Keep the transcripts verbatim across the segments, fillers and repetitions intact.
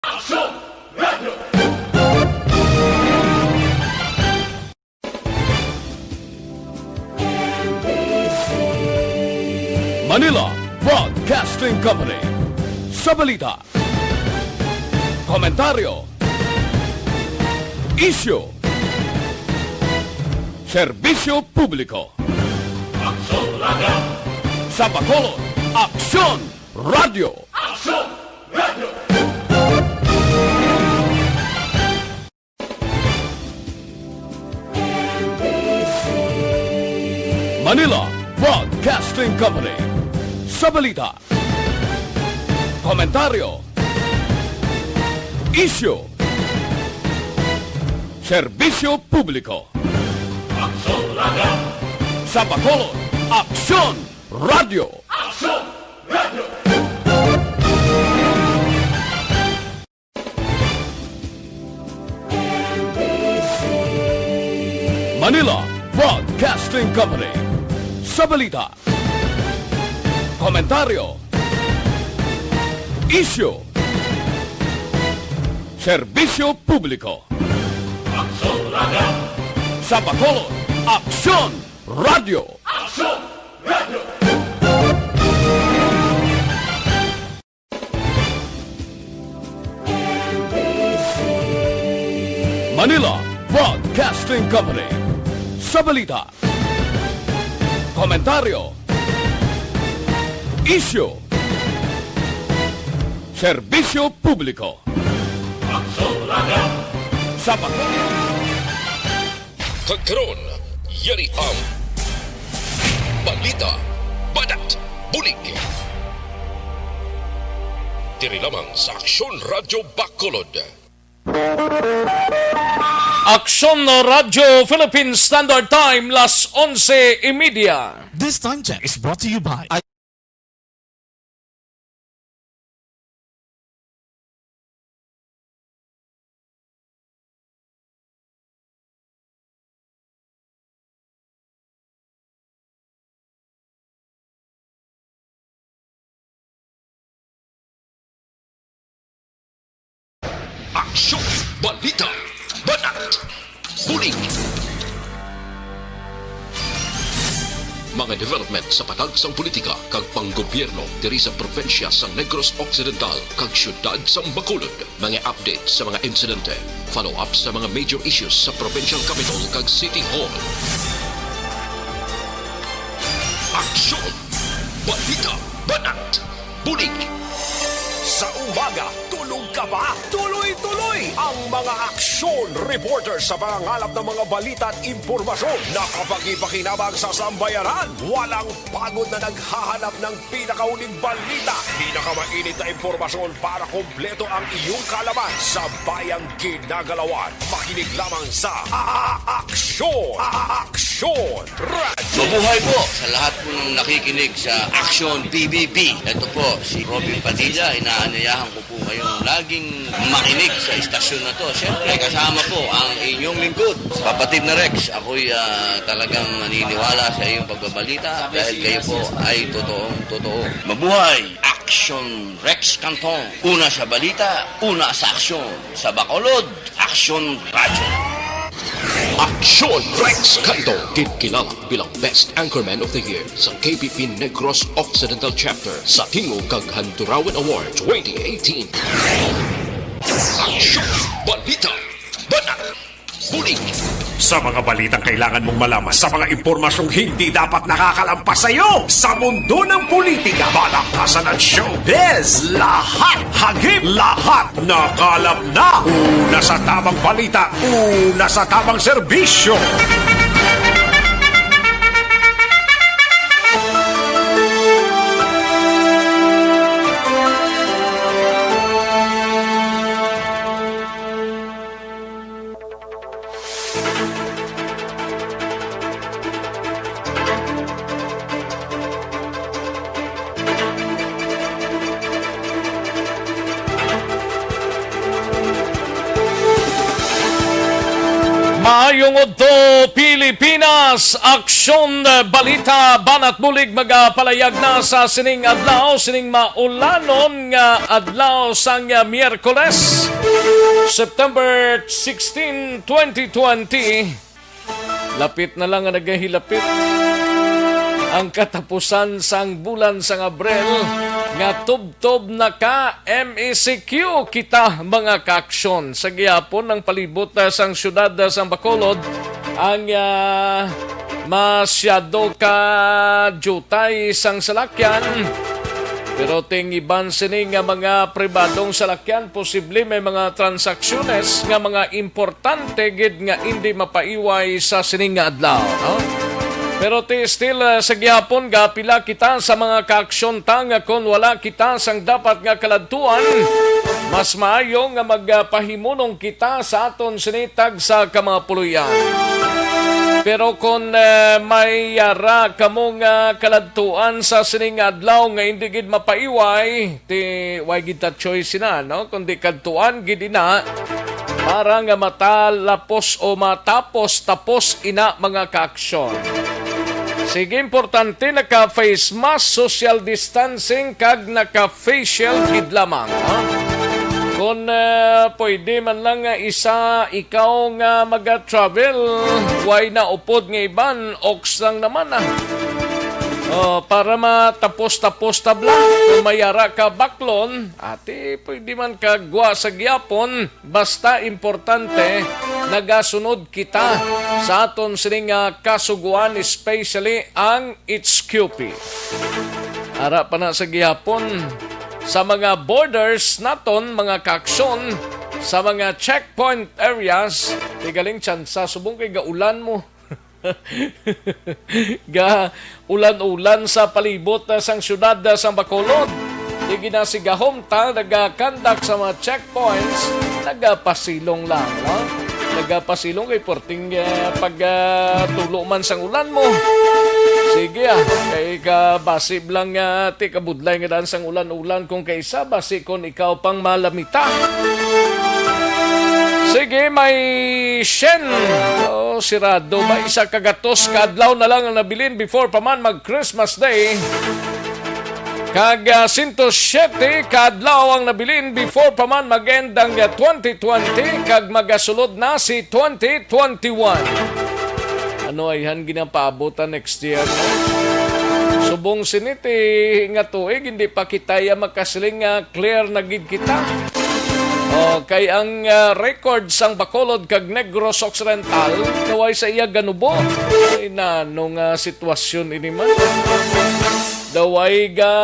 Aksyon Radio! Manila Broadcasting Company. Sa balita, komentaryo, isyu, serbisyo publiko. Aksyon Radio! Sa Bacolod, Aksyon Radio! Aksyon Radio! Manila Broadcasting Company. Sa balita, komentaryo, isyu, serbisyo publiko. Aksyon Radio! Sa Bacolod, Aksyon Radio! Aksyon Radio! Manila Broadcasting Company. Sa balita, komentaryo, isyu, serbisyo publiko. Aksyon Radio! Sa Bacolod, Aksyon Radio! Aksyon Radio! Manila Broadcasting Company. Sa balita, komentaryo, isyu, serbisyo publiko. Aksyon Radio! Sa Bacolod. Kag karon, yari ang balita, banat, bulig. Diri lamang sa Aksyon Radyo Bacolod. Aksyon Radyo Philippine Standard Time, las onse y media. This time check is brought to you by Aksyon, balita, banat, bulig. Mga development sa patag sang politika kag panggobyerno diri sa probinsya sang Negros Occidental kag siyudad sang Bacolod. Mga update sa mga insidente, follow-up sa mga major issues sa provincial capital kag City Hall. Aksyon! Balita! Banat! Bulig! Sa umaga, tulog ka ba? Tuloy-tuloy ang mga aksyon reporter sa pangangalap ng mga balita at impormasyon na kapakipakinabang sa sambayanan. Walang pagod na naghahanap ng pinakahuling balita, pinakamainit na impormasyon para kompleto ang iyong kaalaman sa bayang ginagalawan. Makinig lamang sa A-, A-, Aksyon, A-, A-, Aksyon Radio. Mabuhay po sa lahat po ng nakikinig sa Aksyon P B B. Ito po si Robin Padilla, inaanyayahan ko po kayong laging makinig sa istasyon na to. Siyempre, kasama po ang inyong lingkod, Kapatid na Rex. Ako'y, ah, talagang naniniwala sa iyong pagbabalita dahil kayo po ay totoong totoo. Mabuhay! Aksyon Rex Canton. Una sa balita, una sa aksyon. Sa Bacolod, Aksyon Radyo. Aksyon Rex Canton, ginkilala bilang Best Anchorman of the Year sa K P P Negros Occidental Chapter sa Tingog kag Handurawan Award twenty eighteen. Aksyon! Balita! Banat! Bulig! Sa mga balitang kailangan mong malaman, sa mga impormasyong hindi dapat nakakalampas sa iyo, sa mundo ng politika, balakasan at showbiz, lahat hagip, lahat nakalap na. Una sa tamang balita, una sa tamang serbisyo. Maayong udto, Pilipinas! Aksyon, eh, balita, banat bulig magapalayag na sa sining adlaw, sining maulanon nga adlaw sang, eh, Miyerkules, September sixteen, twenty twenty. Lapit na lang nga nagahilapit ang katapusan sang bulan sang Abril, nga tubtob na ka M E C Q kita, mga kaaksyon. Sa gihapon, ang palibot, ah, sang siyudad, ah, sang Bacolod ang, ah, masyado ka jutay sang salakyan. Pero ting iban sini nga mga pribadong salakyan, posible may mga transaksyones nga mga importante gid nga indi mapaiway sa sini nga adlaw, no? Pero ti still, ah, sa gihapon, gapila kita sa mga kaaksyon ta nga kon wala kita sang dapat nga kaladtuan, mas maayo nga magpahimunong kita sa aton sini tagsa ka mga puloy-an. Pero kon, eh, may yara kamo nga kaladtuan sa sini nga adlaw nga indi gid mapaiway, ti way gid ta choice ina, no? Kundi kadtuan gid ina para nga matalapos o matapos-tapos ina, mga kaaksyon. Sige, importante, naka-face mask, social distancing, kag naka-face shield gid lamang, ha? Kung, eh, pwede man lang nga isa ikaw nga maga-travel, way na upod nga iban, oks lang naman, ah. Oh, para matapos-tapos tabla, kung may ara ka baklon, ati, pwede man ka gwa sa gihapon. Basta importante, nagasunod kita sa aton sini nga kasugoan, especially ang H Q P. Ara pa na sa gihapon, sa mga borders naton, mga kaaksyon, sa mga checkpoint areas, tigaling tsansa, subong kay gaulan mo. Ga ulan-ulan sa palibot, ah, sang siyudad, ah, sang Bacolod. Di ginasigahom ta, nagakandak sa mga checkpoints, nagapasilong lang, no? Nagapasilong kay porting, ah, pag, ah, tulo man sang ulan mo. Sige, ah, kay kabasi lang, ah, ti kabudlay nga daan sang ulan-ulan kung kaisa, basi kon ikaw pang malamita. Sige, may shen. Oh, sirado. May isa ka gatos ka adlaw na lang ang nabilin before pa man mag Christmas Day. Kag, ah, sento siyete ka adlaw ang nabilin before pa man mag-end ang, ah, twenty twenty, kag magasulod na si twenty twenty-one. Ano ayhan ginapaabot ang next year, no? Subong sini ti nga tuig, hindi pa kita ya makasiling nga clear na gid kita. Oh, kay ang, ah, record sang Bacolod kag Negros Occidental, kaway sa iya ganubo. Ay, nano nga sitwasyon ini man? Daway ga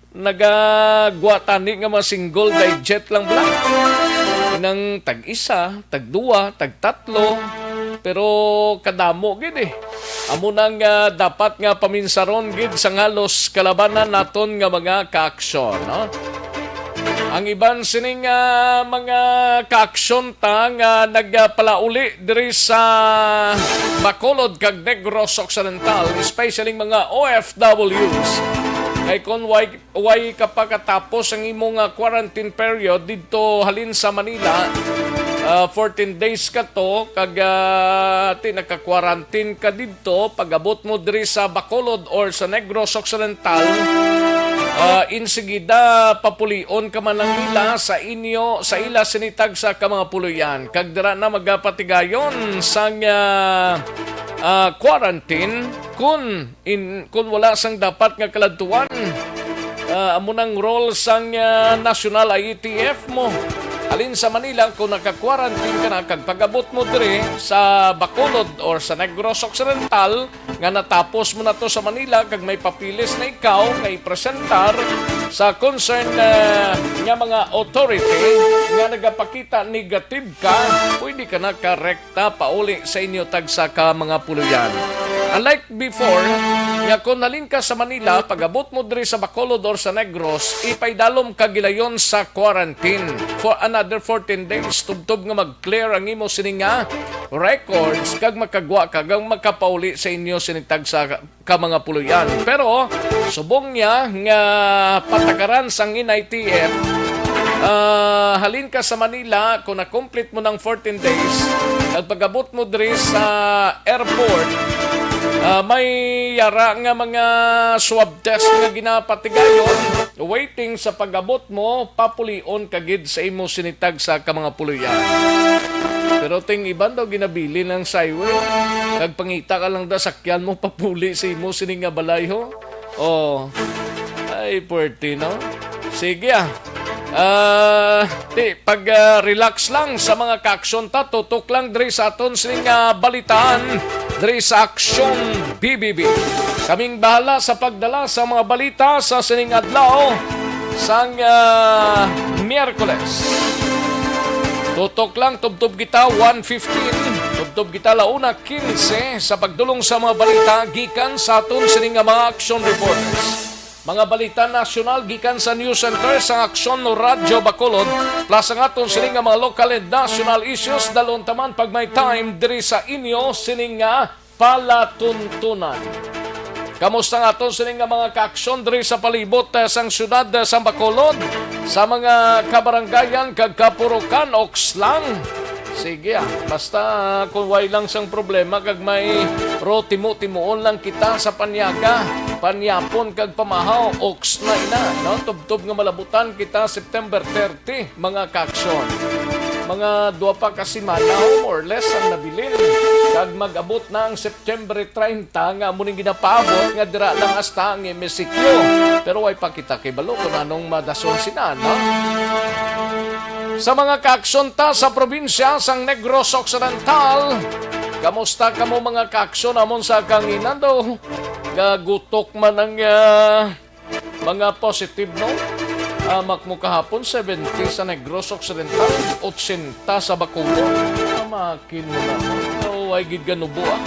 nagagwa tani nga mga single digit lang bala. Nang tag-isa, tag-duwa, tag-tatlo, pero kadamo gid eh. Amo na nga dapat nga paminsaron gid sang halos kalabanan naton nga mga kaaksyon, no? Ang iban sining, ah, mga kaaksyon ta nga nagpalauli diri sa Bacolod kag Negros Occidental, especially mga O F Ws. Kay kon way, way ka pa katapos ang imong, ah, quarantine period didto halin sa Manila, ah, fourteen days ka to, kag, ah, ti naka-quarantine ka didto, pag-abot mo diri sa Bacolod or sa Negros Occidental, ah, insigida papulion ka man lang nila sa inyo, sa ila sini tagsa ka mga puloy-an. Kag dira na magapatigayon sang, ah, ah, quarantine kun in, kun wala sang dapat nga kaladtuan. Ah, amo nang role sang, ah, national I A T F mo. Halin sa Manila, kung naka-quarantine ka na kag pag-abot mo diri sa Bacolod or sa Negros Occidental, nga natapos mo na to sa Manila kag may papeles na ikaw nga ipresentar sa concern, ah, nga mga authority nga nagapakita negative ka, pwede ka na ka-rekta pauli sa inyo tagsa ka mga puloy-an. Unlike before, nga kon halin ka sa Manila, pag-abot mo diri sa Bacolod or sa Negros, ipaidalom ka gilayon sa quarantine for another fourteen days, tubtob nga mag-clear ang imo sini nga records kag makagwa ka kag makapauli sa inyo sini tagsa ka mga puloy-an. Pero subong niya nga patakaran sang N I T F, ah, mahalin ka sa Manila, kung na-complete mo ng fourteen days, kag pag-abot mo diri sa airport, ah, may yara nga mga swab test nga ginapatigayon, waiting sa pag-abot mo, papulion ka gid sa imo sinitag sa ka mga puloyan. Pero ting iban daw ginabilin ang highway. Kag pangita ka lang da sakyan mo, papuli sa imo sini nga balay, ho. Oh, ay, puwerte, no? Sige, ah. Ah, ti, pag, ah, relax lang sa mga kaaksyon ta, tutok lang diri sa aton sining, ah, balitaan, diri sa Aksyon B B B. Kaming bahala sa pagdala sa mga balita sa sining adlaw sang, ah, Miyerkules. Tutok lang, tubtob kita one fifteen, tubtob kita la una quince sa pagdulong sa mga balita gikan sa aton sini nga mga action reporters. Mga balita nasyonal gikan sa News Center sang Aksyon Radyo Bacolod, plus ang aton sini nga mga local and national issues, dalon taman pag may time diri sa inyo sini nga palatuntunan. Kamusta nga aton sini nga mga kaaksyon diri sa palibot, eh, sang siyudad, eh, sang Bacolod, sa mga kabarangayan kag kapurukan, oks lang? Sige, ah, basta, ah, kung way lang sang problema kag may ro timo-timoon lang kita sa panyaga, panyapon kag pamahaw, oks na ina, no? Tubtob nga malabutan kita September thirty, mga kaaksyon. Mga dua pa ka semana, o more or less, ang nabilin. Kag mag-abot na ang September treinta, nga amo ning ginapaabot nga dira lang hasta ang M S C Q. Pero way pa kita kibalo kung anong madason sina, no? Sa mga kaaksyon ta sa probinsya sang Negros Occidental, kamusta kamo, mga kaaksyon, amon sa kanginan daw? Gagutok man ang, ah, mga positive, no? Ah, makmo kahapon, seventy sa Negros Occidental, eighty sa Bacolod. Pamakin mo na. So, ay gid ganubo, ah.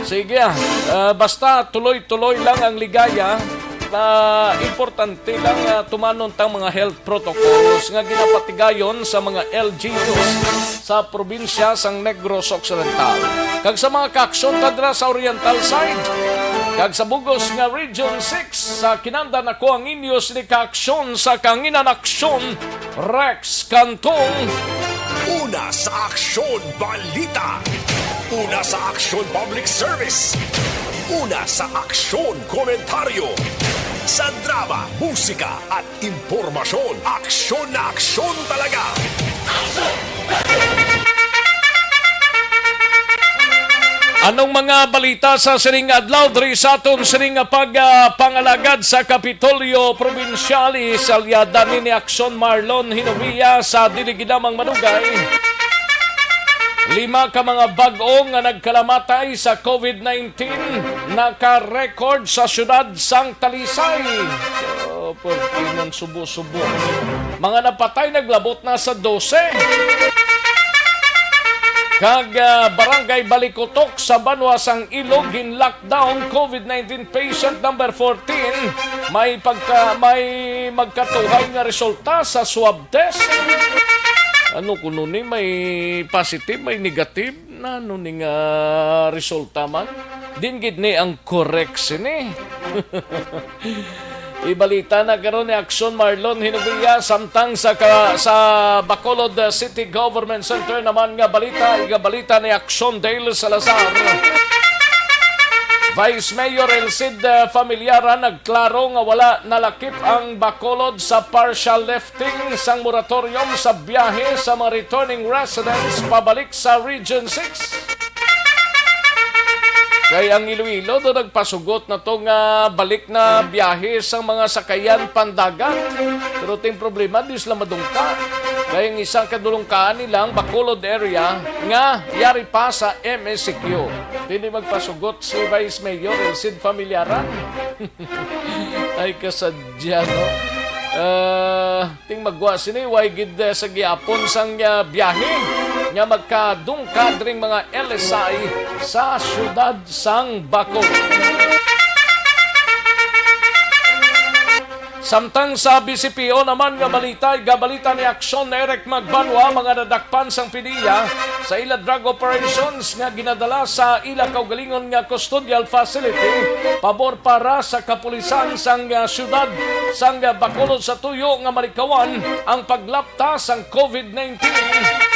Sige, ah. Ah, basta tuloy-tuloy lang ang ligaya. Ah, importante lang, ah, tumanon tang mga health protocols nga ginapatigayon sa mga L G Us sa probinsya sang Negros Occidental, kag sa mga kaaksyon ta dira sa Oriental side, kag sa bugos nga Region six. Sa kinanda nako ang inyo sini kaaksyon sa kanginan, Aksyon Rex Cantong. Una sa Aksyon Balita, una sa Aksyon Public Service, una sa Aksyon Komentaryo, sa drama, musika, at impormasyon. Aksyon na aksyon talaga! Anong mga balita sa sining adlaw diri sa aton sining nga pag, ah, pangalagad sa Kapitolyo Probinsyal? Isalyada ni ni Aksyon Marlon Hinovia sa dili ginamang madugay. Lima ka mga bag-o nga nagkalamatay sa COVID nineteen naka-record sa siyudad sang Talisay. Oh, pagkinon subo-subo. Mga napatay naglabot na sa dose. Kag, ah, Barangay Balikutok sa banwa sang Ilog, gin-lockdown, COVID nineteen patient number fourteen. May pagka-, may magkatuhay nga resulta sa swab test. Ano kuno ni, may positive, may negative? Nano ni nga resulta man? Din gid ni ang correct sini. Ibalita na karon ni Aksyon Marlon Hinovia, samtang sa ka-, sa Bacolod, uh, City Government Center naman nga balita, igabalita ni Aksyon Dale Salazar. Vice Mayor Elcid, uh, Familiaran nagklaro nga wala nalakip ang Bacolod sa partial lifting sang moratorium sa biyahe sa mga returning residents pabalik sa Region six. Kay ang Iloilo do nagpasugot na to nga balik na biyahe sang mga sakayan pandagat. Pero ting problema, di sila madungka. Kay ang isang kadulungkaan nila ang Bacolod area nga yari pa sa M S C Q. Hindi magpasugot si Vice Mayor Elcid Familiaran. Ay, kasadya, no? Ah, ting magwa sini, way gid, eh, sa giapon sang, ah, biyahe nga magkadungkad ring mga L S I sa siyudad sang Bacolod. Samtang sa B C P O naman nga balita, igabalita ni Aksyon Eric Magbanwa, mga nadakpan sang P D E A sa ila drug operations nga ginadala sa ila kaugalingon nga custodial facility pabor para sa kapulisan sang, ah, siyudad sang, ah, Bacolod sa tuyo nga malikawan ang paglapta sang COVID nineteen.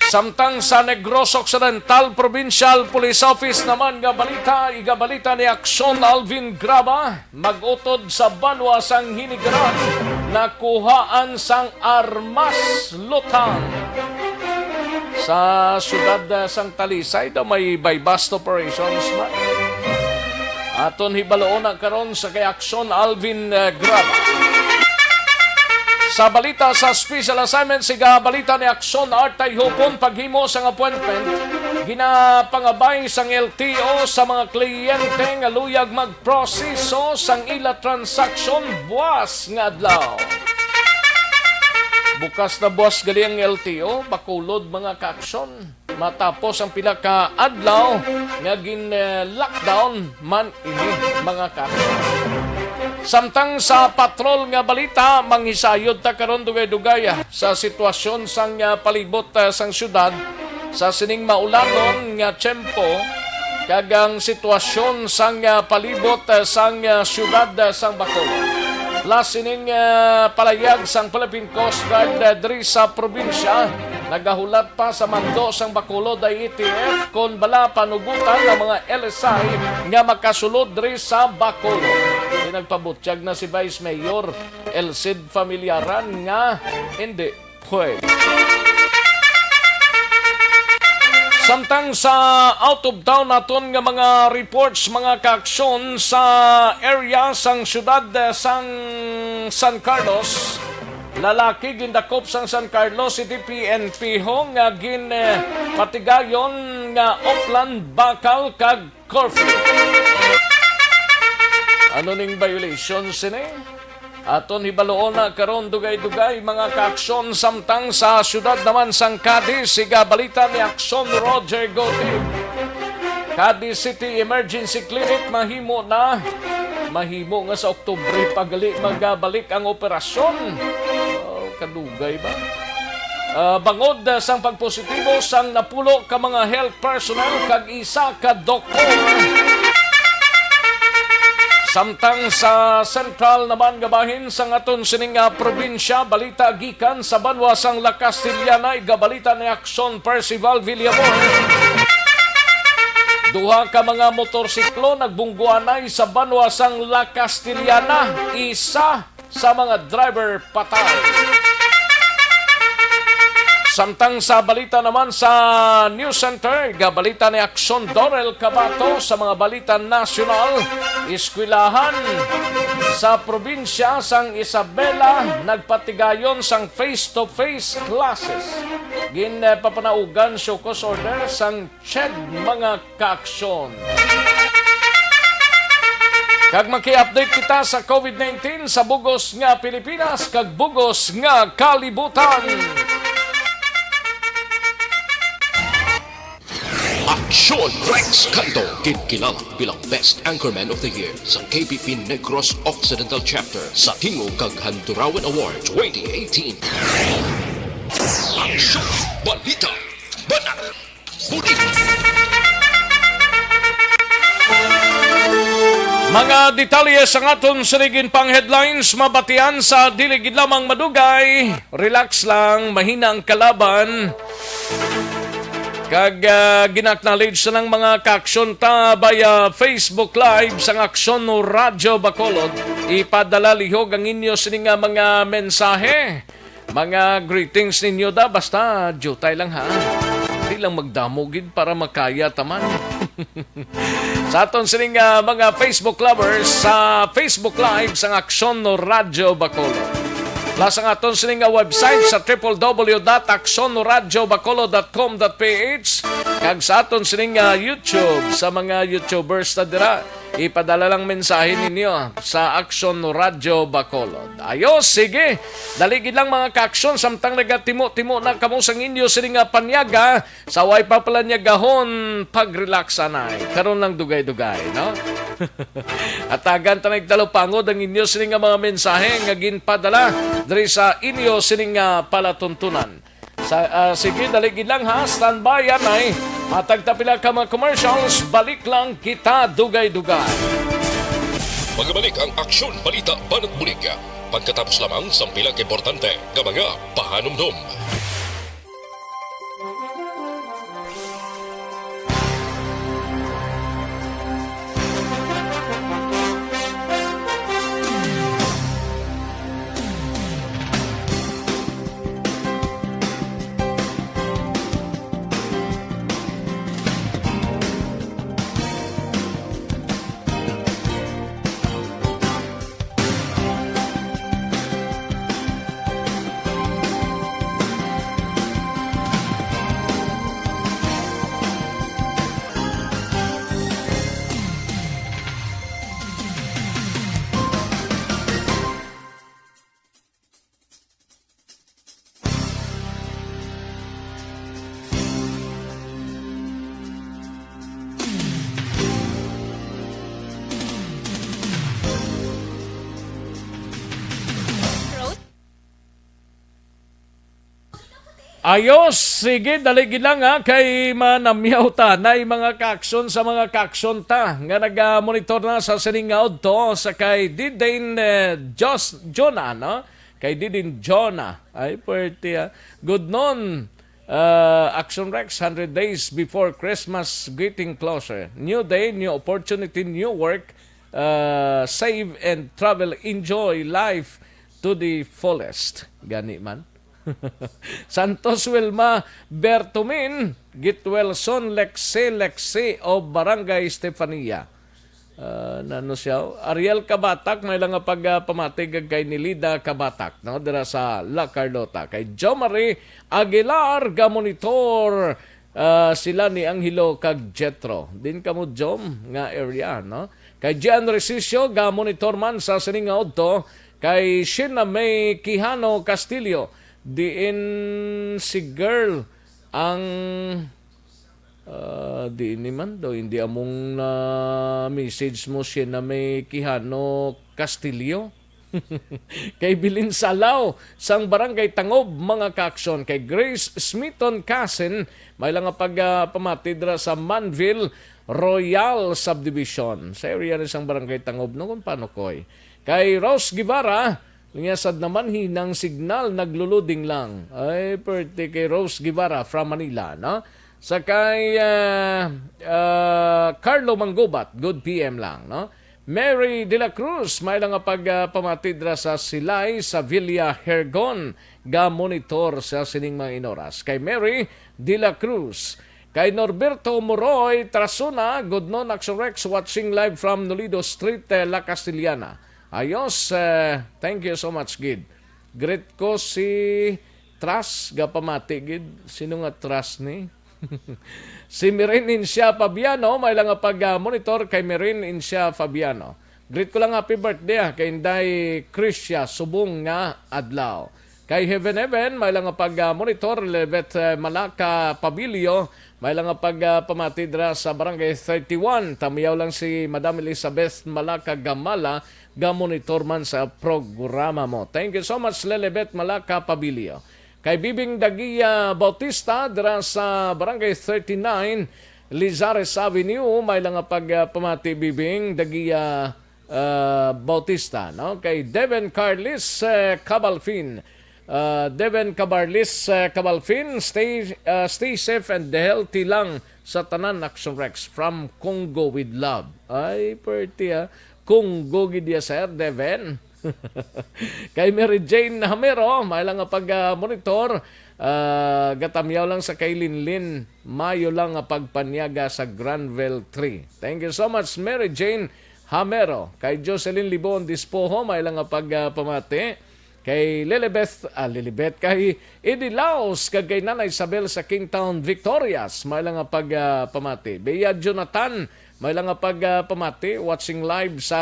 Samtang sa Negros Occidental Provincial Police Office naman nga balita, igabalita ni Aksyon Alvin Graba, mag-utod sa banwa sang Hinigaran, nakuhaan sang armas lutang. Sa siyudad, ah, sang Talisay daw may buy-bust operations man. Aton hibaloon na karon sa kay Aksyon Alvin, ah, Graba. Sa balita sa special assignment, siga balita ni Aksyon Artay Hupon, paghimo sang appointment, ginapangabay sang L T O sa mga kliyente nga luyag magproseso sang ila transaksyon buas nga adlaw. Bukas na buas gali ang L T O, Bacolod, mga kaaksyon. Matapos ang pila ka adlaw nga gin-lockdown man ini, mga ka. Samtang sa patrol nga balita, manghisayod ta karon dugay-dugay, ah, sa sitwasyon sang, ah, palibot, ah, sang siyudad sa sining maulanon nga tiyempo, kag ang sitwasyon sang, ah, palibot, ah, sang, ah, siyudad, ah, sang Bacolod. Plus sining, ah, palayag sang Philippine Coast Guard, ah, diri sa probinsya, nagahulat pa sa mando sang Bacolod I A T F kon bala panugutan ang mga L S I nga makasulod diri sa Bacolod. Di nagpabutyag na si Vice Mayor Elcid Familiaran nga hindi pwede. Samtang sa out of town naton nga mga reports, mga kaaksyon, sa area sang siyudad, eh, sang San Carlos, lalaki gindakop sang San Carlos City P N P ho nga gin, eh, patigayon nga oplan bakal kag curfew. Ano ning violation sini? Aton hibaloon na karon dugay-dugay, mga kaaksyon, samtang sa siyudad naman sang Cadiz, siga balita ni Aksyon Roger Gotib. Cadiz City Emergency Clinic mahimo na. Mahimo nga sa Oktubre pa gali magabalik ang operasyon. Oh, kadugay ba? Ah, bangod, ah, sang pagpositibo sang napulo ka mga health personnel kag isa ka doktor. Samtang sa sentral naman nga bahin sang aton sining, ah, probinsya, balita gikan sa banwa sang La Castellana, igabalita ni Aksyon Percival Villamor. Duha ka mga motorsiklo nagbungguanay sa banwa sang La Castellana, isa sa mga driver patay. Samtang sa balita naman sa News Center, gabalita ni Aksyon Dorel Cabato sa mga balita nasyonal. Eskwelahan sa probinsya sang Isabela nagpatigayon sang face-to-face classes. Ginpapanaugan show cause order sang CHED, mga kaaksyon. Kag maki-update kita sa COVID nineteen sa bugos nga Pilipinas kag bugos nga kalibutan. Aksyon Rex Canto, ginkilala bilang Best Anchorman of the Year sa K P P Negros Occidental Chapter sa Tingog kag Handurawan Award twenty eighteen. Aksyon, balita, banat, Bulig. Mga detalye sang aton sining pang headlines mabatian sa dili gid lamang madugay. Relax lang, mahina ang kalaban. Kag, ah, gina-acknowledge na ng mga kaaksyon ta via Facebook Live sang Aksyon no Radyo Bacolod. Ipadala lihog ang inyo sini nga mga mensahe. Mga greetings ninyo da, basta diutay lang ha. Di lang magdamo gid para makaya ta man. Sa aton sining, ah, mga Facebook lovers, sa Facebook Live sang Aksyon no Radyo Bacolod. Plus ang aton sining nga website sa triple W dot aksyon no radyo bacolod dot com dot P H, kag sa aton sining, ah, YouTube sa mga YouTubers na dira. Ipadala lang mensahe ninyo sa Aksyon Radyo Bacolod. Ayos, sige. Dali gid lang, mga kaaksyon, samtang nagatimo-timo na kamo sang inyo sini nga panyaga, sa way pa pala niya gahon, pag-relax anay. Karon lang dugay-dugay, no? Hatagan ta nagtalupangod ang inyo sini nga mga mensahe nga ginpadala diri sa inyo sini nga palatuntunan. Sa, ah, sige, dali gid lang ha, standby anay. Matag ta pila ka mga commercials, balik lang kita dugay-dugay. Magabalik ang Aksyon Balita Banat Bulig. Pagkatapos lamang sang pila ka importante nga mga pahanumdom. Ayos, sige, dali gid lang ha, kay manamyaw ta na mga kaaksyon sa mga kaaksyon ta nga nagamonitor na sa sining nga udto sa kay Didin, eh, Jos, Jonah, no? Kay Didin Jonah. Ay, pwerte ha. Good noon, uh, Action Rex, hundred days before Christmas getting closer. New day, new opportunity, new work. Uh, save and travel, enjoy life to the fullest. Gani man. Santos Wilma Bertumin, Gitwelson Lexi Lexi of Barangay Stefania. Ah, nano siya? Ariel Kabatak, may lang nga pag, ah, pamati kag kay Nilida Kabatak, no? Dira sa La Carlota. Kay Jo Marie Aguilar, ga monitor, ah, sila ni Angelo kag Jetro. Din kamo, Jom, nga area, no? Kay Gian Resicio, ga monitor man sa sining nga udto. Kay Sheena May Quijano Castillo, diin si girl ang, ah, di ini man daw, hindi among na-message mo siya na may Quijano Castillo. Kay Bilin Salaw, sang Barangay Tangob, mga kaaksyon. Kay Grace Smithon Kasin, may lang nga pag, ah, pamati dira sa Manville Royal Subdivision. Sa area ni sang Barangay Tangob, no, kung paano, Koy. Kay Rose Guevara, niya sad naman hinang signal, nagluluding lang. Ay, pwerte kay Rose Guevara from Manila, no? Sa kay, ah, ah, Carlo Manggubat, good P M lang, no? Mary de la Cruz, may lang nga pag, ah, pamati dira sa Silay, sa Villa Hergon, ga monitor sa sining mga inoras. Kay Mary de la Cruz, kay Norberto Moroy Trasuna, good noon, Action Rex, watching live from Nolido Street, eh, La Castellana. Ayos, eh, thank you so much, gid. Greet ko si Tras, ga pamati, gid. Sino nga Tras ni? Si Mirin Incia Fabiano, may lang nga pag, ah, monitor kay Mirin Incia Fabiano. Greet ko lang, happy birthday, ah, kay Inday Krisha, subong nga adlaw. Kay Heaven Heaven, may lang nga pag, ah, monitor, Lilibet, eh, Malaka Pabilio, may lang nga pag, ah, pamati dira sa Barangay thirty-one. Tamiyaw lang si Madam Elizabeth Malaka Gamala, ga monitor man sa programa mo. Thank you so much, Lilibet Malaka Pabilio. Kay Bibing Dagia Bautista, dira sa Barangay thirty-nine, Lizares Avenue, may lang nga pag, ah, pamati, Bibing Dagia, ah, Bautista, no? Kay Deven Carlis, eh, Cabalfin. Ah, Deven Cabarlis, eh, Cabalfin, stay, ah, stay safe and healthy lang sa tanan, Action Rex. From Congo with love. Ay, pwerte, ah. Congo gid ya, Sir Deven. Kay Mary Jane Hamero, may lang nga pag, ah, monitor. Ah, gatamyaw lang sa kay Linlin. Mayo lang nga pagpanyaga sa Granville three. Thank you so much, Mary Jane Hamero. Kay Jocelyn Libon Dispoho, may lang nga pag, ah, pamati. Kay Lilibeth, ah, Lilibeth, kay Eddie Laos, kag kay Nanay Isabel sa Kingtown, Victorias, may lang nga pag, ah, pamati. Bea Jonathan, may lang nga pag, ah, pamati. Watching live sa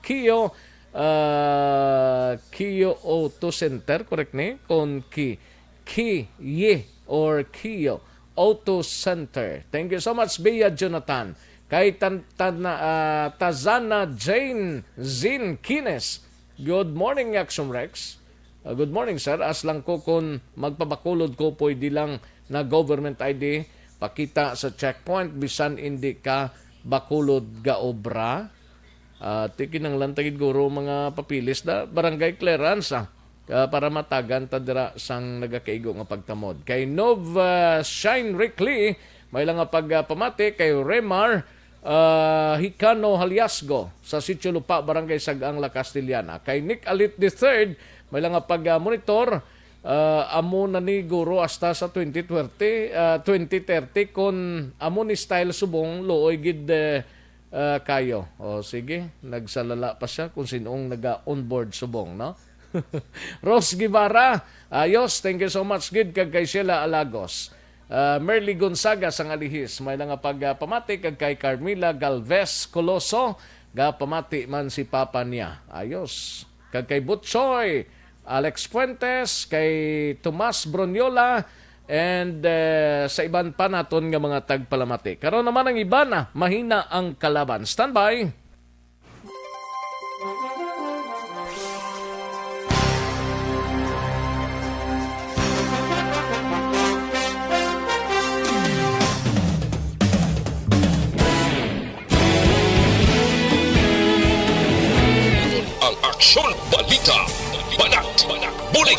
Kio, ah, Kio Auto Center, correct ni? Kon Ki, Ki, Ye, or Kio Auto Center. Thank you so much, Bea Jonathan. Kay Tan-, Tan-, ah, Tazana Jane Zin Kines, "Good morning, Action Rex." Ah, "Good morning, sir. As lang ko kung magpabakulod ko, pwede lang na government I D pakita sa checkpoint, bisan indi ka Bacolod gaobra." Ah, ti kinahanglan ta gid guro mga papeles da, barangay clearance, ah, ah, para matagan ta dira sang nagakaigo nga pagtamod. Kay Nova Shine Rick Lee, may lang nga pag, ah, pamati kay Remar, ah, Hicano Haliasgo sa Sitio Lupa, Barangay Sag-ang, La Castellana. Kay Nick Alit the third, may lang nga pag, ah, monitor, ah, amo na ni guro hasta sa twenty thirty, ah, twenty thirty, kun amo ni style subong, luoy gid, eh, ah, kayo. O, sige, nagsalala pa siya kung sinong naga-onboard subong, no? Rose Guevara, ayos, thank you so much gid kag kay Sheila Alagos. Ah, Merly Gonzaga sang Alihis, may lang nga pag, ah, pamati kag kay Carmila Galvez Coloso, ga pamati man si papa niya. Ayos. Kag kay Butchoy, Alex Fuentes, kay Tomas Broniola, and, eh, sa iban pa naton nga mga tagpalamati. Karon naman ang iban, ah, mahina ang kalaban. Standby! Ang Aksyon Balita, Banat, Bulig.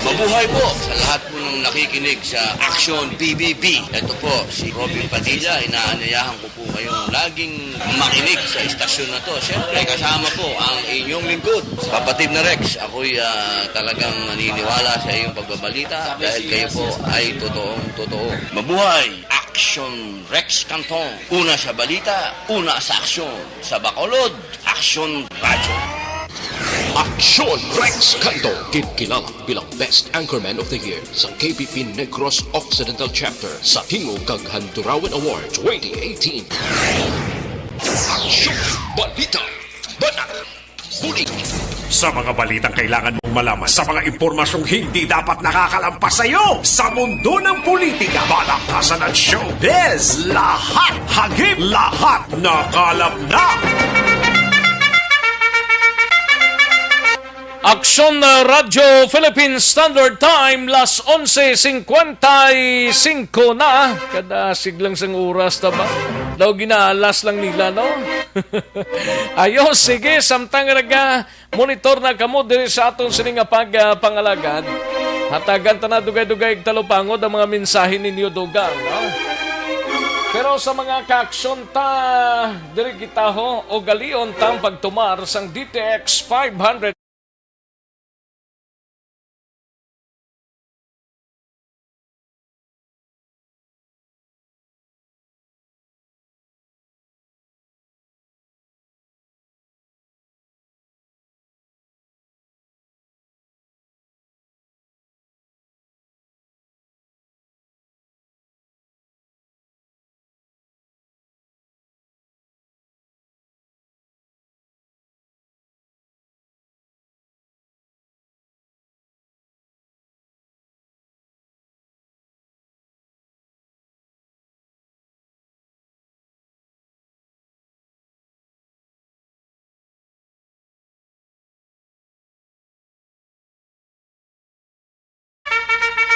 Mabuhay po sa lahat po ng nakikinig sa Aksyon B B B. Ito po si Robin Padilla. Inaanyayahan ko po kayong laging makinig sa istasyon na to. Siyempre, kasama po ang inyong lingkod, Kapatid na Rex. Ako'y, ah, talagang naniniwala sa iyong pagbabalita dahil kayo po ay totoong totoo. Mabuhay! Aksyon Rex Canton. Una sa balita, una sa aksyon. Sa Bacolod, Aksyon Radyo. Aksyon Rex Canton, kinkilala bilang Best Anchorman of the Year sa K P P Negros Occidental Chapter sa Tingog kag Handurawan Award twenty eighteen. Aksyon Balita. Banat. Bulig. Sa mga balitang kailangan mong malaman, sa mga impormasyong hindi dapat nakakalampas sa iyo, sa mundo ng politika, balaktasan at showbiz, lahat hagip, lahat nakalap na. Aksyon, uh, Radyo Philippine Standard Time, las onse cincuenta y cinco na. Kada siglang sang oras ta ba? Daw ginaalas lang nila, no? Ayo, sige, samtang naga-monitor na kamo diri sa aton sini nga pag, ah, pangalagad. Hatagan ta na dugay-dugay talupangod ang mga mensahe ninyo, dugang, no? Pero sa mga kaaksyon ta, diri kita ho, ugalion tang pagtumar sang D T X five hundred.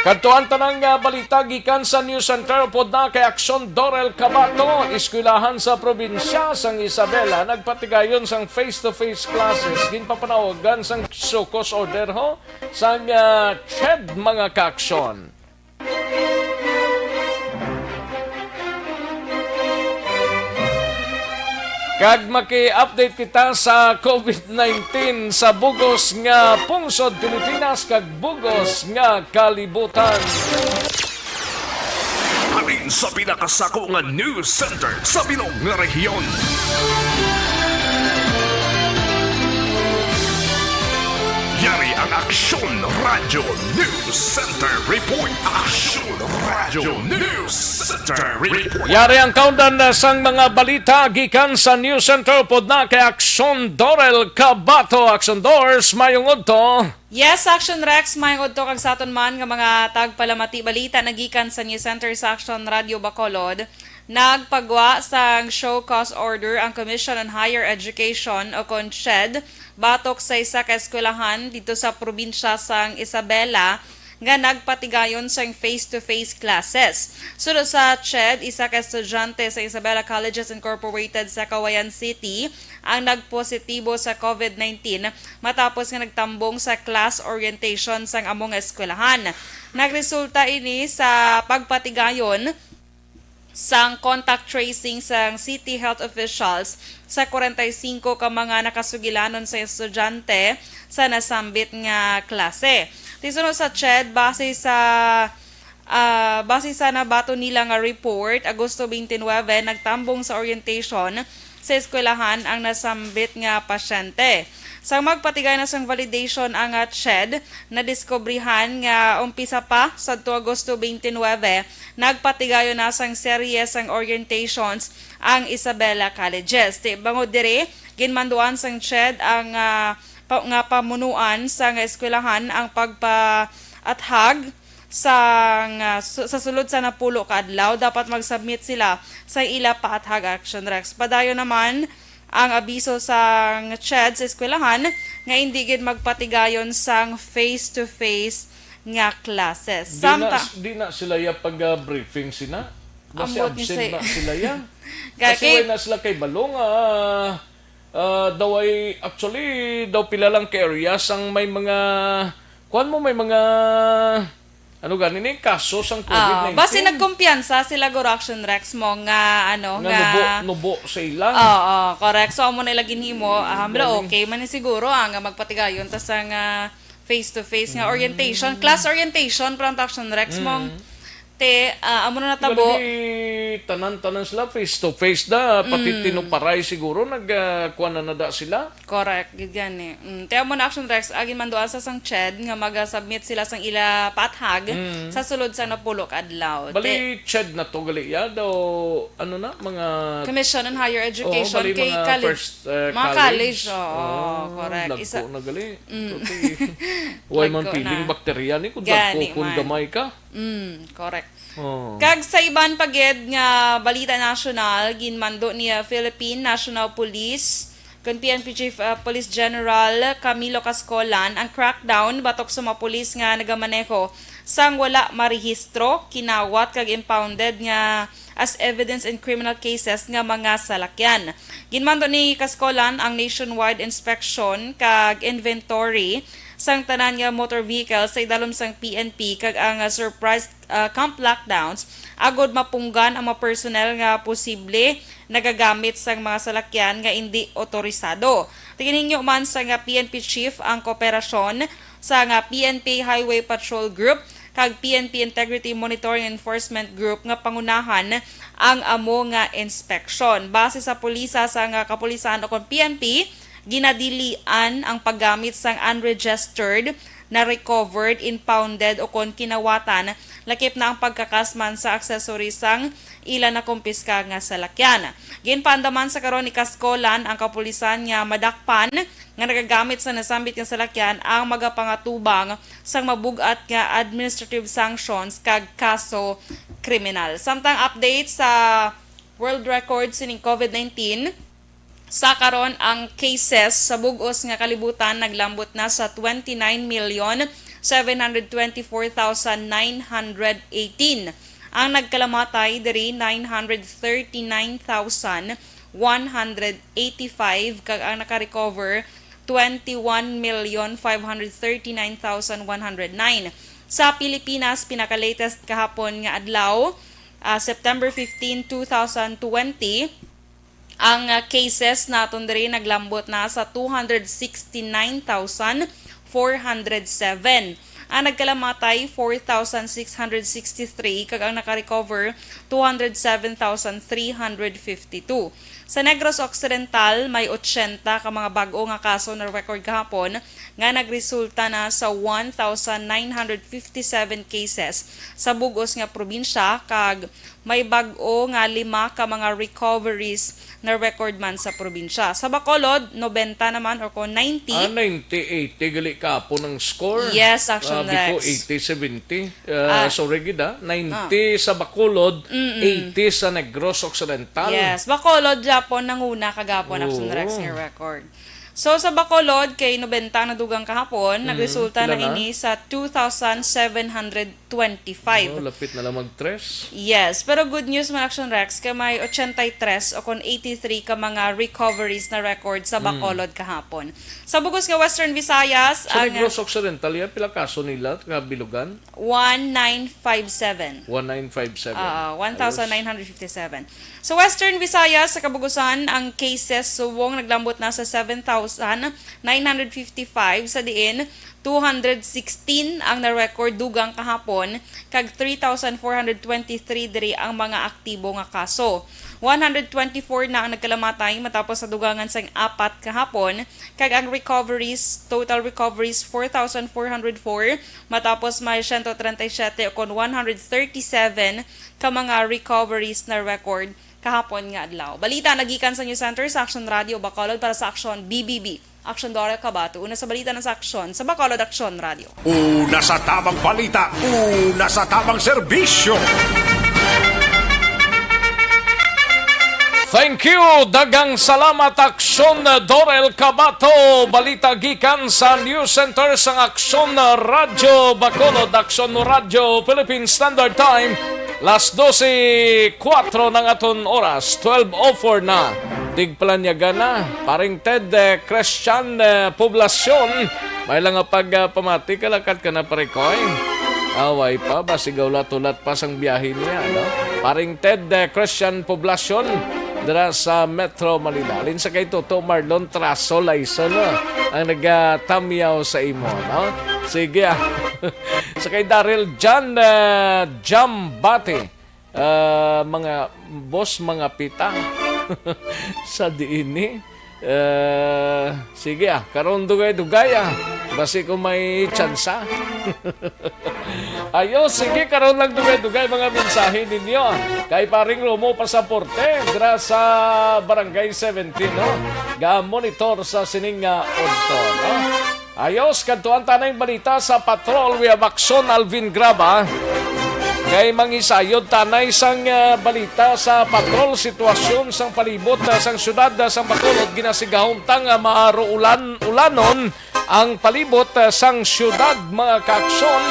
Kadto ang tanang, ah, balita gikan sa News Center. Upod na kay Aksyon Dorel Cabato, eskwelahan sa probinsya sang Isabela nagpatigayon sang face-to-face classes, ginpapanawagan sang SOCOS order ho sang, ah, CHED, mga kaaksyon. Kag maki-update kita sa COVID nineteen sa bugos nga pungsod Pilipinas kag bugos nga kalibutan. Halin sa pinakasako nga news center sa bilog nga rehiyon. Yari ang Aksyon Radio News Center Report. Aksyon Radio News Center Report. Yari ang kaundan na sang mga balita gikan sa News Center. Upod na kay Aksyon Dorel Cabato. Aksyon Dors, mayong udto. Yes, Action Rex, mayong udto kag sa aton man nga mga tagpalamati. Balita nagikan sa News Center sa Action Radio Bacolod. Nagpagwa sang show cause order ang Commission on Higher Education o kon CHED batok sa isa ka eskwelahan didto sa probinsya sang Isabela nga nagpatigayon sang face-to-face classes. Suno sa CHED, isa ka estudyante sa Isabela Colleges Incorporated sa Cauayan City ang nagpositibo sa COVID nineteen matapos nga nagtambong sa class orientation sang amo nga eskwelahan. Nagresulta ini sa pagpatigayon sang contact tracing sang city health officials sa kwarenta y singko ka mga nakasugilanon sa estudyante sa nasambit nga klase. Ti suno sa CHED, base sa, ah, base sa nabaton nila nga report, Agosto twenty-nine, nagtambong sa orientation sa eskwelahan ang nasambit nga pasyente. Sang magpatigay na sang validation ang, ah, CHED, nadiskubrihan nga umpisa pa sadto Agosto twenty-nine, nagpatigayon na sang serye sang orientations ang Isabela Colleges. Ti bangod diri, ginmanduan sang CHED ang, ah, pa-, nga pamunuan sang eskwelahan ang pagpaathag sang, ah, su-, sa sulod sa napulo ka adlaw, dapat mag-submit sila sa ila paathag, Action Rex. Padayon naman ang abiso sang CHED sa eskwelahan nga indi gid magpatigayon sang face-to-face nga classes. Di na, Samta- di na sila ya pag-briefing sina. Basi Ambot ni absent say- na sila ya. Kaya Kasi kay- way na sila kay balong, ah, ah, daw ay, actually, daw pila lang ka areas ang may mga, kuwan mo, may mga, ano gani ni, kaso sang Ah, COVID nineteen. Basi nagkumpiyansa sila, guro, Action Rex, mo nga, ano, Nga nga nubo, nubo sa ila. Oo, correct. So, amo na ila ginhimo. Ah, pero Galing. Okay man ni siguro, ah, nga magpatigayon ta sa nga face-to-face nga Mm. orientation. Class orientation, pero ang Action Rex, Mm. mong te, ah, amo na natabo. Gani, tanan-tanan sila face-to-face da, pati Mm. tinuparay siguro, nag, ah, kuwan na nada sila. Correct, gid gani. Mm, te amo na, Action Rex, agin manduan sa sang CHED nga maga-submit sila sang ila paathag Mm. sa sulod sa napulo ka adlaw. Bali, Te- CHED na to, gali, ya, daw, ano na, mga Commission on Higher Oo, Education bali, kay mga college. First, uh, Mga college. College, oo, Oh, correct. Lagko Isa na, gali. Mm. Ito, te, way man Lagko feeling na. Bakterya ni kung Gani lagko kung man. Gamay ka. Mm, correct. Oh. Kag sa iban pa gid nga balita nasyonal, ginmando ni, uh, Philippine National Police kon P N P Chief, uh, Police General Camilo Cascolan ang crackdown batok sa mga pulis nga nagamaneho sang wala marehistro, kinawat kag impounded nga as evidence in criminal cases nga mga salakyan. Ginmando ni Cascolan ang nationwide inspection kag inventory sang tanan nga motor vehicles sa idalom sang P N P kag ang, uh, surprise, uh, camp lockdowns agod mapunggan ang mga personnel nga posible nagagamit sang mga salakyan nga indi otorisado. Ti ginhingyo man sang P N P chief ang kooperasyon sang P N P Highway Patrol Group kag P N P Integrity Monitoring Enforcement Group nga pangunahan ang amo nga inspeksyon. Base sa pulisa sang kapulisan o kon P N P, ginadilian ang paggamit sang unregistered, na-recovered, impounded o kon kinawatan, lakip na ang pagkakas man sa accessories sang ila nakumpiska nga salakyan. Ginpaandaman sa karon ni Cascolan ang kapulisan nga madakpan nga nagagamit sa nasambit nga salakyan ang magapangatubang sang mabug-at nga administrative sanctions kag kaso kriminal. Samtang update sa world record sining COVID nineteen, sa karon, ang cases sa bug-os nga kalibutan naglambot na sa twenty-nine million seven hundred twenty-four thousand nine hundred eighteen. Ang nagkalamatay diri, nine hundred thirty-nine thousand one hundred eighty-five, kag ang naka-recover, twenty-one million five hundred thirty-nine thousand one hundred nine. Sa Pilipinas, pinaka-latest kahapon nga adlaw, ah, September fifteen, two thousand twenty, ang, ah, cases naton diri naglambot na sa two hundred sixty-nine thousand four hundred seven. Ang nagkalamatay, four thousand six hundred sixty-three, kag ang naka-recover, two hundred seven thousand three hundred fifty-two. Sa Negros Occidental, may ochenta ka mga bag-o nga kaso na record kahapon nga nagresulta na sa one thousand nine hundred fifty-seven cases sa bug-os nga probinsya, kag may bag-o nga lima ka mga recoveries na record man sa probinsya. Sa Bacolod, nobenta naman, or kung ninety. Ah, ninety eighty gali kahapon ang score. Yes, Action Grabe ko, Rex. eighty seventy. Ah, Ah. Sorry gid, ah. ninety sa Bacolod, Mm-mm. eighty sa Negros Occidental. Yes, Bacolod gyapon nanguna kagapon, Action Oo. Rex, nga record. So, sa Bacolod, kay nobenta ang nadugang kahapon, Mm, nagresulta na pila na? ini sa two thousand seven hundred twenty-five. Oh, lapit na lang mag-tres. Yes, pero good news man, Action Rex, kay may ochenta y tres o kon eighty-three ka mga recoveries na record sa Mm. Bacolod kahapon. Sa bug-os nga Western Visayas, Sa ang, Negros Occidental, yan, pila kaso nila, kabilugan? One nine five seven. One nine five seven. Ah, Ayos. one thousand nine hundred fifty-seven. Sa Western Visayas, sa kabugusan, ang cases subong naglambot na sa seven thousand nine hundred fifty-five, sa diin two hundred sixteen ang na-record dugang kahapon, kag three thousand four hundred twenty-three diri ang mga aktibo nga kaso. One hundred twenty-four na ang nagkalamatay matapos sa dugangan sang apat kahapon, kag ang recoveries, total recoveries, four thousand four hundred four, matapos may siyento treinta y siete o kon one hundred thirty-seven ka mga recoveries na record kahapon nga adlaw. Balita nagikan sa News Center sa Action Radio Bacolod para sa Action B B B. Action Dora Cabato, una sa balita na sa Action sa Bacolod Action Radio. Una sa tabang balita, una sa tabang serbisyo. Thank you. Daghang salamat, Action Dorel Cabato. Balita gikan sa News Center sang Action Radio Bacolod, Action Radio Philippine Standard Time. Las dose kuwatro ng aton oras, twelve oh four na. Tigpalanyagan na, paring Ted, eh, Christian, eh, Poblacion. May lang nga pag, ah, pamati, kalakat ka na, pare ko, eh. Away pa, basi gaulat-ulat pa sang biyahe niya, no? Paring Ted, eh, Christian Poblacion, dira sa Metro Manila. Alin sa kay Toto Marlon Traso Laison, no? Ang nagatamyaw sa imo, no? Sige, ah. Sa kay Daryl John, eh, Jambate. Ah, mga boss, mga pita. Sa diin ni? Ah, sige, ah, karon dugay-dugay, ah. Basi ko may tsansa. Ayo, sige, karon lang dugay-dugay mga mensahe ninyo. Kay Paring Romo Pasaporte, dira sa Barangay seventeen, no? Ga-monitor sa sining nga udto, no? Ayos, kadtuan tanay balita sa Patrol. We have Action Alvin Graba. Kay mangisayod tanay sang, ah, balita sa Patrol, sitwasyon sang palibot, ah, sang siyudad, ah, sang Bacolod, ginasigahom ta nga maaruulan-ulanon ang palibot, ah, sang siyudad, mga kaaksyon.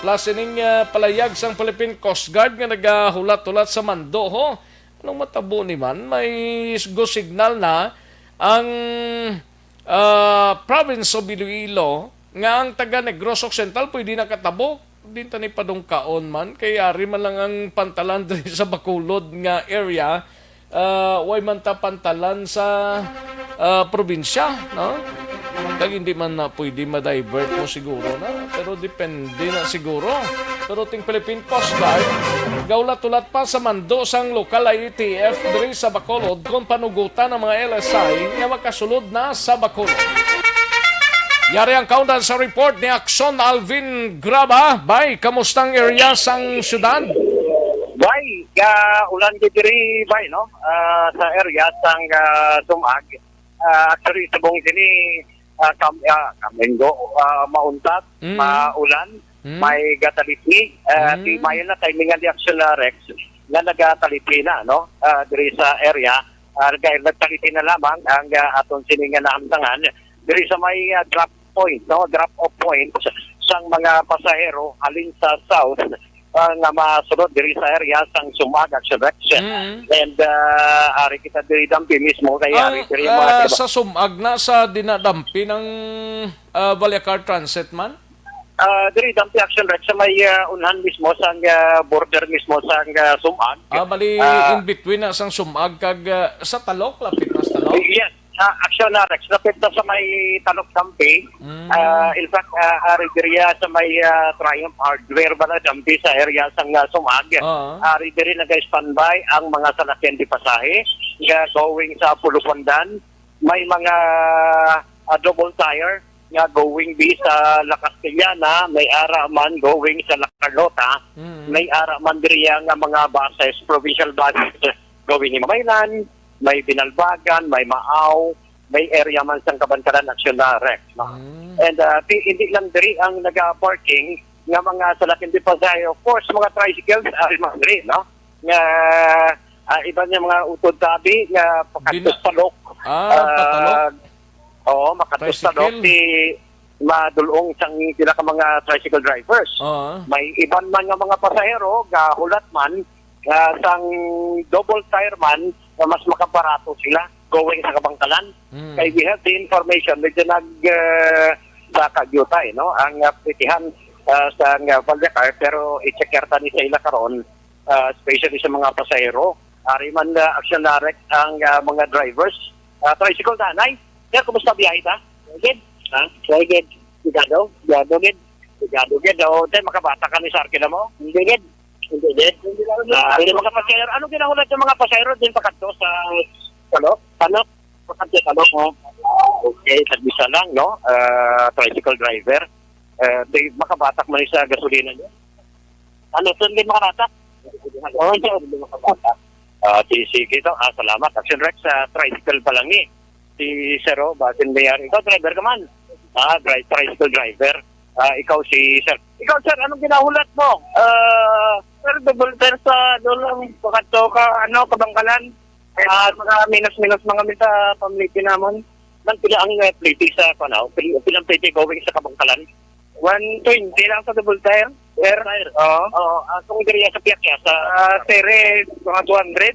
Plus ining, ah, palayag sang Philippine Coast Guard nga nagahulat-hulat sa mando, ho. Anong matabo ni man? May go signal na ang ah, province of Iloilo, nga ang taga Negros Occidental pwede nakatabok. Di ta ni padungkaon man, kay ari man lang ang pantalan diri sa Bacolod nga area. Ah, way man ta pantalan sa, ah, probinsya, no? Kag hindi man na pwede ma-divert mo siguro na, pero depende na siguro. Pero ting Philippine Coast Guard, gaulat-ulat pa sa mando sang lokal I A T F diri sa Bacolod kon panugutan ang mga L S I nga makasulod na sa Bacolod. Yari ang kaundan sa report ni Action Alvin Graba. Bay, kamusta ang area sang syudad? Bay, ah, ulan gid diri, bay, no? Ah, sa area sang, ah, Sumag. Ah, actually, subong sini, ah, kam-, ah, kaminggo, ah, mauntat, Mm. maulan, Mm. may gatalisni, ah, Mm. di mayo na timing nga reaksyon na Rex, nga nagatalisni na, no? Ah, diri sa area, ah, dahil nagtalisni na lamang ang, ah, aton sini nga nahamtangan diri sa may, ah, drop point, no? Drop off point sang mga pasahero halin sa south, ah, nga masulod diri sa area sang Sumag Action Rex. Mm. And, ah, ari kita diri dampi mismo, kay Ang, ari diri mga ah, trabaho. Sa Sumag na, sa dinadampi ng, ah, Baliakar Transit man? Ah, diri dampi Action Rex sa may, ah, unhan mismo sang, ah, border mismo sang, ah, Sumag. Ah, bali, Ah. in between na sang Sumag kag, ah, sa Talok, lapit na sa Talok? Yes. Ah, action na, Rex. Lapit na sa may Talok Sampi. Mm. Ah, in fact, ah, ari diriya sa may, ah, Triumph Hardware ba na Sampi sa area sang, ah, Sumag. Oo. Ari diri nag-standby ang mga salakyan di pasahe nga going sa Pulupandan. May mga, ah, double tire nga going bi sa La Castellana, may ara man going sa La Carlota, Mm. may ara man diriya nga mga buses, provincial buses going ni Mamaylan, may Binalbagan, may Maaw, may area man sang Kabankalan, Action na Rex, no? Mm. And, ah, ti-, hindi lang diri ang naga-parking nga mga salakyan di pasahe. Of course, mga tricycles, ari man diri, no? Nga, ah, iban nga mga utod tabi nga pakadto Gina- sa Talok. Ah, Ah, patalok. Oo, makadto sa Talok Tricycle. Ti madulong sang pila ka mga tricycle drivers. Oo. May iban man nga mga pasahero gahulat man, ah, sang double tire man nga mas makabarato sila going sa Kabangkalan. Mm. Kay we have the information, medyo nag, ah, sa kagyutay, no? Ang, ah, plitihan, ah, sa, ah, Vallecar, pero i-check ta ni sa ila karon, ah, especially sa mga pasahero. Ari man, ah, Action Direct ang, ah, mga drivers. Ah, tricycle, nanay. Sir, kumusta biyahe ta? Good. Ha? Very good. Sigado? Sigado, good. Sigado, good. O, then, makabata ka ni sa arkila mo? Hindi, good. Hindi, good. Ah, di mga pasahero. Ano ginahulat sa mga pasahero din pakadto sa Talok? Talok? Pakadto sa Talok, oh. Okay, sa isa lang, no? Ah, tricycle driver. Eh, di, makabatak man sa gasolina niyo? Ano, saan din makabatak? Oo, sir. Ah, di, sige to. Ah, salamat. Action Rex, sa tricycle pa lang ni. Si Sir, oh, basin may ari. Ikaw, driver ka man. Ah, dri-, tricycle driver. Ah, ikaw si Sir. Ikaw, Sir, anong ginahulat mo? Ah, Sir, double fare sa doon lang. Pakadto ka, ano, Kabangkalan. Ah, mga minus-minus, mga mita, pamliti namon. Man, pila ang, eh, pliti sa, ano, pil-, pilang pliti going sa Kabangkalan? One twenty lang sa double tire, sir. Tire? Oo. Oo, ah, kung diri sa Piakya, sa Ah, sir, eh, mga two hundred.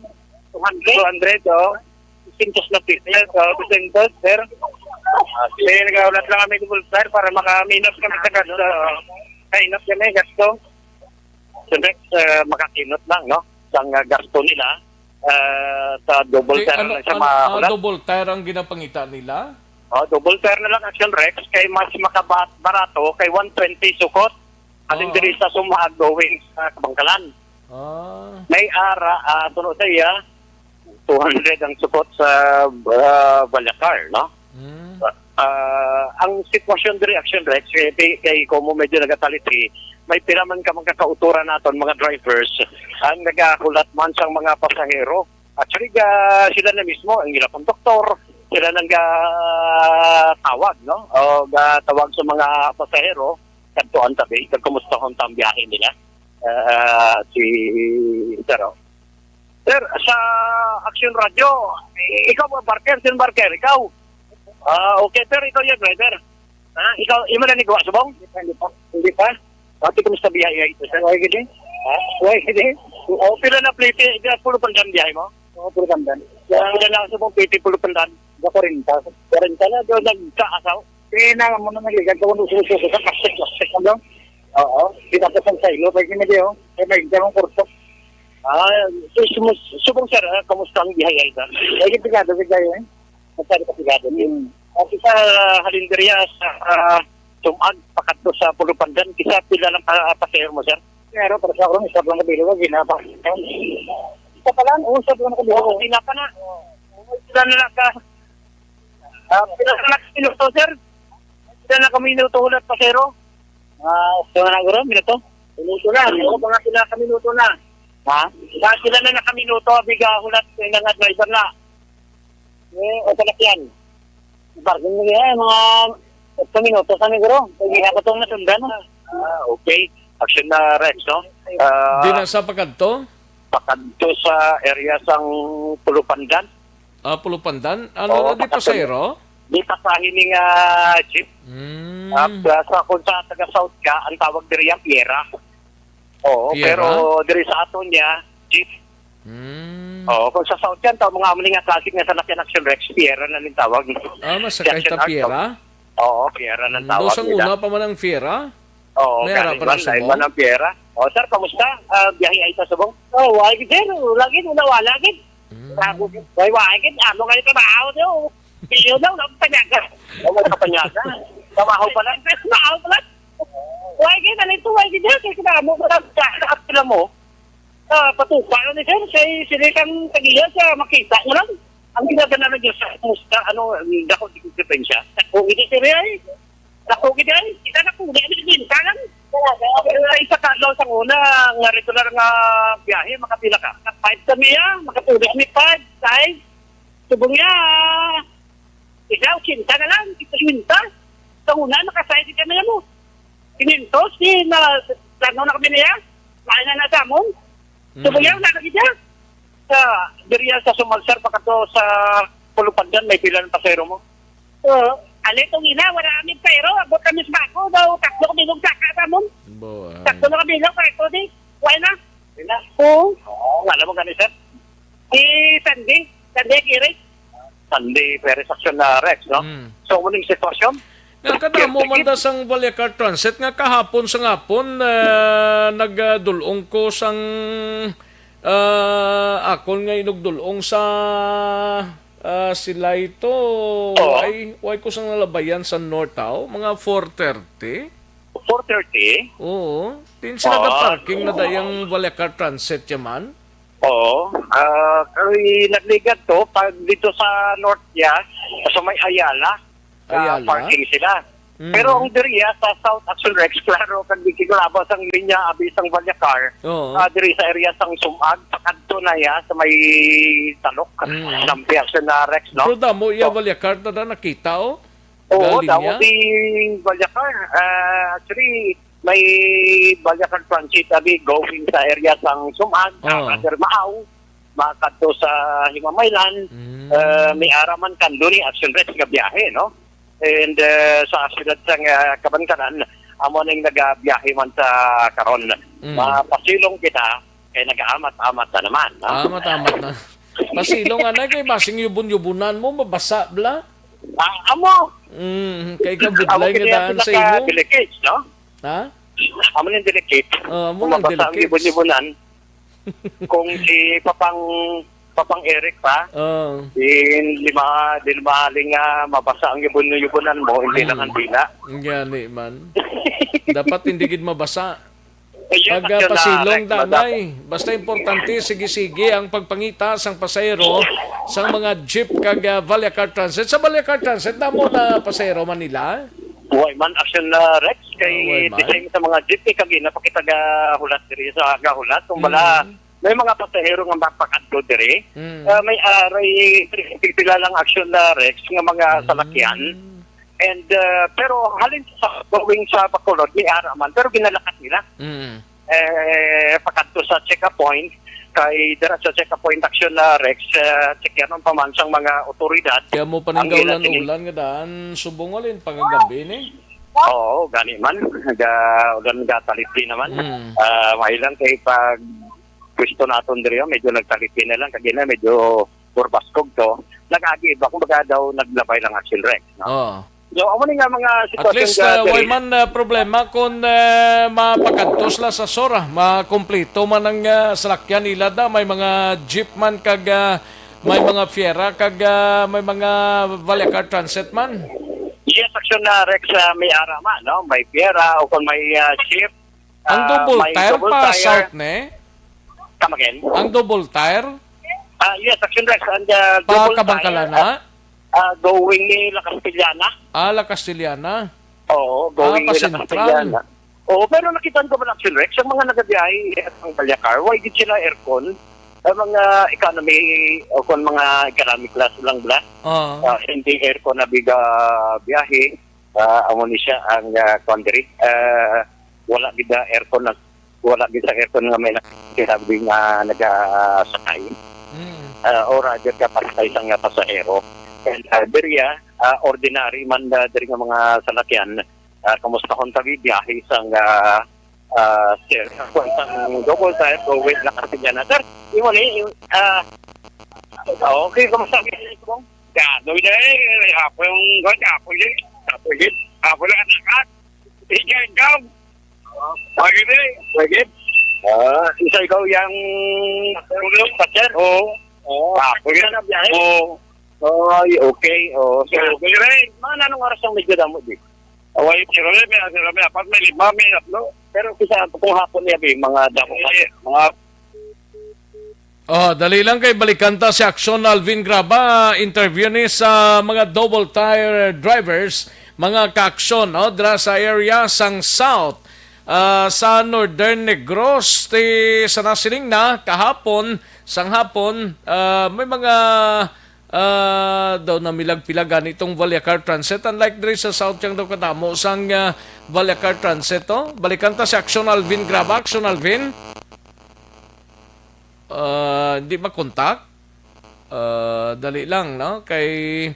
Two hundred? Two hundred, oo. Dusintos na pieces, oo, dusintos, sir. Ah, sige. Kaya nagkaulat lang kami double tire para makaminus kami sa gasto. Kainot kami, gasto. Siyempre, eh, makakinot lang, no? Sang, ah, gasto nila, ah, sa double Okay, tire ano, lang siya ano, ah, mahulat. Double tire ang ginapangita nila? Oh, double tire na lang, Action Rex, kay mas makabat-, barato kay one twenty sukot. Alin Oo. Diri sa Sumag going sa Kabangkalan. Ah. May ara, ah, tulo sa iya, two hundred ang sukot sa, ah, Vallecar, no? Mm. Ah, ang sitwasyon diri, Action Rex, kay, kay Como medyo nagataliti, may pila man ka mga kauturan naton, mga drivers, ang nagahulat man sang mga pasahero. Actually, ga-, sila na mismo, ang ila konduktor, sila nang ga-, tawag, no? O ga-, tawag sa mga pasahero, kadtuan tabi, kag kumusta ang biyahe nila. Ah, si, sir, oh. Sir, sa Action Radio, ikaw ba, Barker? Sino Barker? Ikaw? Ah, okay, sir, ikaw yung driver. Ha? Ikaw, imo na ni Guwa Subong? Hindi pa, hindi pa. Hindi pa? Ate, kumusta biyahe ito, sir? Why gini? Ha? Why gini? O, pila na plete? Di, Pulupandan biyahe mo? Oo, Pulupandan. Pila na sa mong plete, Pulupandan? Ga kwarenta. Kwarenta na, doon nagkaasaw? Eh, na, mo na nagligad ko, kung susuko sa plastic, plastic mo lang. Oo. Di tapos ang saylo, pag hindi, oh. Eh, may hindi akong kurso. Ah, so, sumus-, Subong, sir, ah, kumusta ang biyahe, sir? Eh, pigado, pigado, eh. Masyado ka pigado, eh. Hmm. At sa halinderya, sa, ah, Sumag, pakadto sa Pulupandan, kisa pila lang pa, pasahero mo, sir? Pero para sa akong isa lang kabilo, wag ginapa. Isa pa lang, oh, isa pa lang kabilo. Oo, tinapa na. Sila na lang ka, ah, pila na lang minuto, sir? Pila na ka minuto, hulat, pasero? Ah, so na guro, minuto? Minuto na. Oo, mga pila ka minuto na. Ha? Mga pila na na ka minuto, biga, hulat, yung mga driver na. Eh, o talakyan. Parking mo yan, mga ocho minuto sa negro. Pag hindi ako itong nasundan, no? Ah, okay. Action na, Rex, no? Ah, Di na sa pakadto? Pakadto sa area sang Pulupandan. Ah, Pulupandan? Ano Oo, na, di pakadto. Pasahero? Di pasahe ni nga jeep. Mm. Ah, sa, kung sa taga South ka, ang tawag diri ang Piera. Oo, Piera? Pero diri sa aton niya, jeep. Mm. Oo, kung sa South yan, tawag mga amo ni nga classic nga sa Action Rex, Piera na ning tawag. Ah, masakay Action ta Art, Piera? Oo, Piera nang Mm, tawag nila. Una pa man ang Fiera? Oo, May ara galing pa man, sa lain Subong? Man ang Piera. Oh, sir, kamusta? Ah, biyahe ay sa Subong? Oh, wala gid, sir. Wala gid, wala, wala gid. Mm. Ako gid. Wala, wala gid. Amo nga yung trabaho niyo. Iyo daw, wala akong panyaga. Wala ka panyaga. Trabaho pa lang. Trabaho pa lang. Why gid, ano ito? Why gid yan? Kaya kinamo mo lang sa apila mo. Ah, patupa lang ni sir. Kay sila kang tagiya sa makita niya lang. Ang ginagana na Diyos sa musta, ano, ang dako di diferensya. Sa COVID, sir, ay. Sa COVID, ay. Kita na po, di ano yung lang. Ay, sa Carlo, sa una, nga regular nga biyahe, makapila ka. Sa five kami, ah. Makatulog kami, five, five. Subong niya, isa, ochenta na lang, isa, ochenta. Sa una, nakasayad ka na mo. Quinientos, di na, ano na kami niya? Mahal na na sa amon. Mm. Subong niya, wala na kita. Sa, diriya sa Sumagsar, pa kato sa Pulupandan, may pila ng pasero mo? Oo. Ali, itong ina, wala kami pero, abot kami sa bako, daw, tatlo kami nung saka sa amon. Boy. Tatlo na kami nung, kaya ko di, wala na. Wala. Oo. Oo, alam mo gani, sir? Si Sandy, Sandy Aguirre. Sandy Perez Action na Rex, no? Mm. So, muning sitwasyon? Nagkadamo man da sang Vallecar Transit nga kahapon sa ngapon, ah, nagdulong ko sang, ah, akon nga inugdulong sa, ah, Silay to. Oo. Why, why ko sang nalabayan sa North, aw? Mga four thirty? Four thirty? Oo. Din sila Oo. Parking na dayang Vallecar Transit yaman. Oo. Ah, kay nagligad to, pag dito sa North ya, sa may Ayala, ah, Ayala? Parking sila. Mm. Pero ang diri ya, sa South Action Rex, klaro, kag di kinalabas ang linya, abi sang Vallecar, Oo. Ah, diri sa area sang Sumag, pakadto na ya, sa may Talok, Mm. Lampi Action na Rex, no? Pero damo iya So, Vallecar na da nakita, oh. Oo, Galing damo niya? Di Vallecar. Ah, actually, may Vallecar Transit, abi, going sa area sang Sumag, Oh. Brother Maaw, makadto sa Himamaylan, Mm. ah, may araman kan duni, Action Rex nga biyahe, no? And, ah, sa siyudad sang, ah, Kabankanan, amo ning nagabiyahe man sa karon. Mm. Mapasilong kita, kay nagaamat-amat na naman, no? Amat-amat na. Pasilong, anay, kay basing yubon-yubunan mo, mabasa, bla? Ah, amo. Mm, kay Amo kabudlay gid nga ang daan sa imo. Pinaka-delicate, no? Ha? Amo ning delicate. Oh, amo Kung ang mabasa ang delicate. Ibon-ibonan, kung si Papang, Papang Eric pa, Oh. di lima, di mahaling nga mabasa ang ibon-ibonan mo, hindi lang Mm. ang dila. Gani man. Dapat hindi gid mabasa. Ayun, Pag, ah, yun na, pasilong, Rex, danay. Madam. Basta importante, sige-sige ang pagpangita sang pasahero sang mga jeep kag, ah, Vallecar Transit. Sa Vallecar Transit, damo na pasahero man nila? Way man action na, Rex, kay Ah, way the man. Same sa mga jeep, eh, kag ina pa kita gahulat diri sa gahulat. Kung bala, Mm. may mga pasahero nga mapakadto diri. Mm. Ah, may aray, pila lang action na, Rex, nga mga Mm. salakyan. And, uh, pero halin sa going sa Bacolod, may ara man, pero ginalakat nila. Mm. Eh, pakadto sa check-up point, kay dira sa check-up point action na Rex, uh, checkyanon pa man sang mga otoridad. Kaya mo ang paninggaw ila lang sini- ulan nga daan, subong walin pagagabi ni? Oo, gani man. Naga, ulan nga talit din naman. Mm. Ah, may lang kay pag pwesto naton diri, oh, medyo nagtalit din na lang. Kagina, medyo burbaskog to. Nag-agi ba? Kung baga daw, naglabay lang action Rex, no? Oo. So, amo ni nga mga At sitwasyon least, nga uh, diri. Way man, uh, problema kung, uh, mapakadtos la sa sora, makumpleto man ang, uh, salakyan nila da, may mga jeep man kag, uh, may mga fiera kag, uh, may mga Vallecar Transit man. Yes, action na Rex, uh, may ara man, no? May fiera o kung may, uh, jeep, Ang uh, double may tire double pa tire. South, ne? Come again? Ang double tire? Ah, yes, action Rex, and, uh, Pa double Kabangkalan tire, na? Ah, going ni La Castellana. Ah, La Castellana. Oo, going Ah, ni La pa-Central. Castellana. Oo, pero nakita ko man, action Rex, ang mga nagabiyahe, eh, ang Vallecar, why did sila aircon? Ang mga economy, o kung mga economic class lang bla. Oo. Ah, hindi aircon na biga biyahe. Ah, amo ni siya ang, ah, kuwan diri. Ah, wala gid na aircon na, wala gid sa aircon nga may na-, sinabi nga nagasakay. Mm. Ah, or rather ka pasakay sa nga pasahero. And, ah, diri, ah, ah, ordinary man, ah, diri nga mga salakyan, ah, kamusta kung tabi biyahe sang, ah, ah, sir, kung sang double tire, go with na kasi dyan na, sir. Imo ni, ah, okay, kamusta ang imo? Ya, no, ya, eh, ako yung, ako yung, ako yung, ako lang ang lakas. Ikaw, ikaw. Pwede, pwede. Ah, isa ikaw yung tulong pa, sir? Oo. Oo. Ah, pwede na biyahe? Oo. Ay, okay. Oh, so, yeah. Kay Ray, mga nanong oras ang medyo damo, di? Away, si Rami, si Rami, apat may lima, may tatlo. Pero kisa kung hapon niya, bi, mga damo, eh, mga Oh, dali lang kay balikan ta si Aksyon Alvin Graba, interview ni sa mga double tire drivers, mga ka-aksyon, no, dira sa area sang South, ah, sa Northern Negros, ti sa nasiling na kahapon, sang hapon, ah, may mga, ah, daw namilag-pilag gani itong Vallecar Transit. Unlike diri sa South, yang daw kadamo sang, ah, Vallecar Transit, oh. Balikan ta si Aksyon Alvin Graba. Aksyon Alvin? Ah, hindi makontak? Ah, dali lang, no? Kay,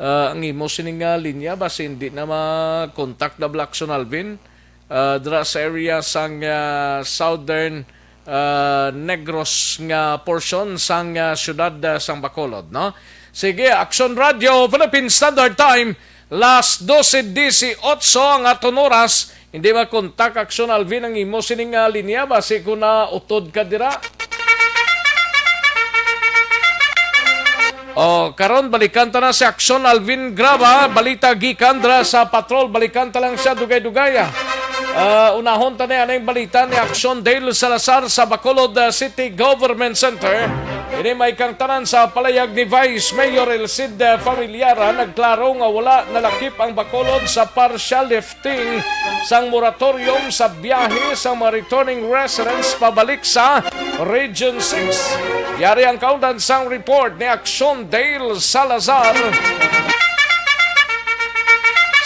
ah, ang imo sining, ah, linya, basi hindi na makontak na bala, Aksyon Alvin. Ah, dira sa area sang, ah, Southern, ah, Negros nga portion sang, ah, siyudad, ah, sang Bacolod, no? Sige, Aksyon Radio, Philippine Standard Time, las dose dieciocho ang aton oras. Hindi makontak, Aksyon Alvin, ang imo sining, ah, linya, basi kung nautod ka dira. Oh, karon balikan ta na si Aksyon Alvin Graba, balita gikan dira sa patrol, balikan ta lang siya dugay-dugay, ah. Ah, unahon ta ni aning balita ni Aksyon Dale Salazar sa Bacolod, ah, City Government Center. Ini may kang tanan sa palayag ni Vice Mayor El Cid, ah, Familiaran, nagklaro nga wala nalakip ang Bacolod sa partial lifting sang moratorium sa biyahe sang mga returning residents pabalik sa Region six. Yari ang kaundan sang report ni Aksyon Dale Salazar.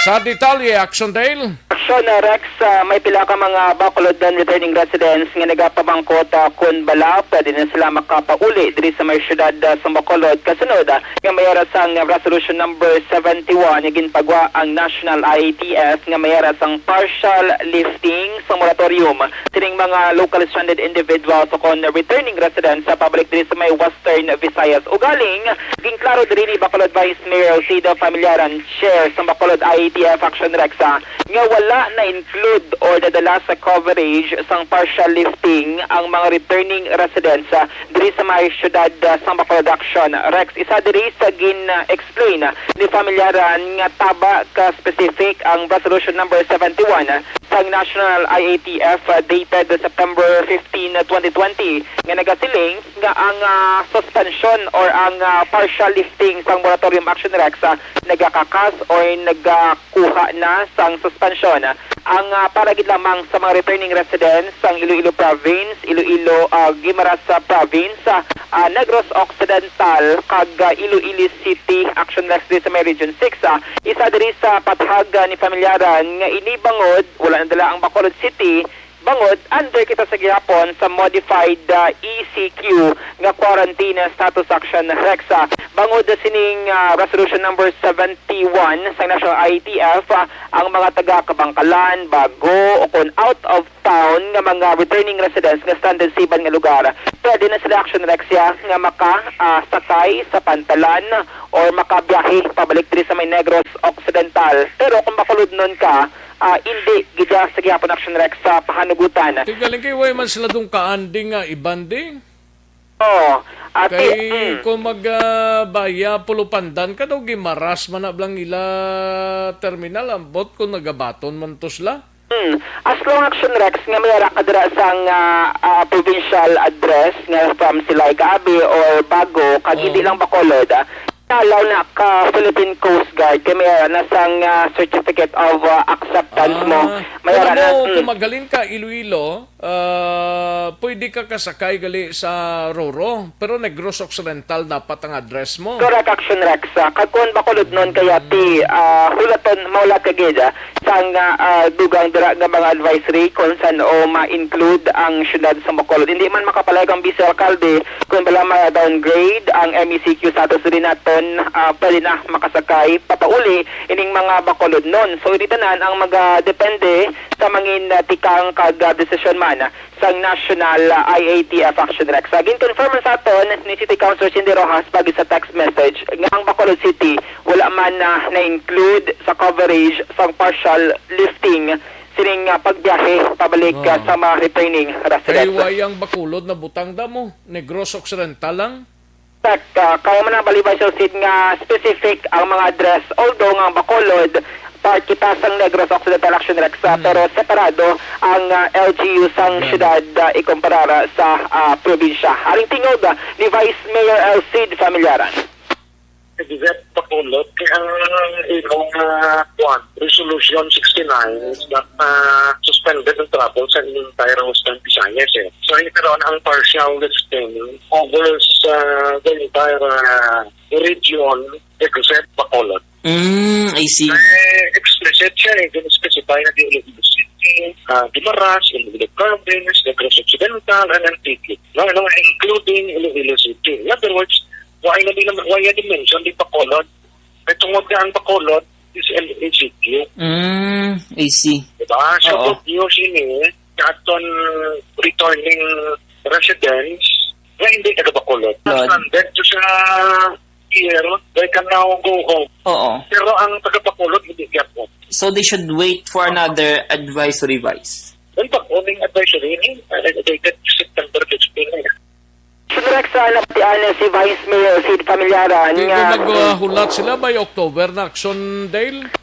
Sa detalye, Aksyon Dale. Aksyon, uh, Rex, uh, may pila ka mga Bacolod non-returning residents nga nagapamangkot, uh, kon bala pwede na sila makapauli diri sa may siyudad, uh, sa Bacolod kasunod, uh, nga may ara sang Resolution Number seventy-one nga ginpagwa ang National I A T F nga may ara sang partial lifting sa moratorium sining mga locally stranded individuals o kon returning residents sa pabalik diri sa may Western Visayas. Ugaling, ginklaro diri ni Bacolod Vice Mayor Alcido Familiaran, chair sa Bacolod I A T F Action Rex, ah, nga wala na-include or nadala sa coverage sang partial lifting ang mga returning residents, ah, diri sa may siyudad, ah, sang Bacolod Action Rex. Isa diri sa gin-explain ni Familiaran nga taba ka specific ang Resolution Number seventy-one sang National I A T F, ah, dated September fifteen, twenty twenty, nga nagasiling nga ang, ah, suspension or ang, ah, partial lifting sang moratorium Action Rex, ah, nagakakas or nagakuha na sang suspension. Ang, ah, para gid lamang sa mga returning residents sang Iloilo Province, Iloilo, ah, Guimaras, ah, Province, ah, ah, Negros Occidental, kag, ah, Iloilo City, Action Rex diri sa may Region six, ah, isa diri sa pathag, ah, ni Familiaran nga ini bangod wala nadala ang Bacolod City, bangod under kita sa gihapon sa modified, ah, E C Q nga quarantine status Action Rex, ah. Bangod sining, ah, Resolution Number seventy-one sa National I A T F, ah, ang mga taga Kabankalan, Bago, o kon out of town nga mga returning residents nga stranded sa iban nga lugar, pwede na sila, Action Rex, ya, nga maka, ah, sakay sa pantalan or makabiyahe pabalik diri sa may Negros Occidental. Pero kung Bacolodnon ka, ah, hindi gid sa gihapon, Action Rex, sa pahanugutan. Tigaling kay way man sila dong kaanding nga iban di. Oo. Ati, Kay mm. kung mag, ah, baya Pulupandan ka daw, Guimaras man na blang ila terminal, ambot kung nagabaton man to sila. Hmm. As long, Action Rex, nga may ara ka dira sang, ah, ah, provincial address nga from Silay Kaabi or Bago, kag hindi Oo. lang Bacolod, ah, alaw na ka Philippine Coast Guard, kay may ara na sang, ah, certificate of, ah, acceptance mo. Ah, May pero ara na, mo, mm. kung magaling ka Iloilo, ah, pwede ka kasakay gali sa Roro, pero Negros Occidental dapat ang address mo. Correct, Action Rex. Ah, kag kung Bacolodnon kaya ti, ah, hulaton, mahulat ka gid, ah, sang, ah, dugang dira nga mga advisory kung san-o ma-include ang siyudad sa Bacolod. Hindi man makapalayag ang vice alkalde kung bala ma-downgrade ang M E C Q status diri naton, ah, pwede na makasakay papauli ining mga Bacolodnon. So, ini tanan ang magadepende sa mangin, ah, tikang kag, ah, desisyon man sang National, ah, I A T F Action Rex. Ah, gin-confirm man sa aton ni City Councilor Cindy Rojas pagi sa text message nga ang Bacolod City wala man na na-include sa coverage sang partial lifting sining, ah, pagbiyahe pabalik, ah, Oh. sa mga returning Kay residents. Way ang Bacolod nabutang damo, Negros Occidental lang. Correct. Ah, kaya mo na balibay sa sid nga specific ang mga address, although nga ang Bacolod, part kita sang Negros Occidental, Action Rex, ah, Mm. pero separado ang, ah, L G U sang Yan. syudad, ah, ikumparar sa, ah, probinsya. Aring tingog, ah, ni Vice Mayor L Cid Familiaran. Except Bacolod, kay ang imong, ah, kuwan, Resolution sixty-nine is that, ah, suspended ang travel sa entire Western Visayas, eh. So, ito ron ang partial lifting over sa the entire, ah, region except Bacolod. Mm, I see. May explicit siya, eh. Dun specify na di Iloilo City, ah, Guimaras, Iloilo Province, Negros Occidental, and Antique. No, no, including Iloilo City. In other words, why na di naman, why na di mention di Bacolod? Kay tungod nga ang Bacolod is L A C Q. Mm, I see. Diba? So, Oo. Good news ini sa aton returning residents nga hindi taga Bacolod. Lord. Stranded to sa pier, they can now go home. Oo. Pero ang taga Bacolod, hindi gyapon. So they should wait for another advisory, Vice. Well, pag uning advisory ini, uh, dated September fifteen na. Sir Rex, ah, nabatian na si Vice Mayor Cid Familiaran Di nga ba maghulat sila by October na action, Dale?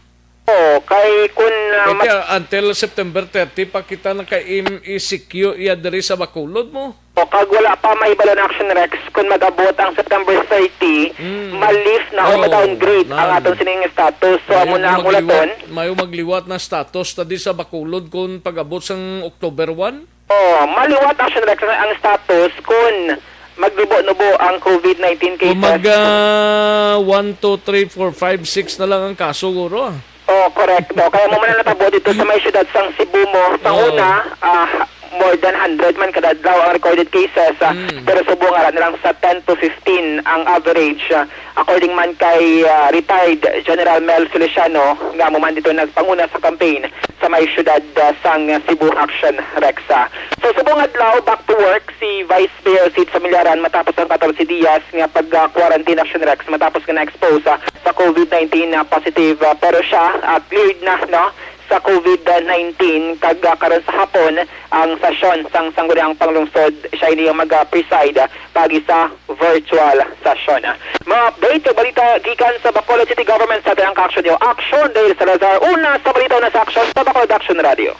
Oo, kay kun, ah, Kay mag- until September thirty pa kita naka-M E C Q iya diri sa Bacolod mo. O, kag wala pa mahibalo na action, Rex, kun mag-abot ang September thirty, Mm. ma-lift na o Oo, ma-downgrade ang nan. aton sining status. So, Mayo amo na ang magliwat, ulaton. mayo magliwat na status ta di sa Bacolod kun pag-abot sang October one? Oh, maliwat, Action Rex, ang status kun magnubo-nubo ang covid nineteen Kung cases. mag, ah, one, two, three, four, five, six na lang ang kaso, guro, ah. Oh, correct. No? Kaya mo man ang natabo dito sa may siyudad sang Cebu mo. Sa Oo. una, ah, more than hundred man kada adlaw ang recorded cases. Ah, Mm. pero subong ara nilang sa ten to fifteen ang average. Ah, according man kay, ah, retired General Mel Feliciano, nga mo man dito nagpanguna sa campaign sa may siyudad, ah, sang Cebu, Action Rex. Ah, so, subong adlaw, back to work si Vice Mayor Cid Familiaran matapos ang katorse dias nga pag-quarantine, Action Rex, matapos nga na-expose, ah, sa covid nineteen na positive. Ah, pero siya, ah, cleared na, no, sa covid nineteen, kag, ah, karon sa hapon ang sesyon sang Sangguniang Panglungsod, siya ini ang mag-preside, ah, paagi sa virtual session. Mga update ug balita gikan sa Bacolod City Government sa Tanang Action Nyo. Action, Dale Salazar. Una sa balita, una sa aksyon sa Bacolod Action Radio.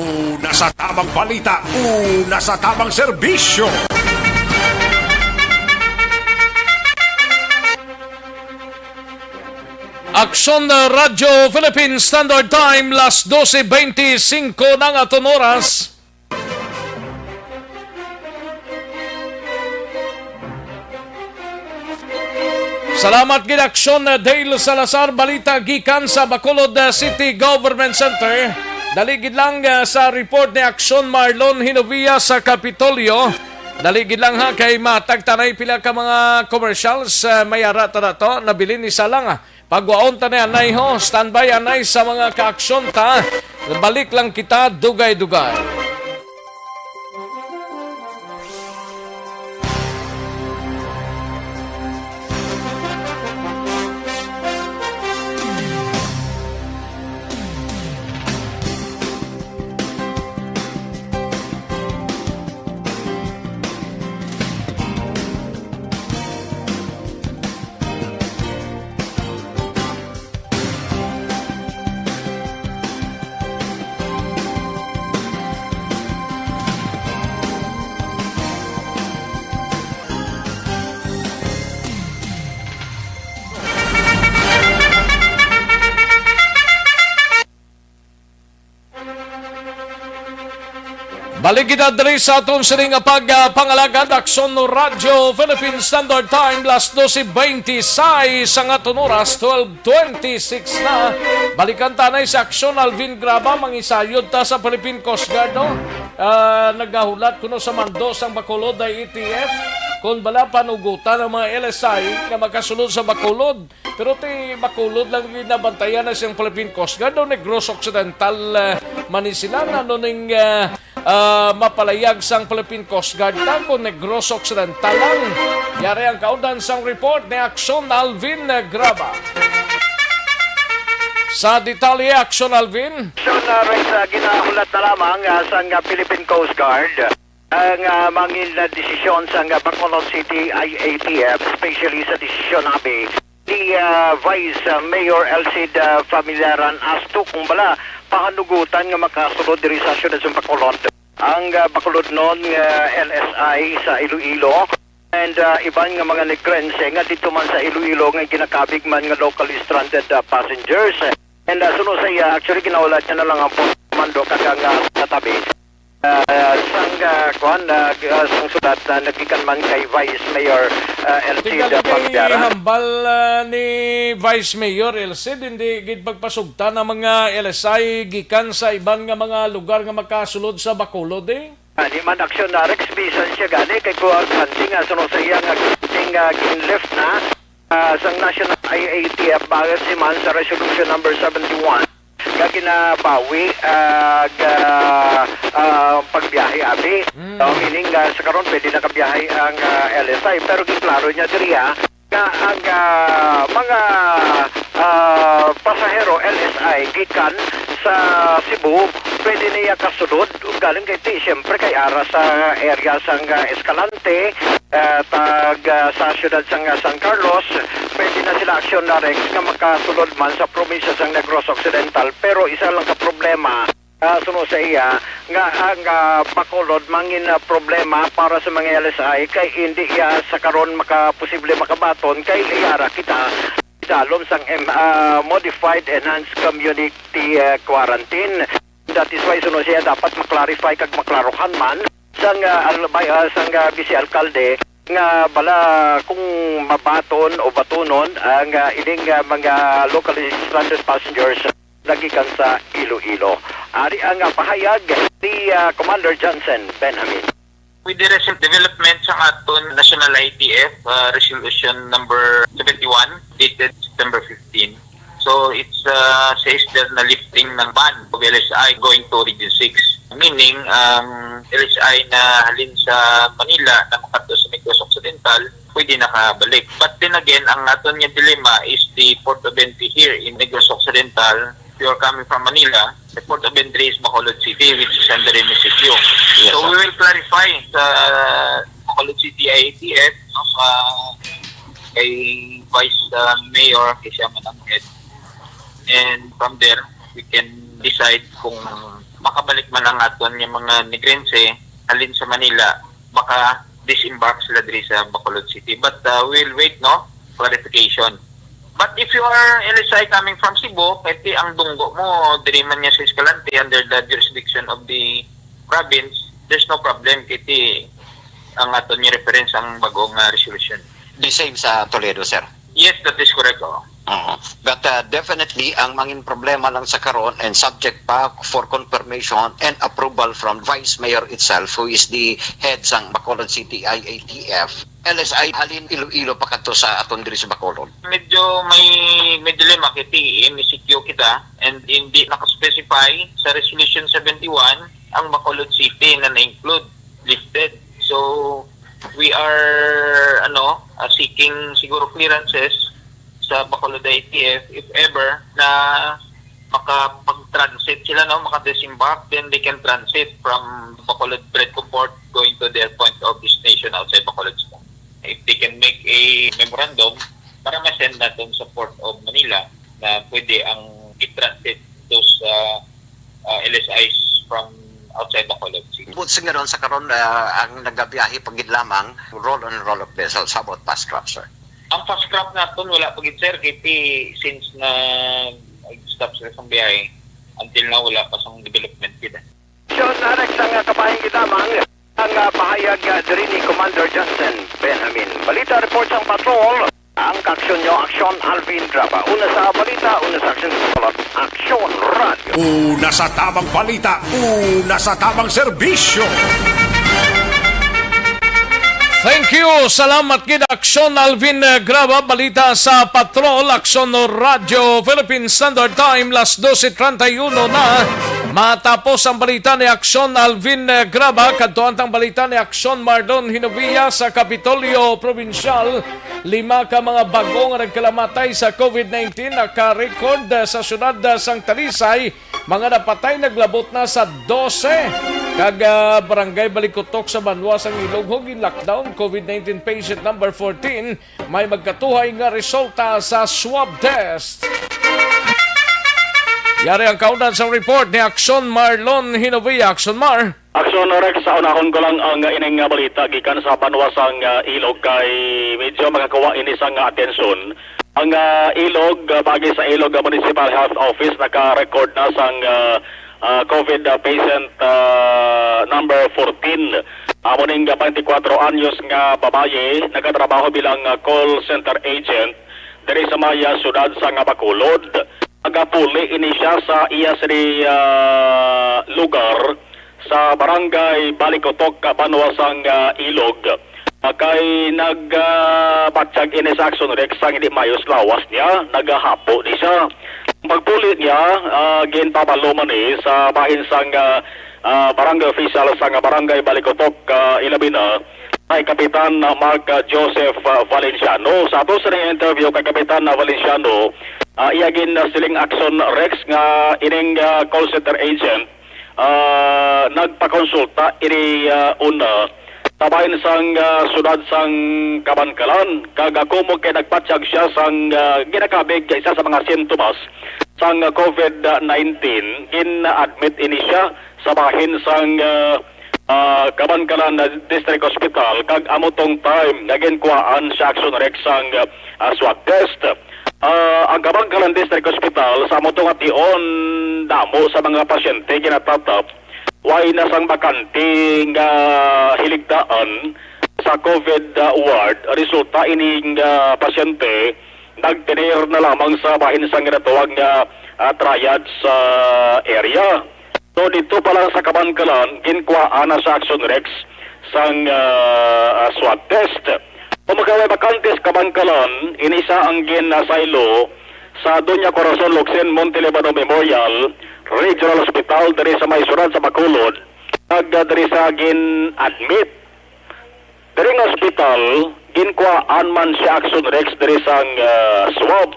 Una sa tamang balita, una sa tamang serbisyo. Action Radio Philippine Standard Time, las doce veinticinco na nga aton oras. Salamat gid, Aksyon, uh, Dale Salazar. Balita gikan sa Bacolod, uh, City Government Center. Dali gid lang, uh, sa report ni Aksyon Marlon Hinovia sa Kapitolyo. Dali gid lang, ha, kay matag tanay pila ka mga commercials, uh, may ara ta na to. Nabilin isa lang, ah. Pagwaon ta ni anay ho, standby anay sa mga kaaksyon ta. Balik lang kita, dugay-dugay. Balik kita diri sa aton sini nga pag, ah, pangalagad, Aksyon Radyo Philippine Standard Time, las doce veintiseis ang aton oras, twelve twenty-six na. Balikan ta na sa Aksyon Alvin Graba, mangisayod ta sa Philippine Coast Guard, no? Ah, nagahulat kuno sa mando sang Bacolod ay E T F, kung bala panugutan ang mga L S I nga makasulod sa Bacolod. Pero ti Bacolod lang ginabantayan na siyang Philippine Coast Guard, no? Negros Occidental, eh, man ni sila, ano ning, eh, ah, mapalayag sang Philippine Coast Guard ta kung Negros Occidental lang. Yari ang kaundan sang report ni Aksyon Alvin Graba. Sa detalye, Aksyon Alvin. Aksyon, ah, Rex, ah, ginahulat na lamang, ah, sang, ah, Philippine Coast Guard. Ang, ah, mangin na desisyon sang, ah, Bacolod City I A T F, especially sa desisyon abi ni, ah, Vice, ah, Mayor Elcid, ah, Familiaran Asto kung bala pahanugutan nga makasulod diri sa siyudad sa Bacolod. Ang, ah, Bacolodnon nga L S I sa Iloilo and, ah, iban nga mga Negrense nga dito man sa Iloilo nga ginakabig man nga locally stranded, ah, passengers. And, ah, suno sa iya, actually, ginaulat niya na lang ang post commando kag ang, ah, sa tabi. Ah, sang, ah, kuan, ah, g-, ah, sang sulat na naggikan man kay Vice Mayor, ah, Elcid, Tingali ah, kay Pagbiara. Hambal, ah, ni Vice Mayor Elcid, hindi gid pagpasugta ang mga L S I gikan sa iban nga mga lugar nga makasulod sa Bacolod, eh. Ah, di man aksyon na Rex, bisan siya gani kay kuan hunting, ah, suno sa iya nga hunting, ah, gin-lift na, ah, sang National I A T F bago si man sa Resolution Number seventy-one nga ginabawi, ah, ga, ah, pagbiyahe abi. Mm. So, meaning, ah, sa karon pwede nakabiyahe ang, ah, L S I, pero giklaro niya diri, ah, nga ang, ah, mga, ah, pasahero L S I gikan sa Cebu pwede niya kasulod galing kay ti, siyempre kay ara sa area sang, ah, Escalante, ah, tag, ah, sa siyudad sang, ah, San Carlos, pwede na sila aksyon na Rex nga makasulod man sa probinsya sang Negros Occidental. Pero isa lang ka problema, ah, suno sa iya, nga ang, ah, Bacolod mangin, ah, problema para sa mga L S I kay hindi iya sa karon makaposible makabaton kay iyara kita dalom sang em-, ah, modified enhanced community, ah, quarantine. That is why suno siya dapat maklarify kag maklaruhan man sang, ah, al-, bay-, ah, sang, ah, vice alkalde nga bala kung mabaton o batunon ang, ah, ining, ah, mga locally stranded passengers nagikan sa Iloilo. Ari ang, ah, pahayag ni, ah, Commander Johnson Benjamin. With the recent development sa aton National I T F, uh, Resolution Number seventy-one, dated September fifteen. So, it's, uh, says there na lifting ng ban of L S I going to Region six. Meaning, ang L S I na halin sa Manila na makadto sa Negros Occidental, pwede nakabalik. But then again, ang aton nga dilemma is the port of entry here in Negros Occidental. If you are coming from Manila, the port of entry is Bacolod City, which is under M S C Q. Yes, so, sir, we will clarify sa Bacolod City I A T F, no, sa kay Vice, uh, Mayor, kay siya man ang head. And from there, we can decide kung makabalik man ang aton nga mga Negrense halin sa Manila, maka-disembark sila diri sa Bacolod City. But, uh, we'll wait, no? Clarification. But if you are L S I coming from Cebu, kay ti ang dunggo mo, diri man niya sa Escalante under the jurisdiction of the province, there's no problem. Kay ti ang aton nga reference ang bagong, ah, resolution. The same sa Toledo, sir? Yes, that is correct, oo. Oo. But, uh, definitely, ang mangin problema lang sa karon and subject pa for confirmation and approval from Vice Mayor itself, who is the head sang Bacolod City I A T F, L S I halin Iloilo pa kadto sa aton diri sa Bacolod. Medyo may, may dilemma kay ti M S C Q kita and hindi naka-specify sa Resolution seventy-one ang Bacolod City na na-include, lifted. So, we are, ano, uh, seeking siguro clearances sa Bacolod I T F if ever na makapag-transit sila, no, maka-disembark, then they can transit from Bacolod Bred Comfort going to their point of destination outside Bacolod City. If they can make a memorandum para ma-send natin sa Port of Manila na pwede ang i-transit those, uh, uh, L S Is from outside Bacolod City. But sa ngayon, sa karon, uh, ang nagabiyahe pa gid lamang roll on roll off vessels. How about fast craft, sir? Ang fast craft naton wala pa gid, sir, kay ti since na nag-stop sila sa biyahe, until now wala pa sang development gid. John Alex, ang, ah, kabahin gid lamang ang, ah, pahayag, ah, diri ni Commander Johnson Benjamin. Balita report sang patrol, ang kaaksyon nyo, Aksyon Alvin Drapa. Una sa balita, una sa aksyon sa balot, Aksyon Radio. Una sa tamang balita, una sa tamang serbisyo. Thank you. Salamat gid, Aksyon Alvin, eh, Graba. Balita sa Patrol, Aksyon Radyo Philippine Standard Time, las doce treinta y uno na. Matapos ang balita ni Aksyon Alvin, eh, Graba, kadtuan tang balita ni Aksyon Marlon Hinovia sa Kapitolyo Probinsyal. Lima ka mga bag-o nga nagkalamatay sa COVID nineteen naka-record, eh, sa siyudad, eh, sang Talisay. Mga napatay naglabot na sa doce. Kag, ah, Barangay Balikutok sa banwa sang Ilog, ginlockdown, COVID nineteen patient number fourteen, may magkatuhay nga resulta sa swab test. Yari ang kaundan sa report ni Action Marlon Hinovia. Action Mar. Action Rex, sa unahon ko lang ang ining nga balita gikan sa banwa sang, ah, Ilog kay medyo makakuha ini sang atensyon. Ang, ah, Ilog, ah, paagi sa Ilog, ah, Municipal Health Office naka-record na sang, ah, ah, COVID, ah, patient, ah, number fourteen. Amo ning twenty-four anyos nga babayi nagatrabaho bilang, ah, call center agent diri sa may, ah, siyudad sang Bacolod. Nagapuli ini siya sa iya sini, ah, lugar sa Barangay Balikutok, banwa sang, ah, Ilog. Ah, kay nag, ah, batyag ini sa Action Rex sang hindi maayos lawas niya, nagahapo ni siya. Ang pagpuli niya, ah, ginpabalo man ni sa bahin sang, ah, ah, barangay official sang Barangay Balikutok, ah, ilabi na kay Kapitan, ah, Mark, ah, Joseph, ah, Valenciano. Sa ato sa interview kay Kapitan, ah, Valenciano, ah, iya gin, ah, siling Action Rex nga ining, ah, call center agent, ah, nagpakonsulta ini, ah, una sa bahin sang, ah, siyudad sang Kabankalan, kag, ah, kumo kay nagpatyag siya sang, ah, ginakabig isa sa mga sintomas sang, ah, COVID nineteen, gin-admit ini siya sa bahin sang, ah, ah, Kabankalan District Hospital, kag amo tong time nga ginkuhaan sa Action Rex sang, ah, swab test. Ah, ang Kabankalan District Hospital, sa amo to nga tion, damo sa mga pasyente ginatatap, way na sang bakante nga hiligdaan sa COVID, ah, ward. Resulta ining, ah, pasyente nagtener na lamang sa bahin sang ginatawag nga, ah, triage, ah, area. So, dito pa lang sa Kabankalan, ginkuhaan na sa Action Rex sang, ah, ah, swab test. Kung magkaway bakantes Kabankalan, inisa ang ginasaylo sa Doña Corazon Locsin Montelibano Memorial Regional Hospital diri sa may siyudad sa Bacolod, kag, ah, diri sa gin-admit. Diri nga ospital, ginkuhaan man si Action Rex diri sang, ah, swab.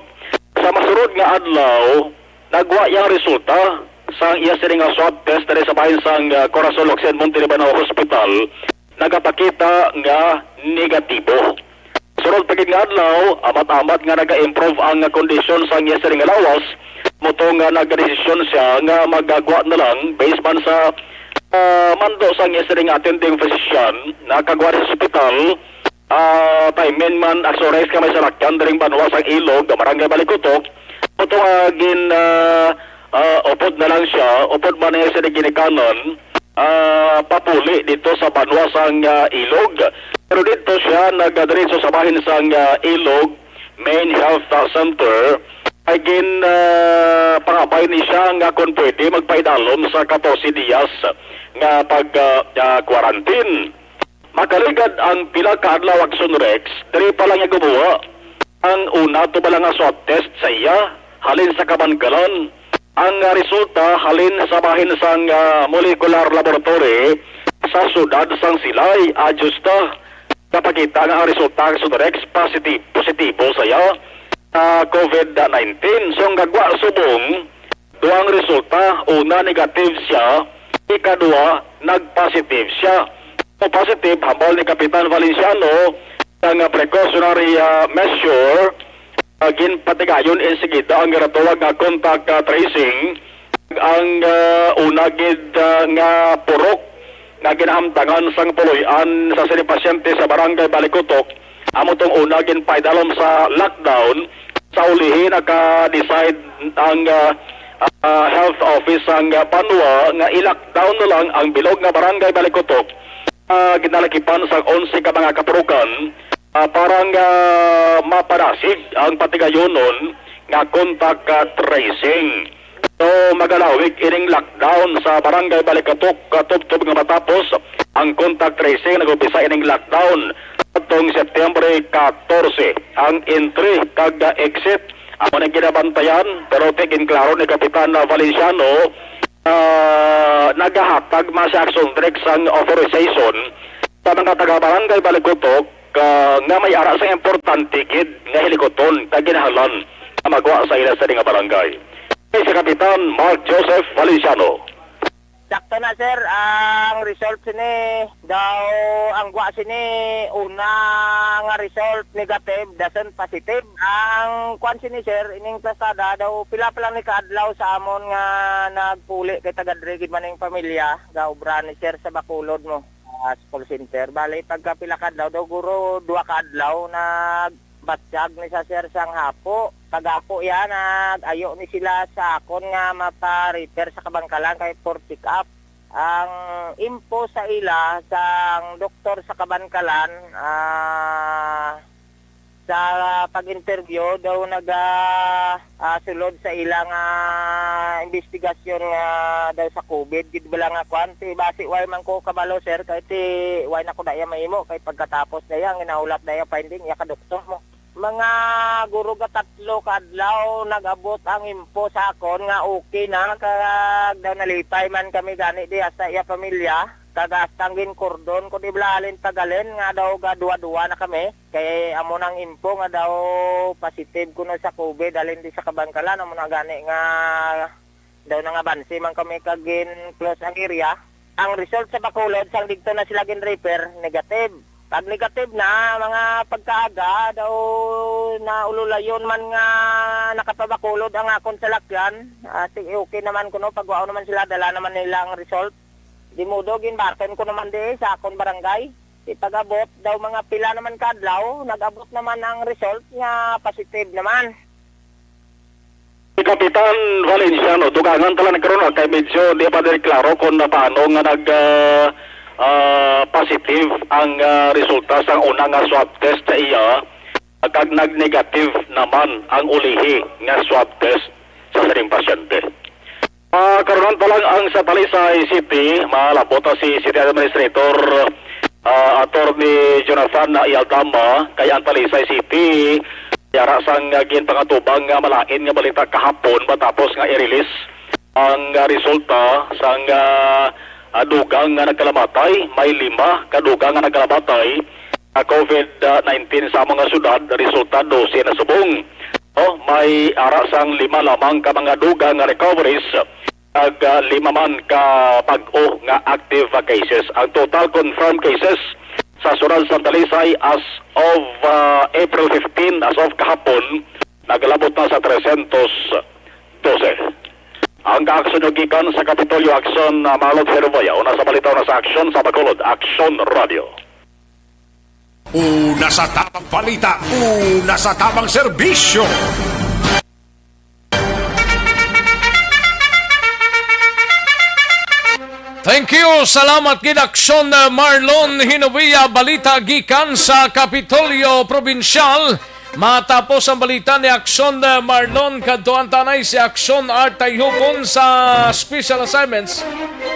Sa masunod nga adlaw, nagwa iya ang resulta sang iya sini nga swab test diri sa bahin sang, ah, Corazon Locsin Montelibano Hospital, nagapakita nga negatibo. Sunod pa gid nga adlaw, amat-amat nga naga-improve ang kondisyon sang iya sini nga lawas, mo to nga nagdesisyon siya nga magagwa na lang based man sa, ah, mando sang iya sini nga attending physician, nakagwa sa ospital, ah, time man Action Rex ka may salakyan diring banwa sang Ilog, Barangay Balikutok, mo to nga gin, ah, ah, upod na lang siya, upod man niya sa ginikanan, ah, papuli dito sa banwa sang, ah, Ilog. Pero dito siya nagadiretso sa bahin sang, ah, Ilog Main Health, ah, Center. Ay gin, ah, pangabay ni siya nga kung pwede magpaidalom sa katorse diyas nga pag, ah, ah, quarantine. Makaligad ang pila ka adlaw, Action Rex, diri pa lang niya gumuha ang una to ba lang nga swab test sa iya halin sa Kabankalan. Ang, ah, resulta halin sa bahin sang, ah, molecular laboratory sa siyudad sang Silay, Ajusta. Kapakita nga ang resulta, Action Rex, positive, positibo sa iya sa COVID nineteen. So, ang gagwa subong, duha ang resulta, una negative siya, ikaduha nag-positive siya. Kung positive, hambal ni Kapitan Valenciano, ang, ah, precautionary, ah, measure, ah, ginpatigayon insigida ang ginatawag nga contact, ah, tracing. Ang, ah, una gid, ah, nga purok nga ginahamtangan sang puloy-an sa sini pasyente sa Barangay Balikutok, amo tong una ginpaidalom sa lockdown. Sa ulihi, naka-decide ang, ah, ah, health office sang, ah, banwa nga i-lockdown na lang ang bilog nga Barangay Balikutok, ah, ginalakipan sang onse ka mga kapurukan, ah, para nga mapadasig ang patigayonon nga contact, ah, tracing. So, magalawig ining lockdown sa Barangay Balikatok, ah, tubtob nga matapos ang contact tracing. Nag-umpisa ining lockdown atong September katorse. Ang entry kag, ah, exit amo na ginabantayan, pero ti ginklaro ni Kapitan, ah, Valenciano, ah, nagahatag man sa Action Rex sang authorization sa mga taga Barangay Balikutok, ah, nga may ara sa importante gid nga hilikuton kag ginahanglan nga magwa sa ila sa nga barangay. Kay si Kapitan Mark Joseph Valenciano. Sakto na, sir. Ang result sini daw, ang gwa sini, una nga result negative, dason positive. Ang kwan sini, sir, ining plasada daw pila pa lang ni kaadlaw sa amon nga nagpuli kay taga diri gid man ning pamilya, gaobra ni sir sa Bacolod mo, ah, sa call center. Bali, pagka pila ka adlaw daw, guro, duha ka adlaw, nagbatyag ni sa sir sang hapo. Paghapo iya, nag-ayo ni sila sa akon nga mapa-refer sa Kabangkalan kay for check-up. Ang info sa ila sang doktor sa Kabankalan, ah, sa pag-interview daw naga, ah, sulod sa ila nga investigasyon nga daw sa covid gid bala nga kwan. Ti basi way man ko kabalo, sir, kay ti way na ko na iya mahimo kay pagkatapos na iya, ang ginahulat na iya finding iya ka doktor mo. Mga guro, ga tatlo ka adlaw nag-abot ang info sa akon nga okay na, kag daw nalipay man kami gani diha sa iya pamilya, kag hasta ang ginkordon ko di bala halin paghalin nga daw gaduwa-duwa na kami, kay amo nang info nga daw positive kuno sa covid halin di sa Kabangkalan, amo na gani nga daw nangabansi man kami kag gin-close ang area. Ang result sa Bacolod, sang didto na sila gin-refer, negative. Pag negative na, mga pagkaaga, daw naululayon man nga nakapabakulod ang akon salakyan. Ah, sige, okay naman kuno, pagwao naman sila, dala naman nila ang result. Di modo, ginbaton ko naman di sa akon barangay. Di pag-abot, daw mga pila naman ka adlaw, nag-abot naman ang result nga positive naman. Si Kapitan Valenciano, dugangan ta lang karon, ah, kay medyo di pa diri klaro kung na paano nga nag, ah, ah, positive ang, ah, resulta sang una nga swab test sa iya, kag nag-negative naman ang ulihi nga swab test sa sining pasyente. Ah, karon ta lang ang sa Talisay City, malabot na si City Administrator, ah, Attorney Jonathan Ialdama, kay ang Talisay City, yara sang, ah, ginpangatubang nga malain nga balita kahapon matapos nga i-release ang, ah, resulta sang, ah, ah, dugang nga nagkalamatay. May lima ka dugang nga nagkalamatay sa covid nineteen sa among nga syudad, resulta dose na subong. Oh, may ara sang lima lamang ka mga dugang nga recoveries, kag, ah, lima man ka bag-o nga active cases. Ang total confirmed cases sa syudad sa Talisay as of, ah, April fifteen, as of kahapon, nagalabot na sa trescientos doce. Ang kaaksyon nyo gikan sa Kapitolyo Aksyon, ah, Marlon Herboya, una sa balita, una sa aksyon sa Bacolod, Aksyon Radio. Una sa tamang balita, una sa tamang serbisyo. Thank you. Salamat gid, Aksyon, uh, Marlon Hinovia. Balita gikan sa Kapitolyo Probinsyal. Matapos ang balita ni Aksyon, uh, Marlon, kadtuan ta anay si Aksyon Art Tayhupon sa special assignments.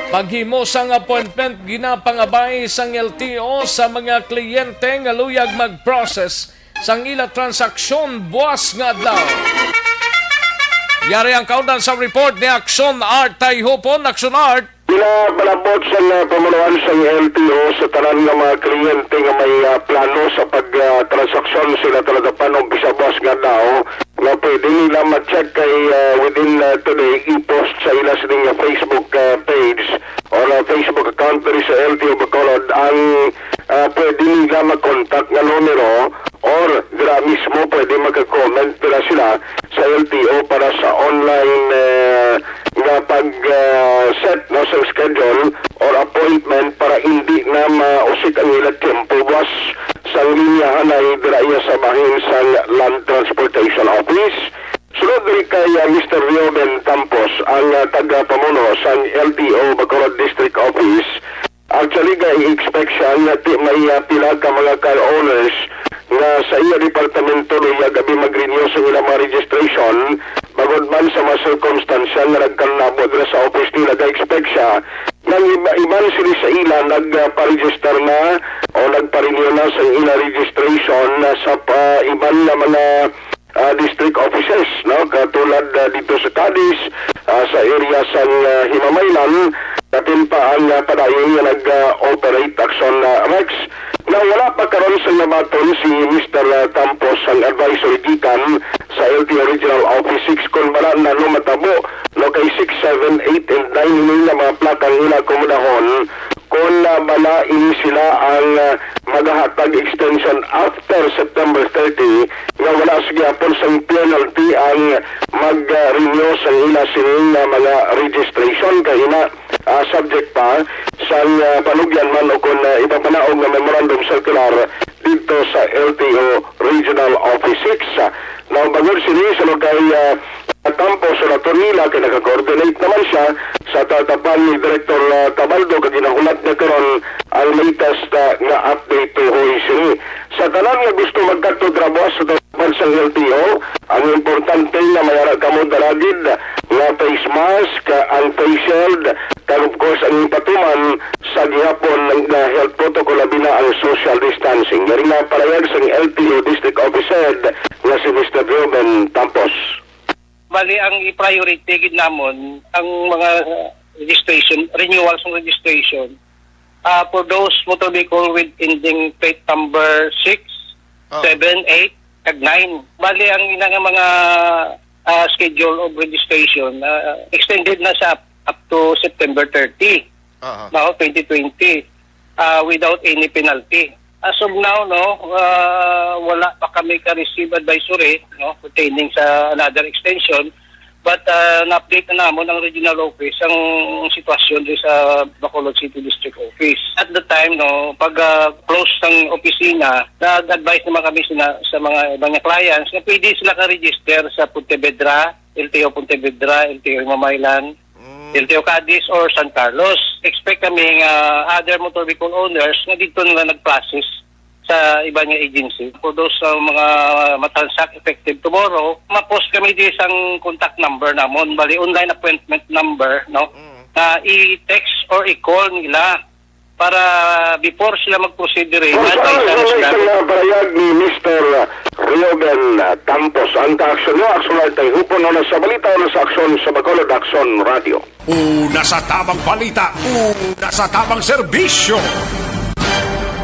Paghimo sang appointment, ginapangabay sang L T O sa mga kliyente nga luyag mag-process sang ila transaksyon buas nga adlaw. Yari ang kaundan sa report ni Aksyon Art Tayhupon. Aksyon Art. Ginapalabot sang, ah, pamunuan sang L T O sa tanan nga mga kliyente nga may, ah, plano sa pag, ah, transaksyon sila talaga panog sa buas nga adlaw, nga pwede nila ma-check kay, ah, within, ah, today, i-post sa ila sining nga Facebook, ah, page or, ah, Facebook account diri sa L T O Bacolod ang, ah, pwede nila ma-contact nga numero, or dira mismo pwede magka-comment dira sila sa L T O para sa online, eh, nga pag, ah, set, no, sa schedule or appointment para hindi na mausik ang ila tiyempo buas sang linya hanay dira iya sa bahin sang Land Transportation Office. Sulod diri kay, ah, Mister Reuben Campos, ang, ah, tagapamuno sang L T O Bacolod District Office, actually, ga-expect siya nga ti may, ah, pila ka mga car owners nga sa iya departamento luya gabi mag-renew sa ilang mga registration, bangod man sa mga sirkumstansya nga nagkanabo dira sa office nila, ga-expect siya nga iba, iban sila sa ila nagpa-register na o nagpa-renew na sa ila registration na sa pa, iban nga mga, ah, district offices, no? Katulad, ah, dito sa Cadiz, ah, sa area sa, ah, Himamaylan, kapin pa ang, ah, padayon nga nag-operate aksyon na Rex. Na wala pa karon sa nabaton si Mister, ah, Campos, ang advisory gikan sa L T O Regional Office six, kung bala na no matabo no, kay six, seven, eight, and nine ini nga mga plaka ang ila akomodahon, kung, ah, bala ini sila ang, ah, magahatag extension after September thirty, nga wala sa gihapon sang penalty ang mag, ah, renew sang ila sining, ah, mga registration, kay ina, ah, subject pa sang, ah, panugyan man o kon, ah, ipapanaog nga memorandum circular didto sa L T O Regional Office six. Now, bangod sini sa kay, ah, Campos, sa Tornila, kay naka-coordinate naman siya sa tatapan ni Director, ah, Cabaldo, kag ginahulat na karon ang latest, ah, nga update tuhoy sini. Sa tanan nga gusto magkadto trabaho sa tatapan sang L T O, ang importante nga may ara kamo dala gid nga face mask, ah, ang face shield, kag of course ang patuman sa gihapon nga health protocol, labi na ang social distancing. Yari nga parayag sang L T O District Office Head nga si Mister Ruben Tampos. Bali, ang i-priority gid namon ang mga registration, renewals ng registration, ah, for those motor vehicle with ending plate number six, Oh. seven, eight, kag nine. Bali, ang ina nga mga, ah, schedule of registration, ah, extended na sa up, up to September thirty, Aha. no, twenty twenty, ah, without any penalty. As of now, no, ah, wala pa kami ka-receive advisory, no, pertaining sa another extension. But, ah, na-update na namon ang regional office ang sitwasyon di sa Bacolod City District Office. At the time, no, pag, ah, close sang opisina, nag-advise naman kami sina, sa mga iba nga clients na pwede sila ka-register sa Pontevedra, L T O Pontevedra, L T O Himamaylan, Mm. L T O Cadiz, or San Carlos. Expect kami nga other motor vehicle owners nga dito nila nag-process sa iba nga agency. For those, uh, mga matransact effective tomorrow, ma-post kami di sang contact number namon. Bali, online appointment number, no? Mm. Na i-text or i-call nila para before sila mag-proceed diri, Kung ma-advise saan na sa sila. Isang, uh, pahayag ni Mister Reuben, uh, Campos, ang kaaksyon mo, aksyon ay tayo hupon, una sa balita, una sa aksyon sa Bacolod Aksyon Radio. Una sa tamang balita, una sa tamang serbisyo.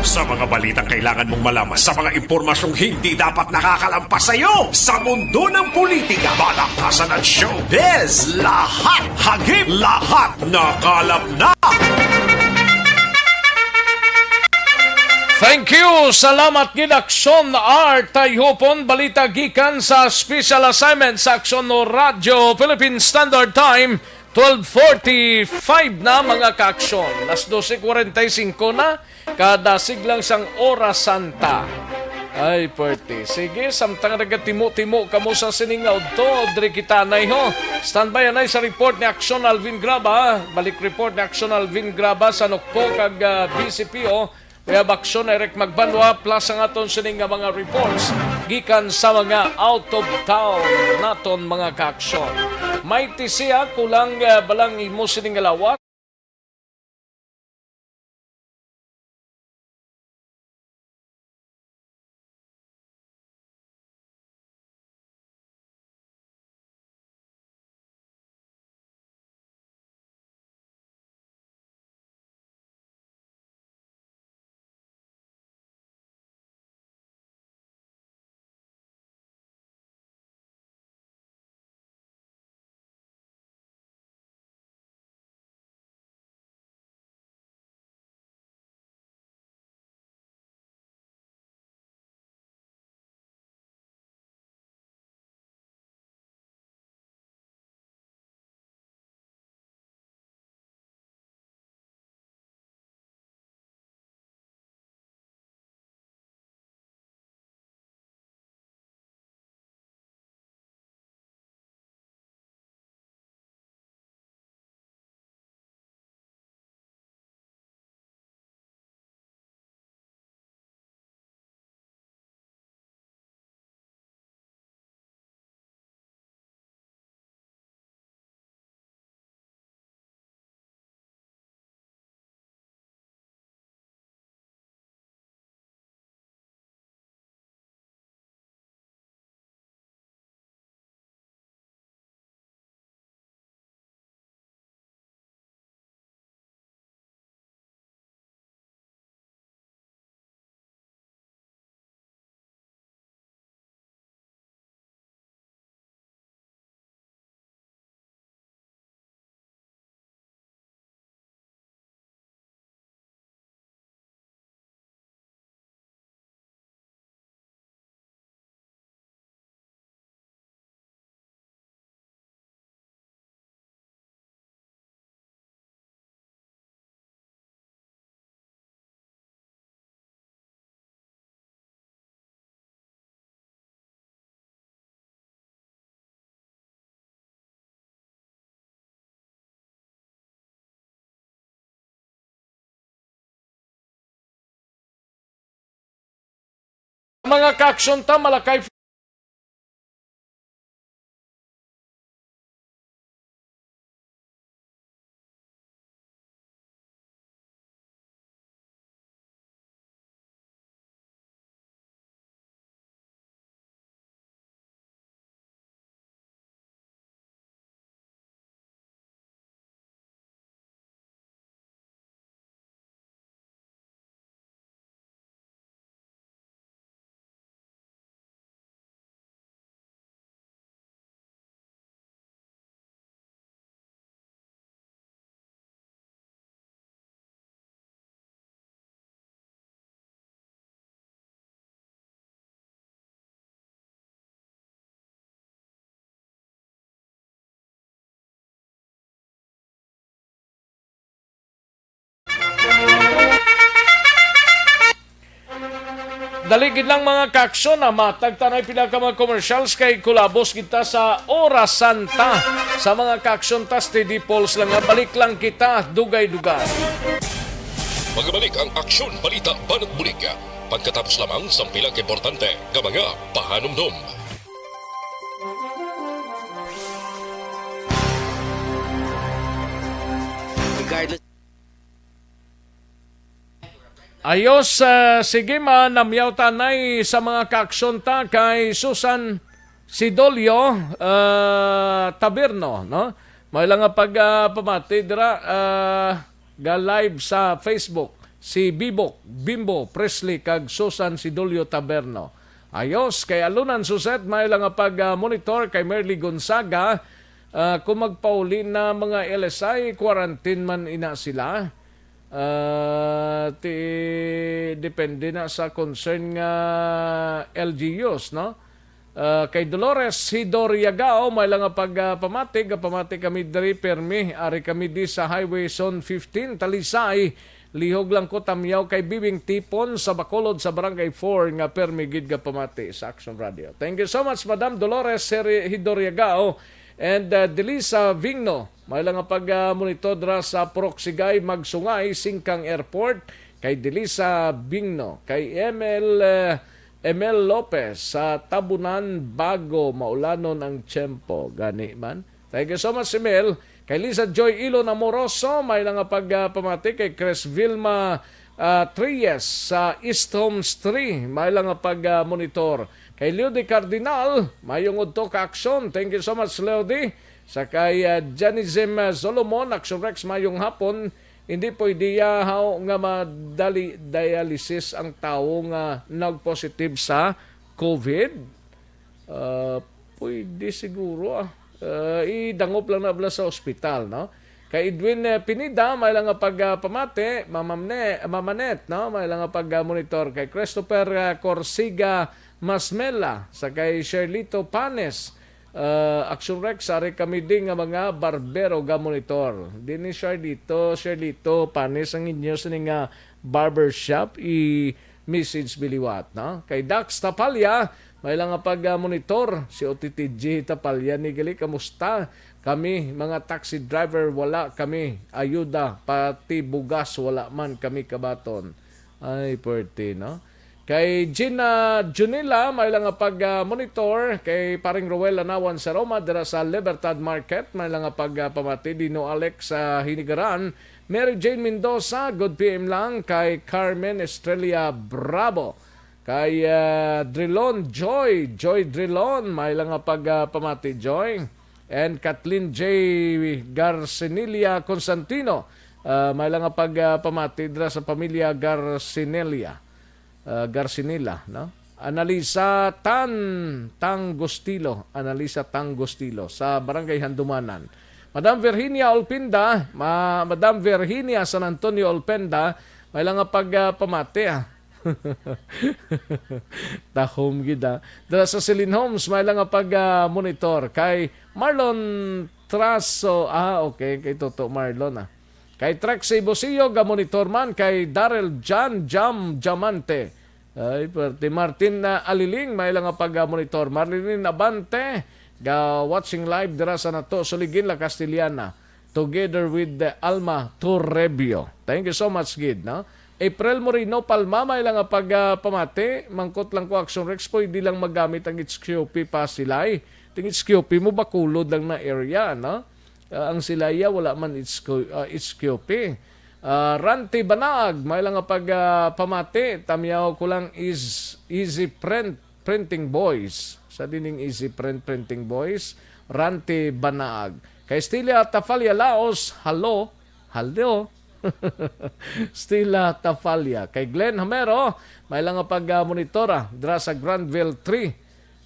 Sa mga balitang kailangan mong malaman, sa mga impormasyong hindi dapat nakakalampas sa iyo, sa mundo ng politika, balaktasan at showbiz, lahat hagip, lahat nakalap na. Thank you. Salamat gid, Aksyon R. Tayhupon, balita gikan sa special assignment sa Aksyon Radyo Philippine Standard Time. Twelve forty-five na, mga kaaksyon. Las doce cuarenta y cinco na, kadasig lang sang oras santa. Ay, pwerte. Sige, samtang nagatimo-timo kamo sa sining nga udto, diri kita anay, ho. Standby anay sa report ni Aksyon Alvin Graba. Balik report ni Aksyon Alvin Graba sa Nokpo kag, ah, B C P O. We have Aksyon Eric Magbanwa, plus ang aton sining nga mga reports gikan sa mga out of town naton, mga kaaksyon. May tisiya, kulang, ah, balang imo sining nga lawak. Mga kaaksyon ta, Malakay. Dali gid lang, mga kaaksyon, ah, matag ta na pila ka mga commercials kay kulabos kita sa orasan ta sa mga kaaksyon ta. Steady pulse lang nga, balik lang kita dugay-dugay. Magabalik ang Aksyon, Balita, Banat Bulig pagkatapos lamang sang pila ka importante nga mga pahanumdom. Regardless. Ayos, ah, sige, manamyaw tanay sa mga kaaksyon ta kay Susan Sidolio, ah, Taberno, no? May lang nga pag, ah, pamati dira, ah, ga live sa Facebook si Bibok, Bimbo Presley kag Susan Sidolio Taberno. Ayos, kay Alunan Suset, may lang nga pag, ah, monitor kay Merly Gonzaga. Ah, kung magpauli na mga L S I, quarantine man ina sila. Ah, ti, depende na sa concern nga L G Us, no? Ah, kay Dolores Hidoriagao, may lang nga pag, ah, pamati, gapamati kami diri, permi. Ari kami di sa Highway Zone fifteen, Talisay. Lihog lang ko tamyaw kay Bibing Tipon sa Bacolod sa Barangay four nga permi gid gapamati sa Action Radio. Thank you so much, Madam Dolores Heri-, Hidoriagao and, ah, Delisa Vingno. May lang nga pag, ah, monitor dira sa Purok Sigay, Magsungay, Singkang Airport, kay Delisa Bingno, kay M L, eh, M L Lopez sa Tabunan, Bago, maulanon ang tiyempo. Gani man. Thank you so much, Emil. Kay Lisa Joy Ilon Amoroso, may lang nga pag, ah, pamati. Kay Chris Vilma, ah, Trias sa East Homes three, may lang nga pag, ah, monitor. Kay Leody Cardinal, mayong udto ka aksyon. Thank you so much, Leody. Sa kay, ah, Janizim, ah, Solomon, Action Rex, mayong hapon. Hindi pwede yahaw nga madali dialysis ang tawo nga nag-positive sa COVID. Ah, pwede siguro, ah. Ah, idangop lang na bala sa ospital, no? Kay Edwin, eh, Pineda, may lang nga pag, ah, pamati, Mamamne-, Mamanet, no? May lang nga pag, ah, monitor. Kay Christopher, ah, Corsiga Masmela, sa kay Sherlito Panes, ah, Action Rex, ari kami di nga mga barbero ga monitor. Di ni Sherlito, Sherlito Panes ang inyo sini nga barbershop, i-message biliwat, no? Kay Dax Tapalya, may lang nga pag, ah, monitor. Si O T T G Tapalya ni gali, kamusta? Kami, mga taxi driver, wala kami ayuda, pati bugas, wala man kami kabaton. Ay, pwerte, no? Kay Gina Junila, may lang nga pag, ah, monitor. Kay Paring Roel Lanawan sa Roma, dira sa Libertad Market, may lang nga pag, ah, pamati. Dino Alex sa Hinigaran, Mary Jane Mendoza, good P M lang. Kay Carmen Estrella Bravo, kay, ah, Drilon Joy, Joy Drilon, may lang nga pag, ah, pamati, Joy. And Kathleen J Garcinelia Constantino, ah, may lang nga pag, ah, pamati dira sa pamilya Garcinelia, ah, Garcinela, no? Analisa Tan Tangostilo, Analisa Tangostilo sa Barangay Handumanan. Madam Virginia Olpinda, ma-, Madam Virginia San Antonio Olpenda, may lang nga pag, ah, pamati, ah. Tahom gid, ah. Dira sa Celine Homes, may lang nga pag, ah, monitor kay Marlon Traso. Ah, okay, kay Toto Marlon, ah. Kay Trexie Busio, ga monitor man kay Daryl John Jam Diamante. Ay, pwerte. Martin, ah, Aliling, may lang nga pag, ah, monitor. Marilyn Abante, ga watching live dira sa Nato, Suligin, La Castellana, together with, ah, Alma Torrebio. Thank you so much, gid, no? April Moreno Palma, may lang nga pag, ah, pamati, mangkot lang ko, Action Rex, pwede lang magamit ang H Q P pa sila, eh. Ting H Q P mo, Bacolod lang na area, no? Ah, ang Silaya, wala man H Q, ah, H Q P. Ah, Ranti Banag, may lang nga pag, ah, pamati, tamyaw ko lang is Easy Print, Printing Boys. Sa dining Easy Print, Printing Boys, Ranti Banag. Kay Stila Tafalia Laos, hello, hello. Stila Tafalia. Kay Glenn Hamero, may lang nga pag, ah, monitora dira sa Granville three.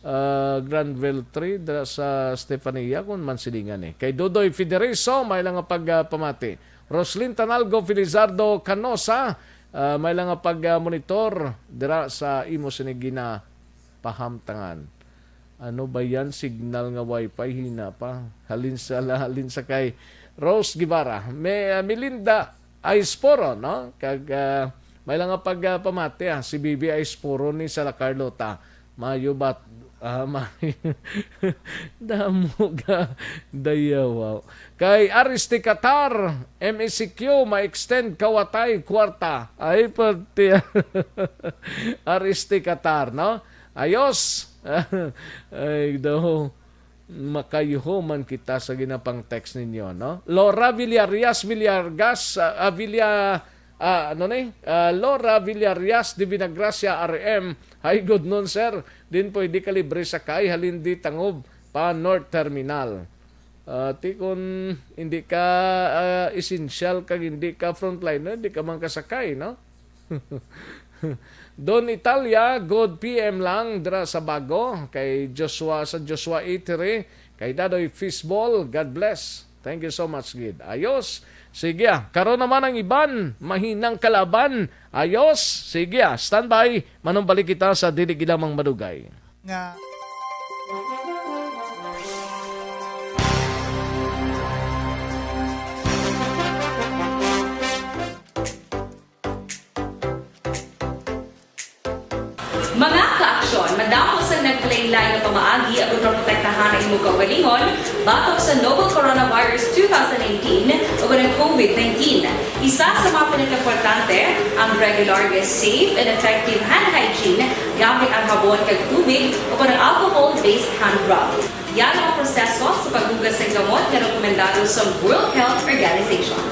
Ah, Granville three, dira sa Stefania, kung man silingan eh. Kay Dodoy Fiderizo, may lang nga pag, ah, pamati. Roslyn Tanalgo Felizardo Canosa, ah, may lang nga pag, ah, monitor dira sa imo sini ginapahamtangan. Ano ba yan? Signal nga wifi, hina pa. Halin sa, halin sa kay Rose Guevara. May, ah, Melinda Aisporo, no? Kag, ah, may lang nga pag, ah, pamati, ah, si Bibi Aisporo ni Sala Carlota. Mayo bat, ah, may-, damo ga dayawaw. Kay Aristi Qatar, M E C Q, ma-extend kawatay kwarta. Ay, pati. Aristi Qatar, no? Ayos. Ay, daw. Makayuho man kita sa ginapang text ninyo, no? Laura Villarias Villargas, ah, ah, Villa, ah, ano ni? Ah, Laura Villarias de Vinagracia R M. Hi, good noon, sir. Din pwede ka libre sakay halin di Tangob pa North Terminal. Ah, ti kun hindi ka, ah, essential kag hindi ka frontliner, di ka man kasakay, no? Don Italia, good P M lang dira sa Bago. Kay Joshua, sa Joshua Itiri, kay Dadoy Fishball, God bless. Thank you so much, gid. Ayos. Sige, ah. Karon naman ang iban, mahinang kalaban. Ayos. Sige, ah. Standby. Manumbalik kita sa dili gid lamang madugay. Nga Mga kaaksyon, madamo sang naglain-lain nga pamaagi agud maprotektahan ang imo kaugalingon batok sa novel coronavirus two thousand nineteen ug ang COVID nineteen. Isa sa mga pinakaimportante, ang regular nga safe and effective hand hygiene gamit ang habon kag tubig o kon ang alcohol-based hand rub. Yari ang proseso sa paghugas sang gamot nga rekomendado sa World Health Organization.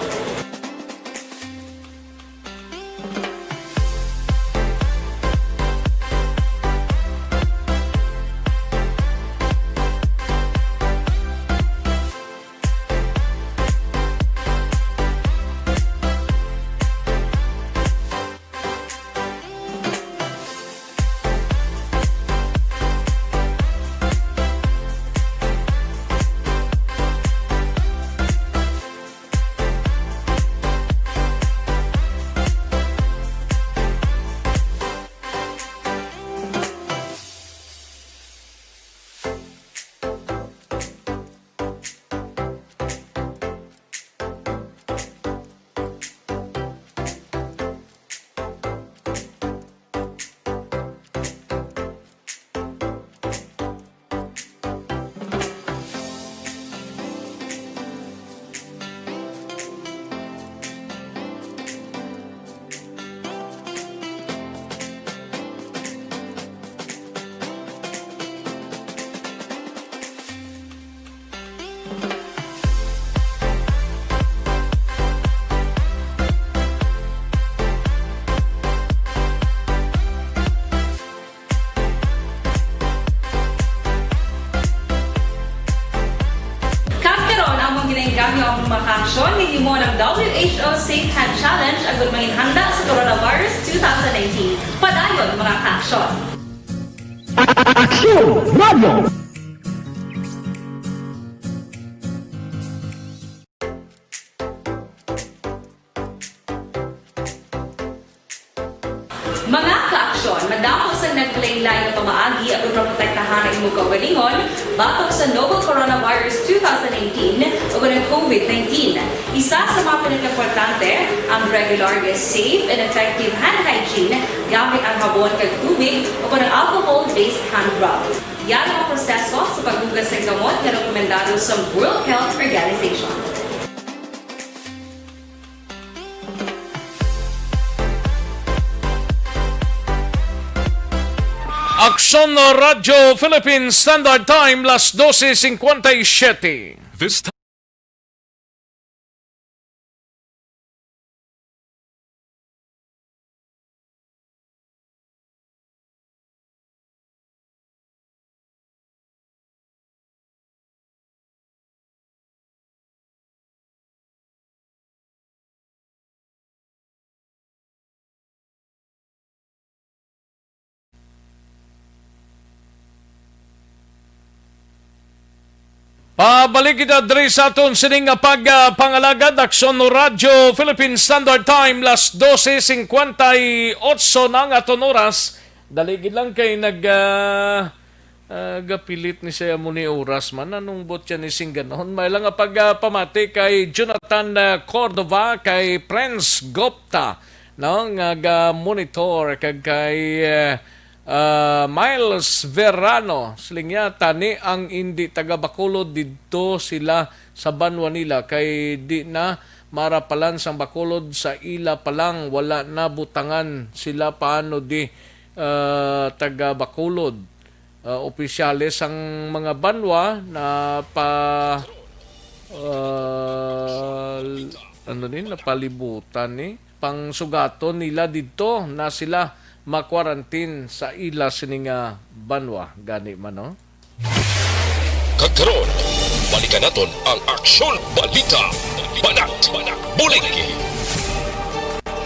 Kag karon, among ginainggam ang mga kaaksyon nga himo ng W H O Safe Hand Challenge agud manginhanda sa coronavirus two thousand nineteen. Padayon, mga kaaksyon. Aksyon Radio! Mga kaaksyon, madamo sang naglain-lain nga pamaagi aron maprotektahan ang imong kaugalingon batok sa novel coronavirus two thousand nineteen o ang COVID nineteen. Isa sa mga pinakaimportante, ang regular nga safe and effective hand hygiene gamit ang habon kag tubig o kon ang alcohol-based hand rub. Yari ang proseso sa paghugas sang gamot nga rekomendado sa World Health Organization. Aksyon Radyo Philippine Standard Time, las doce cincuenta y siete. This Pabalik kita diri sa aton sining nga pag, ah, pangalagad. Aksyon Radyo Philippine Standard Time, las doce cincuenta y ocho na ang aton oras. Dali gid lang kay nag, ah, ah, gapilit ni siya mo ni oras man. Anong bot siya ni singganon? May lang nga pag, ah, pamati kay Jonathan, ah, Cordova, kay Prince Gupta, no, nga ga-monitor, kag kay, ah, ah, Miles Verano. Siling niya, tani ang indi taga Bacolod, didto sila sa banwa nila, kay di na marapalan sang Bacolod sa ila pa lang, wala na butangan sila paano di, ah, taga Bacolod. Ah, opisyales sang mga banwa na pa, ah, ano ni, napalibutan ni pangsugaton nila didto na sila ma-quarantine sa ila sini nga banwa. Gani man, no? Kag karon, balikan naton ang Aksyon Balita, Banat, Bulig.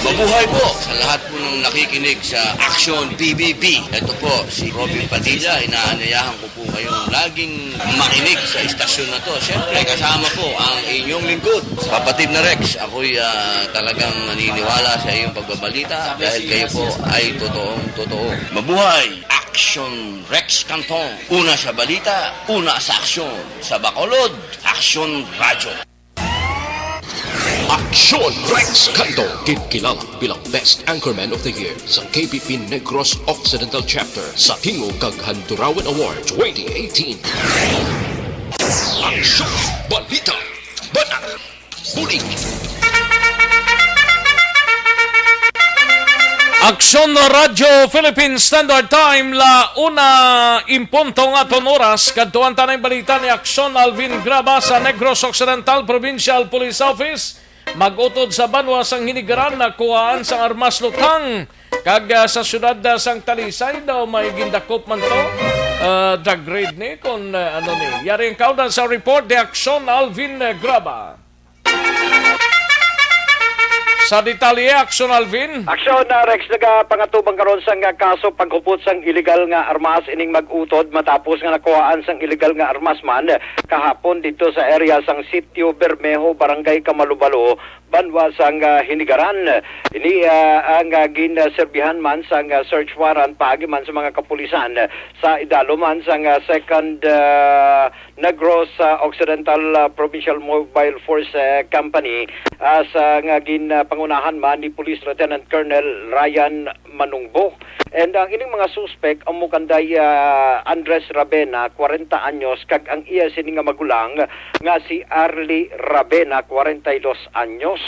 Mabuhay po sa lahat po ng nakikinig sa Aksyon P B B. Ito po si Robin Padilla. Inaanyayahan ko po kayong laging makinig sa istasyon na to. Siyempre, kasama po ang inyong lingkod, Kapatid na Rex. Ako'y, ah, talagang naniniwala sa iyong pagbabalita dahil kayo po ay totoong totoo. Mabuhay! Aksyon Rex Cantong. Una sa balita, una sa aksyon. Sa Bacolod, Aksyon Radyo. Aksyon Rex Cantong, ginkilala bilang Best Anchorman of the Year sa K B P Negros Occidental Chapter sa Tingog kag Handurawan Award twenty eighteen. Aksyon, balita, banat, bulig. Aksyon Radyo Philippine Standard Time, la una en punto nga aton oras. Kadtuan ta na ang balita ni Aksyon Alvin Graba sa Negros Occidental Provincial Police Office. Mag-utod sa banwa sang Hinigaran, nakuhaan sang armas lutang. Kag, ah, sa siyudad, ah, sang Talisay daw may gindakop man to. Ah, drug raid ni, kung, ah, ano ni. Yari ang kauna sa report ni Aksyon Alvin, ah, Graba. Sa detalye, Aksyon Alvin. Aksyon, ah, Rex, nagapangatubang karon sang, ah, kaso paghupot sang iligal nga armas ining mag-utod matapos nga nakuhaan sang iligal nga armas man kahapon didto sa area sang Sitio Bermejo, Barangay Kamalubalu, banwa sang, ah, Hinigaran. Ini, ah, ang, ah, ginserbihan man sang, ah, search warrant paagi man sa mga kapulisan, ah, sa idalom man sang, ah, Second, ah, Negros, ah, Occidental, ah, Provincial Mobile Force, ah, Company, ah, sa nga gin, ah, pangunahan man ni Police Lieutenant Colonel Ryan Manungbo. And ang ining mga suspek amo kanday, ah, Andres Ravena, kwarenta anyos, kag ang iya sini nga magulang nga si Arlie Ravena, kwarenta y dos anyos.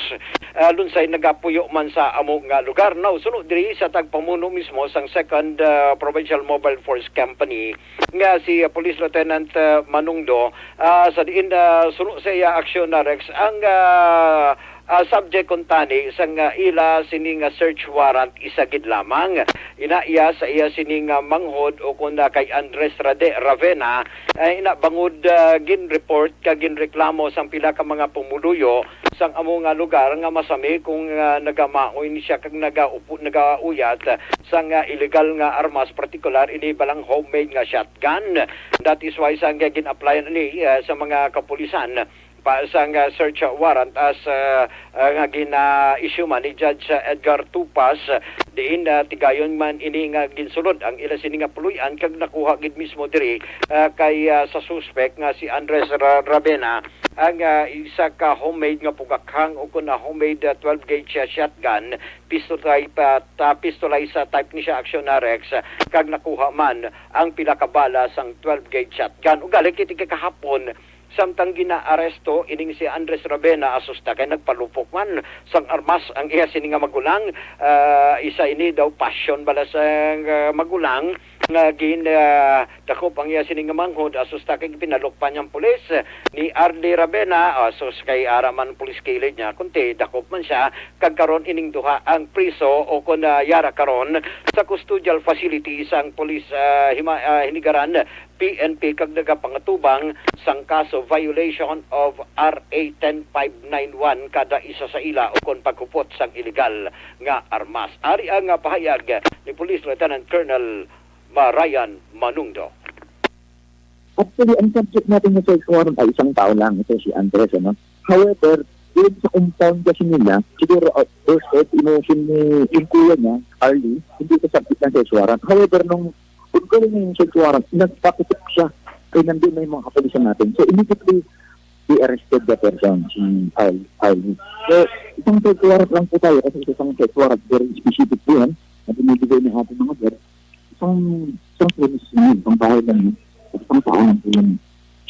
Ah, lunsay nagapuyo man sa amo nga lugar. Now, suno diri sa tagpamuno mismo sang Second, ah, Provincial Mobile Force Company nga si, ah, Police Lieutenant, ah, Manungdo, ah, sa diin, ah, suno sa iya aksyon na Rex ang, ah, ah, subject kuntani sang, ah, ila sini nga search warrant isa gid lamang. Ina iya sa iya sini nga manghod o kun, ah, kay Andres Rade Ravena, ah, ina bangod, ah, gin-report ka ginreklamo sang pila ka mga pumuluyo sang amo nga lugar nga masami kung, ah, nagamaoy ni siya kag nagaupo, nagauyat sang, ah, illegal nga armas, partikular ini balang homemade nga shotgun. That is why sang gin-applyan ni, ah, sa mga kapulisan pa sang, ah, search warrant as, ah, ah, nga gina-issue man ni Judge, ah, Edgar Tupas, ah, diin, ah, tigayon man ini nga ginsulod ang ila sini nga puloy-an kag nakuha gid mismo diri, ah, kay, ah, sa suspek nga si Andres Ra-, Ravena ang, ah, isa ka homemade nga pugakhang o kun, ah, homemade, ah, twelve gauge, ah, shotgun, pistol type, ah, ta-, pistol sa type ni siya, aksyon na Rex, ah, kag nakuha man ang pila ka bala sang twelve gauge shotgun. Ugali kiti kay kahapon, samtang ginaaresto ining si Andres Ravena, asusta kay nagpalupok man sang armas ang iya sini nga magulang. Ah, isa ini daw passion bala sang, ah, magulang nga gin, ah, dakop ang iya sini nga manghod, asus ta kay pinalukpan niyang pulis ni Arlie Ravena, asus kay ara man pulis kilid niya, kunti dakop man siya, kag karon ining duha ang priso o kon, ah, yara karon sa custodial facility sang pulis, ah, hima-, ah, hinigaran P N P kag nagapangatubang sang kaso violation of R A ten five nine one kada isa sa ila o kon paghupot sang iligal nga armas. Ari ang, ah, pahayag ni Police Lieutenant Colonel Marian Manungdo. Actually, ang subject natin sa search warrant ay isang tao lang, ito si Andres, ano? However, doon sa compound kasi nila, siguro, uh, burst of emotion ni, yung kuya niya, Arlie, hindi ito subject ng search warrant. However, nung ongoing na yung search warrant, nagpakutok siya. Kaya nandun na yung mga kapulisan natin. So, immediately, they arrested the person, si Arlie. Arlie. So, isang search warrant lang po tayo kasi isang search warrant, very specific po yan, na binibigay ng ating mga board. Isang, isang premise yun, isang bahay lang yun. Isang tao lang po yun.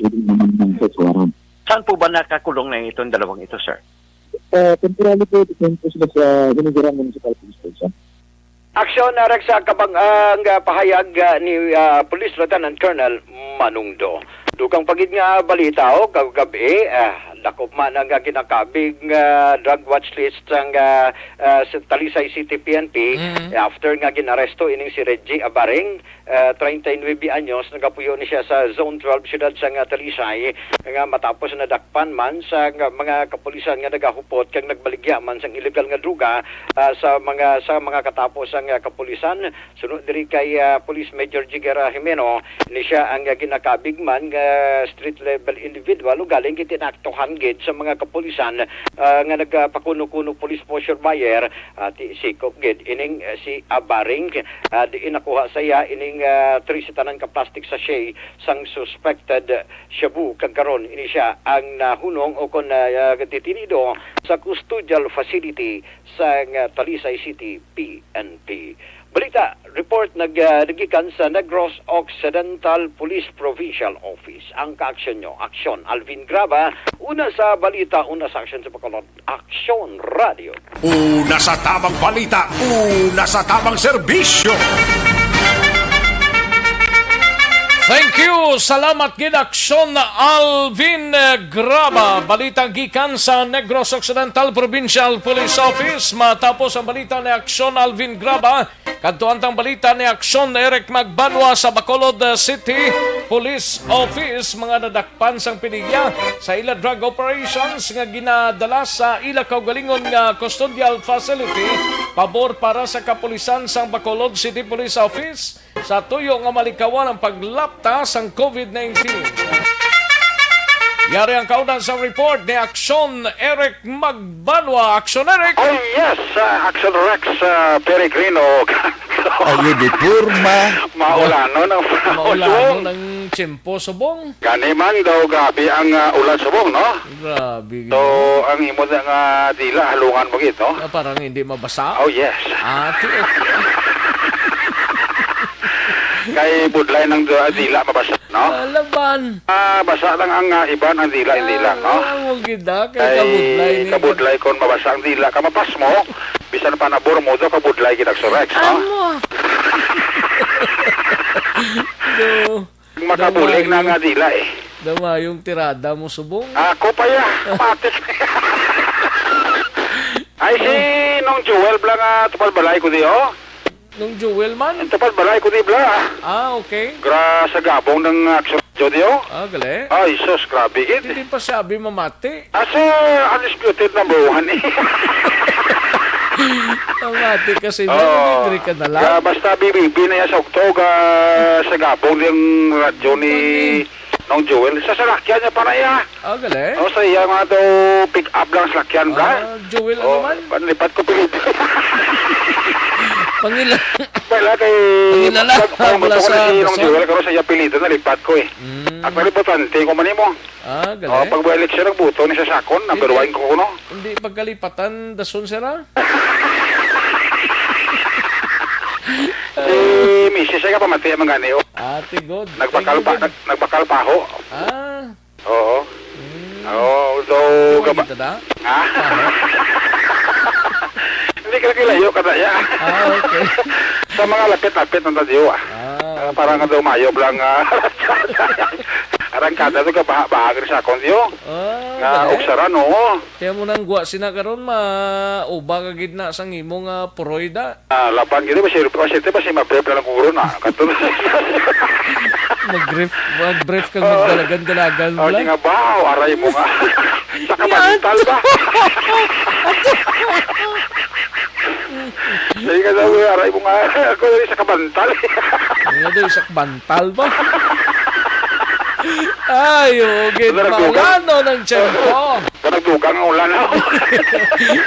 Pwede naman ng search warrant. Saan po ba nakakulong na itong dalawang ito, sir? Eh, temporary po, detained po sila sa Hinigaran Municipal Police Station. Aksyon, ah, Rex, sa kabang-, ang, ah, pahayag, ah, ni, ah, Police Lieutenant Colonel Manungdo. Dugang pa gid nga balita, o, kagab-i, ah, dakop man ang, ah, ginakabig nga drug watch list sang, ah, ah, sa Talisay City P N P, Mm. after nga ginaresto ining si Reggie Abaring, ah, treinta y nueve anyos, nagapuyo ni siya sa Zone twelve, siyudad sang, ah, Talisay, nga matapos nadakpan man sa nga mga kapulisan nga nagahupot kag nagbaligya man sang iligal nga droga, ah, sa mga, sa mga katapo sang, ah, kapulisan. Suno diri kay, ah, Police Major Jigger, ah, Jimeno, ni siya ang, ah, ginakabig man nga street level individual, ugaling gitinaktuhan gid sa mga kapulisan, ah, nga nagapakuno-kuno police posture buyer, ah, ti-, sikop gid ining, ah, si Abaring, ah, diin nakuha sa iya ining, ah, trese tanan ka plastic sachet sang suspected shabu, kag karon ini siya ang nahunong o kon, ah, detenido sa custodial facility sang, ah, Talisay City P N P. Balita, report nag-, ah, nagikan sa Negros Occidental Police Provincial Office. Ang kaaksyon nyo, Aksyon Alvin Graba, una sa balita, una sa aksyon sa Bacolod, Aksyon Radio. Una sa tamang balita, una sa tamang serbisyo. Thank you. Salamat gid, Aksyon Alvin Graba. Balita gikan sa Negros Occidental Provincial Police Office. Matapos ang balita ni Aksyon Alvin Graba, kadtuan tang balita ni Aksyon Eric Magbanwa sa Bacolod City Police Office. Mga nadakpan sang pinilya sa ila drug operations nga ginadala sa ila kaugalingon nga custodial facility, pabor para sa kapulisan sang Bacolod City Police Office. Sa tuyo nga malikawan ang paglapta sang COVID nineteen. Yari ang kauna sa report ni Aksyon Eric Magbanwa. Aksyon, Eric! Oh, yes, ah, Aksyon Rex, ah, Peregrino. Ayo di porma. Maulanon ang panahon. Maulanon ang tiyempo, subong. Gani man daw, grabe ang, ah, ulan, subong, no? Grabe. So, ang imo na nga dila, halungan mo gid, no? Ah, parang hindi mabasa? Oh, yes. Ah, ti-, okay. Kay budlay ng du-, dila mabasa, no? Ah, laban. Ah, basa lang ang, ah, iban, ang dila, hindi lang, no? Ah, mo gid, ah, kay kabudlay ni kabudlay kon mabasa ang dila, kamapas mo, bisan pa nabor mo, daw kabudlay gid ang surex, no? Amo. Do. Makabulig na nga dila, eh. Damayong tirada mo, subong. Ako pa ya, matik. Ay, si Nong Joel bla nga tupad balay ko di, oh. Nong Joel man? Tupad balay ko di, bla. Ah, okay. Gra sa gabong ng aksyon, di, oh. Ah, gali. Ay, sus, grabe, gid. Hindi pa sabi mamati. As a undisputed number one, eh. Ang ate kasi, Oo. Diri ka na lang. Kaya basta B B B na yan sa Ugtog, ah, sa gabong yung radyo ni Nong Joel. Sa salakyan niya pa na iya. Ah, galing. O, sa iya nga daw pick up lang salakyan, bla. Ah, Joel, ano man? Panlipat ko pilit. Pangila-, Wala kay pangilala. Wala sa si Nong Joel, karon sa iya apelyido, nalipat ko eh. Mm. Ang nalipatan, tingko man nimo. Ah, gali. Oh, pag may eleksyon, ang boto ni sa Sakon, number Hindi. one ko kuno. Hindi pagkalipatan, dason, sir, ah? Si misis ay kapamati ang mga niyo. Ah, tigod. Nagbakal Thank you, pa, good. nag-, nagbakal pa ho. Ah. Oo. Mm. Oo, so, Yung gaba-, kita na? Ha? Paho? Hindi ka kilayo ka na, ya. Ah, okay. Sa mga lapit-lapit ng tadyo, ah. Ah, Ah, para nga daw mayo lang, ah, arangkada to ka baha-baha gani sa akon, tiyo. Ah, Nga gani? Uksaran, oo. Kaya mo nang gwa sina karon, mauba ka gid na sang imo nga puroy da. Ah, laban gid ba si, ba si, ba si Mabel lang kuro na. Kato. Mag-brief, mag-brief kang Oo. magdalagan-dalagan Oh, lang. Di nga ba? Oh, aray mo nga. Sa kabantal ba? Sige ka daw, aray mo nga. Ako yung sa kabantal. Ano daw, sa kabantal ba? Ay, ugid. Ano, nagdugang? Malano ng tiyempo. Nagdugang ang ulan, oh.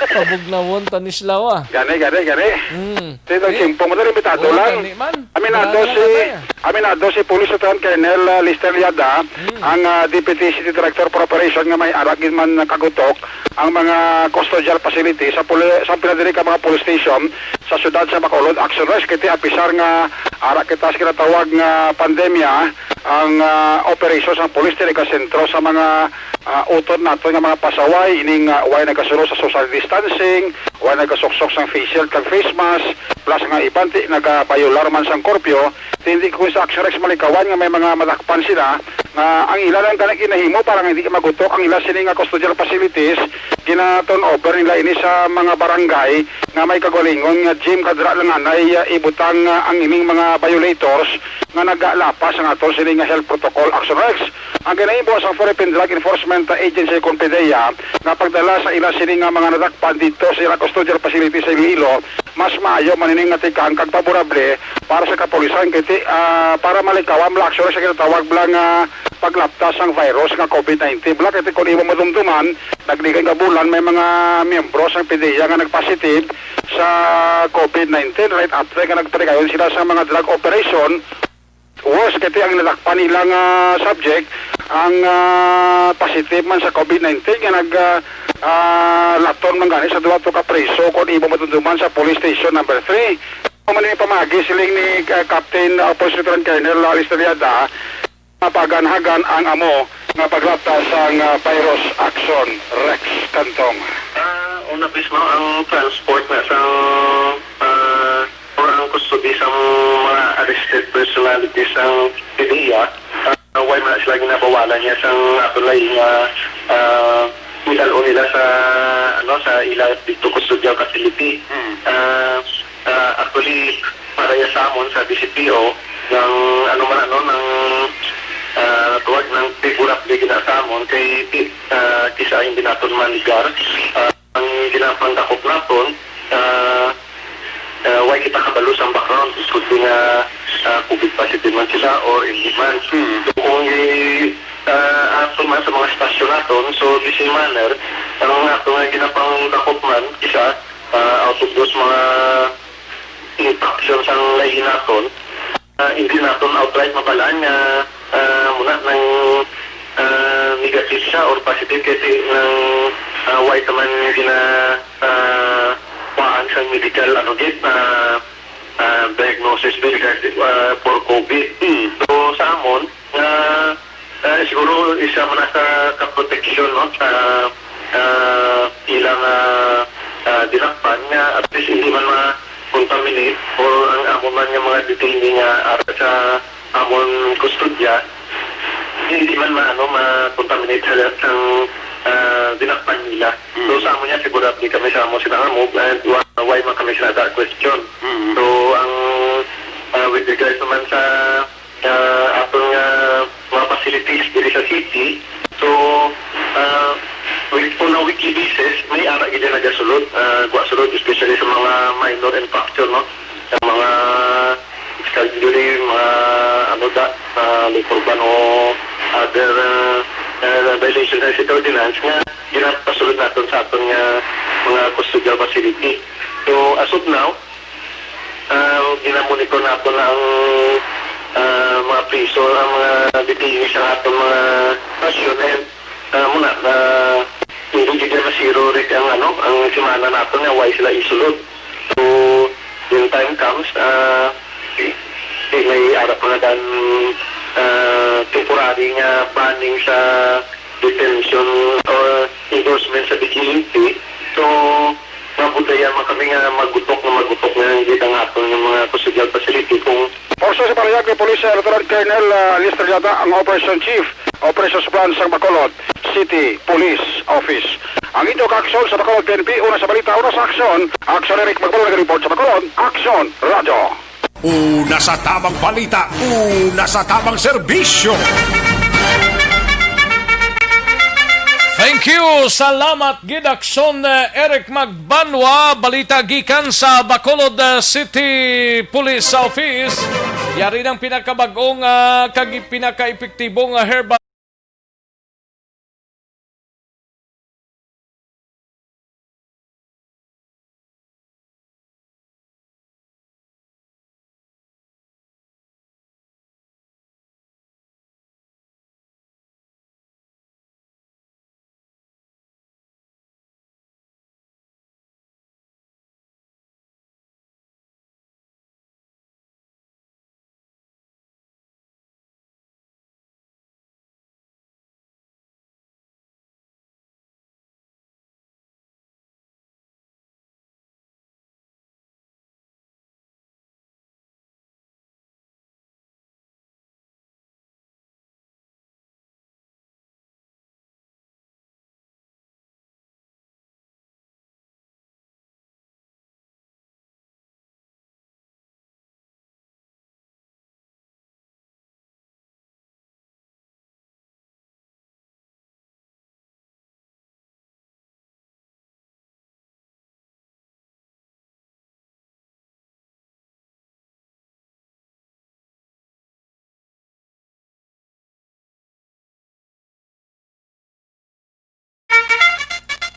Pabugnawon, Tanislaw, ah. Gani, gani, gani. Mm. Sino ang Eh, tiyempo mo? Dali, imbitado wala lang. Gani man. Aminado Wala si, na, eh. aminado si Police Lieutenant Colonel, ah, Lester Liada, Mm. ang, ah, Deputy City Director for Operation nga may aragin man nakagutok ang mga custodial facility sa puli-, sa pinadiri ka mga police station sa siyudad sa Bacolod. Action Rex, kiti apisar nga ara kita sa kinatawag nga pandemya, ang, ah, operasyon sa police diri ka sentro sa mga, ah, utod nato nga mga pasaway, ining, ah, way nagasulo sa social distancing, way nagasuksok sang face shield kag face mask, plus nga iban ti nagabayolar man sang curfew, hindi ko sa Action Rex malikawan nga may mga madakpan sila nga ang ila lang gani ginahimo para nga hindi magutok ang ila sini nga custodial facilities, gina-turn over nila ini sa mga barangay nga may kagalingon nga gym kadra lang anay, ah, ibutang, ah, ang ining mga violators nga nagalapas ang aton sini nga health protocol. Action Rex, ang ginahimo sa Philippine Drug Enforcement Agency kon PDEA nga pagdala sa ila sini nga mga nadakpan dito sa ila custodial facility sa Iloilo, mas maayo man ini nga tikang kag favorable para sa kapulisan kay ti-, ah, para malikawan bala, actually, sa ginatawag bala nga paglapta sang virus nga COVID nineteen. Bala kay ti-, kung imo madumduman, nagligay nga bulan may mga miyembro sang PDEA nga nagpositive sa COVID nineteen right after nga nagpatigayon sila sa mga drug operation. Worse kay ti ang nadakpan nila nga subject ang, ah, positive man sa COVID nineteen nga nag, ah, ah, laton man gani sa duha to ka preso kon imo madumduman sa Police Station Number Three. Amo man ini pamagi siling ni, ah, Captain, ah, Police Lieutenant Colonel Alice Taliada, mapaganhagan ang amo nga paglapta sang, ah, virus. Action, Rex Cantong. Ah, una mismo ang transport na sang, ah, or ang custody sa mga arrested personalities sang PDEA, ah, why man sila ginabawalan niya sang ato lain nga, ah, idal-on nila sa, ano, sa ila dito custodial facility. Mm. Ah, ah, actually, para ya sa amon sa D C P O, ng, ano man, ano, ng, ah, tuwag ng figurable gina sa amon kay, ah, kisa hindi naton maligar, ah, ang ginapangdakop naton, ah, ah, way kita kabalo sa background, could be nga, ah, COVID positive man sila or hindi man. Hmm. So, kung i-, ah, ato man sa mga stasyon naton, so, this in manner, ang ato nga ginapangdakop man, isa, ah, out of those mga infraction sang lain naton, ah, hindi naton outright mabalaan nga, ah, muna nang, ah, negative siya or positive kasi nang, ah, why naman gina, ah, kuhaan sa medical, ano, gid, ah, ah, diagnosis with regard, ah, for COVID. Mm. So, sa amon, nga, ah, siguro isa man na sa kaproteksyon, no, sa, ah, ilang, ah, ah, dinakpan nga at least hindi man ma-contaminate or ang amo man nga mga detainee nga ara sa amon kustodya, hindi man ma-, ano, ma-contaminate sa, sa, ah, dinakpan nila. Mm. So, sa amo niya, sigurado kami sa amo sila nga mo, and wa-, why man kami sila that question. Mm. So, ang, ah, with regards naman sa ah, aton nga mga facilities diri sa city. So, ah, week-, on a weekly basis, may ara gid nagasulod, ah, gwa sulod, especially sa mga minor infraction, no? Sa mga physical injury, mga ano da, ah, like urban o other, ah, ah, violation sa city ordinance nga ginapasulod naton sa aton nga mga custodial facility. So, as of now, Ah, ginamonitor nato na ang, ah, mga priso, ang mga detainees sa aton mga stasyon. And, ah, muna, ah, hindi gid na zero rate ang, ano, ang semana nato nga why sila isulod. So, when time comes, ah, di, di may arap na dan, ah, temporary nga banning sa detention or endorsement sa D G N P. So, mabudaya man kami nga magutok na magutok na lang gid ang aton nga mga custodial facility kung Pusto sa pahayag ni Police Lieutenant Colonel, ah, Lester Yata, ang Operation Chief, Operations Branch sang Bacolod City Police Office. Ang inyo kaaksyon sa Bacolod P N P, una sa balita, una sa aksyon. Aksyon Eric Magbalon, nag-report sa Bacolod. Aksyon Radyo. Una sa tamang balita, una sa tamang serbisyo. Thank you. Salamat gid, Aksyon, eh, Eric Magbanwa. Balita gikan sa Bacolod, eh, City Police Office. Yari ng pinakabag-ong, ah, kag pinaka-epektibo nga herbal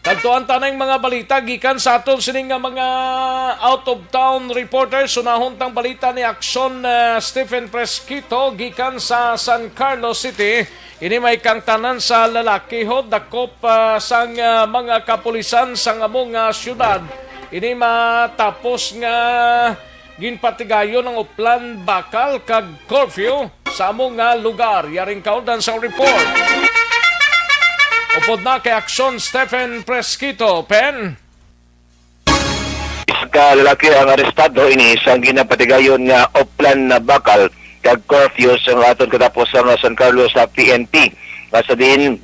Kadto ang tanang mga balita gikan sa aton sini nga mga out-of-town reporters. Unahon tang balita ni Aksyon, ah, Stephen Fresquito gikan sa San Carlos City. Ini may kaangtanan sa lalaki ho, dakop, ah, sang, ah, mga kapulisan sang amo nga siyudad. Ini matapos nga ginpatigayon ang uplan bakal kag curfew sa amo nga lugar. Yaring kaundan sang report. Upod na kay Aksyon Stephen Fresquito. Pen. Isa ka lalaki ang arestado ini sa ginapatigayon nga uplan na bakal kag curfew sa aton katapos sa San Carlos sa P N P. Nga sa diin,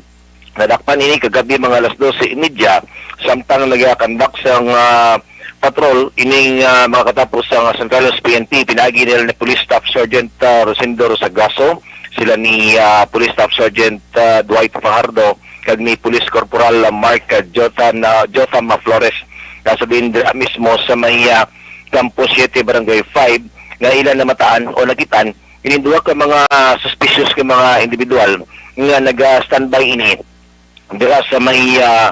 nadakpan ini kagabi mga alas dose y media, samtang nagakandak sang, ah, patrol ining, ah, mga katapos sa San Carlos P N P, pinaagi nila ni Police Staff Sergeant, ah, Rosendo Rosagaso, sila ni, ah, Police Staff Sergeant, ah, Dwight Fajardo, kag ni Police Corporal, ah, Mark, ah, Jotham, ah, Jotham, ah, Flores. Nasa din dira mismo sa may, ah, Campo Siete, Barangay Five, nga ila namataan o nakitaan ining duha ka mga suspicious nga mga individual nga naga-standby ini dira sa may, ah,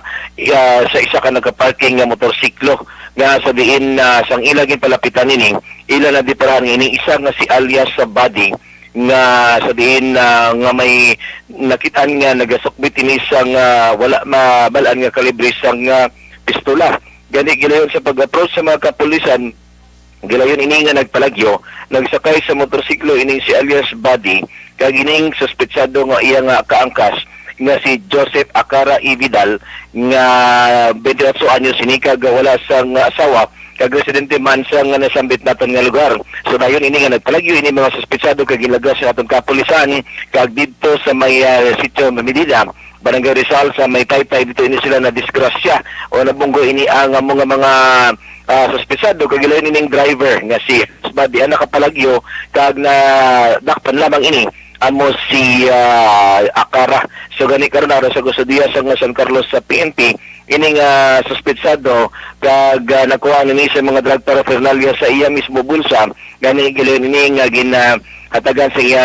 ah, sa isa ka nagka-parking nga motorsiklo, nga sa diin, ah, sang ila ginpalapitan ini, ila nadiparahan nga ini isa nga si alias sa Buddy, nga sa diin, ah, nga may nakitaan nga nagasukbit ini sang, ah, wala mabal-an nga kalibre sang, ah, pistola. Gani, gilayon sa pag-approach sa mga kapulisan, gilayon ini nga nagpalagyo, nagsakay sa motorsiklo ining si alias Buddy, kag ining suspetsado nga iya nga kaangkas nga si Joseph Akara E. Vidal, nga twenty-eight anyos ini kag wala sang asawa, kag residente man sa nga nasambit naton nga lugar. So, dayon ini nga nagpalagyo ini mga suspetsado kag gilagas sa aton kapulisan, kag didto sa may, ah, sitio Medina, Barangay Rizal sa may Taytay, dito ini sila na disgrasya o nabunggo ini ang amo nga mga, ah, suspetsado, kag ilayon ining driver nga si Buddy ang nakapalagyo kag nadakpan lamang ini amo si, ah, Akara. So gani karon ara sa kustodiya sa nga San Carlos sa P N P ining, ah, suspetsado kag, ah, nakuha nini sa mga drug paraphernalia sa iya mismo bulsa. Gani, gilayon ini nga ginhatagan sa iya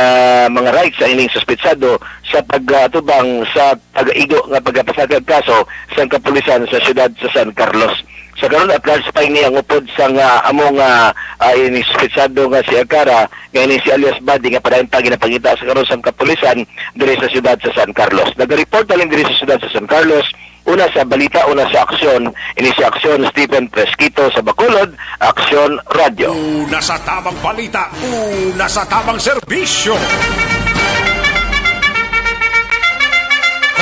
mga rights sa ining suspetsado sa pag-atubang sa pag-igo nga pagpasaka kaso sa kapulisan sa siyudad sa San Carlos. Sa karon, at large pa ini ang upod sa nga amo nga, ah, ini suspetsado nga si Akara, nga ini si alias Buddy, nga padayon pa ginapangita sa karon sa kapulisan diri sa siyudad sa San Carlos. Nagareport halin diri sa siyudad sa San Carlos, una sa balita, una sa aksyon, ini si Aksyon Stephen Fresquito sa Bacolod, Aksyon Radyo. Una sa tamang balita, una sa tamang serbisyo.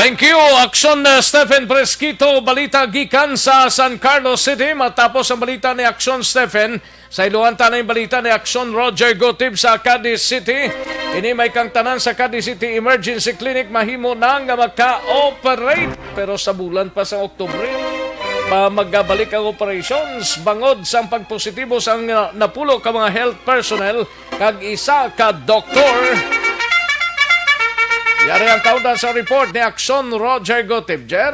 Thank you, Action, uh, Stephen Fresquito. Balita gikan sa San Carlos City. Matapos ang balita ni Action Stephen, sa iluhan ta na yung balita ni Action Roger Gutib sa Cadiz City. Ini may kangtanan sa Cadiz City Emergency Clinic, mahimo na nga maka-operate. Pero sa bulan pa sa Oktubre, pa magabalik ang operations bangod sa pagpositibo sa nga napulo ka mga health personnel kag isa ka doktor. Yari ang kaundan sa report ni Action Roger Gutib, Jer.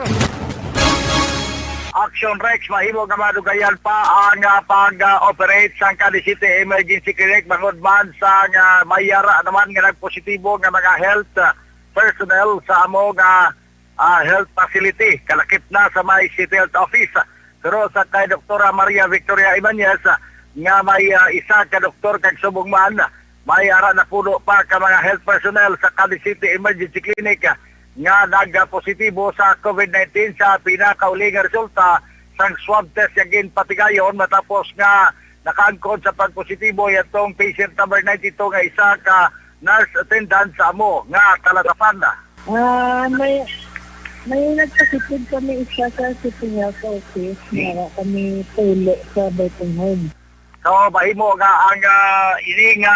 Action Rex, mahimo nga madugayan pa ang, ah, pag-operate sang Cadiz City Emergency Clinic bangod man sa nga may yara naman nga nagpositibo nga mga health, ah, personnel sa amo nga, ah, health facility. Kalakip na sa may City Health Office. Pero sa kay Doktora Maria Victoria Ibanez, ah, nga may, ah, isa ka doktor kag subong man, may ara na puno pa ka mga health personnel sa Cadiz City Emergency Clinic, ah, nga nagpositibo sa COVID nineteen sa pinakauli nga resulta sang swab test nga ginpatigayon matapos nga nakaangkon sa pagpositibo yatong patient number ninety-two nga isa ka nurse attendant sa amo nga Talatapan. Ah, may, may nagpakitid kami isa sa City Health Office. Nga kami tulo sa Barton Home. So, mahimo nga ang, ah, ini nga,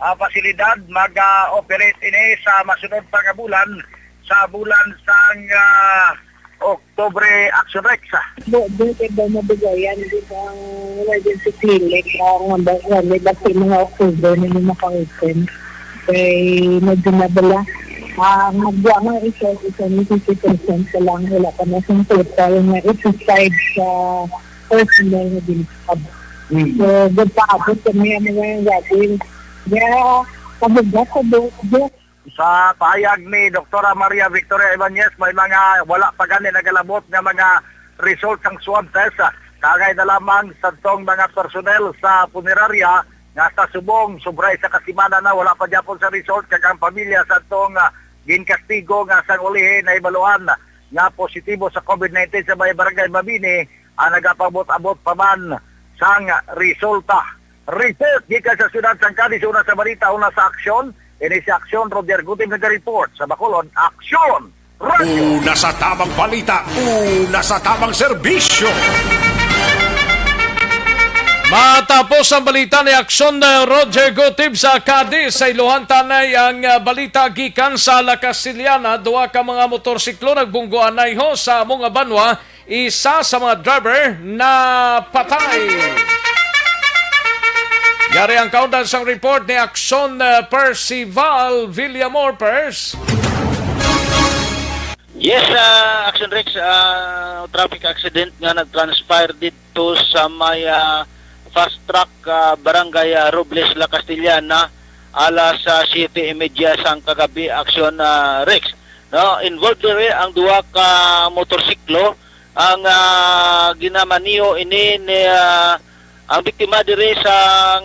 ah, pasilidad mag-operate ini sa masunod pa nga bulan, sa bulan sang, ah, Oktubre, Action Rex. Bu-, di kay ba madugayan di ang emergency clinic ang number one, di ba, sa mga October na yung maka-open? Kay medyo mabala. Ah, magbuwa nga isa, isa ni fifty percent pa lang, wala pa na siyang total nga eighty-five sa personal nga binisab. Mm. So, gagpaabot kami ang mga gabi. Kaya, kabugat sa do-, do-, Sa pahayag ni Doktora Maria Victoria Ibanez, may mga wala pa gani nagalabot nga mga result sang swab test. Kaangay na lamang sa tong mga personnel sa punerarya nga sa subong sobra isa ka semana na wala pa gyapon sa result, kag ang pamilya sa tong, ah, ginkastigo nga sang ulihi nahibaluan nga positibo sa COVID nineteen sa may Barangay Mabini ang nagapabot-abot pa man sang resulta. Report gikan sa siyudad sang Cadiz, una sa balita, una sa aksyon. Ini si Aksyon Roger Gutib naga-report sa Bacolod. Aksyon! Radyo! Una sa tamang balita, una sa tamang serbisyo. Matapos ang balita ni Aksyon, uh, Roger Gutib sa Cadiz, sa iluhan tanay ang, uh, balita gikan sa La Castellana. Duha ka mga motorsiklo nagbungguanay ho sa among banwa. Isa sa mga driver na patay. Yari ang kaundan sang report ni Aksyon, uh, Percival Villamor, Pers. Yes, ah, Action Rex, ah, traffic accident nga nag-transpire dito sa may, ah, fast track, ah, barangay, ah, Robles, La Castellana, alas, ah, siyete y media sang kagabi, Action, ah, Rex. No, involved diri ang duha ka motorsiklo. Ang, ah, ginamaniho ini ni, ah, ang biktima diri sa,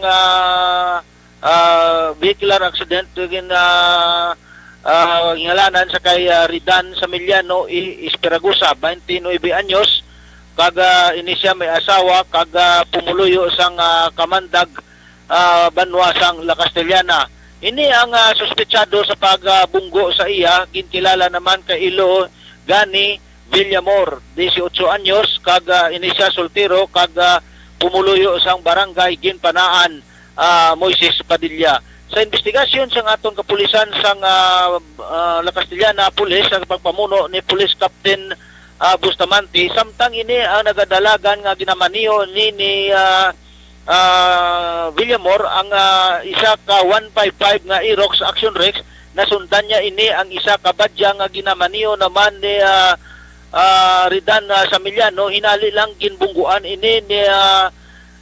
ah, ah, vehicular accident, gin, ah, ah, gingalanan sa kay, ah, Ridan Samiliano I. Esperagosa, twenty-nine anyos, kag, ah, ini siya may asawa, kag, ah, pumuluyo sang, ah, Kamandag, ah, banwa sang La Castellana. Ini ang, ah, suspetsado sa pagbunggo sa iya, ginkilala naman kay Ilo Gani Villamor, dieciocho anyos, kag, ah, ini siya soltero, kag, ah, pumuluyo sang barangay Ginpanaan, ah, Moises Padilla. Sa investigasyon sang aton kapulisan sang, ah, ah, La Castellana Police, sa pagpamuno ni Police Captain, ah, Bustamante, samtang ini ang nagadalagan nga ginamaniho ni, ni, ah, ah, Villamor ang, ah, isa ka one five five nga Aerox Action Rex, nasundan niya ini ang isa ka badya nga ginamaniho naman ni, ah, ah, Ridan, ah, Samiliano. Hinali lang ginbungguan ini ni, ah,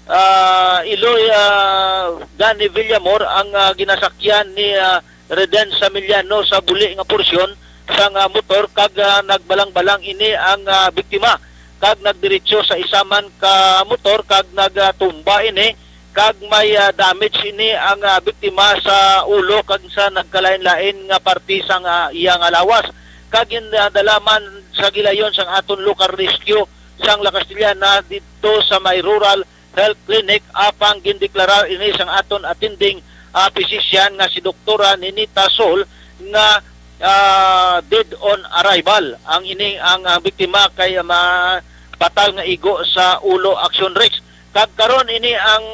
ah, Iloy, ah, Gani Villamor ang, ah, ginasakyan ni, ah, Reden Samiliano sa buli nga porsyon sang, ah, motor, kag, ah, nagbalang-balang ini ang, ah, biktima kag nagdiretso sa isa man ka motor kag nagtumba ini, kag may, ah, damage ini ang, ah, biktima sa ulo kag sa nagkalain-lain nga parte sang, ah, iya nga lawas, kag gindala man sa gilayon sang aton local rescue sang La Castellana didto sa may rural health clinic, apang gindeklarar ini sang aton attending, ah, physician nga si Doktora Ninita Sol nga ah, dead on arrival. Ang ini, ang, ang biktima kay, ah, ma-, patal nga igo sa ulo, Action Rex. Kag karon ini ang,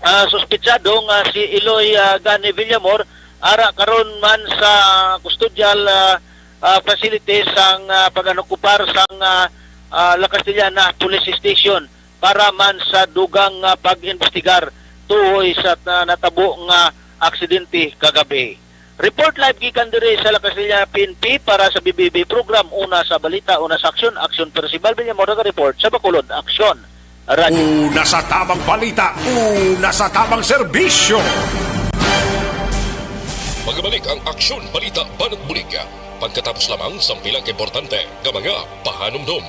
ah, suspetsado nga si Eloy, ah, Gani Villamor, ara karon man sa custodial, ah, ah, facility sang, ah, pag-anokupar sang, ah, ah, La Castellana Police Station para man sa dugang nga pag-imbestigar tuhoy sa na-, natabo nga aksidente kagabi. Report live gikan diri sa La Castellana P N P para sa B B B program, Una sa Balita, Una sa Aksyon, Aksyon Percival Villamor, nag-report sa Bacolod Aksyon Radio. Una sa tamang balita, una sa tamang serbisyo. Magabalik ang Aksyon Balita Banat Bulig pagkatapos lamang sang pila ka importante nga mga pahanumdom.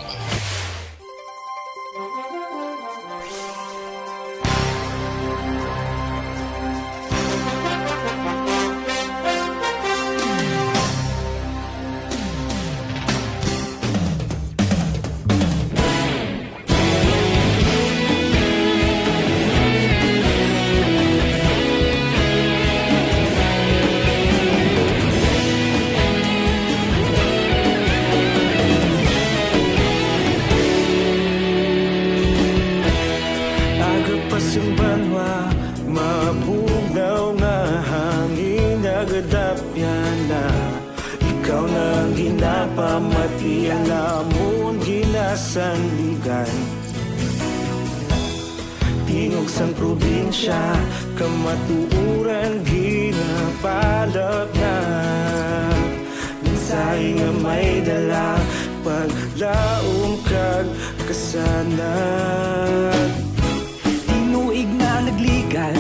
Aga pa sing banwa, mabugnaw nga hangin nagadapyan na. Ikaw na ang ginapamati, ang amon ginasandigan. Tingog sang probinsya, kamatuoran ginapalapnag. Mensahe nga may dala, paglaom kag kasanag. Tinuig na nagligan,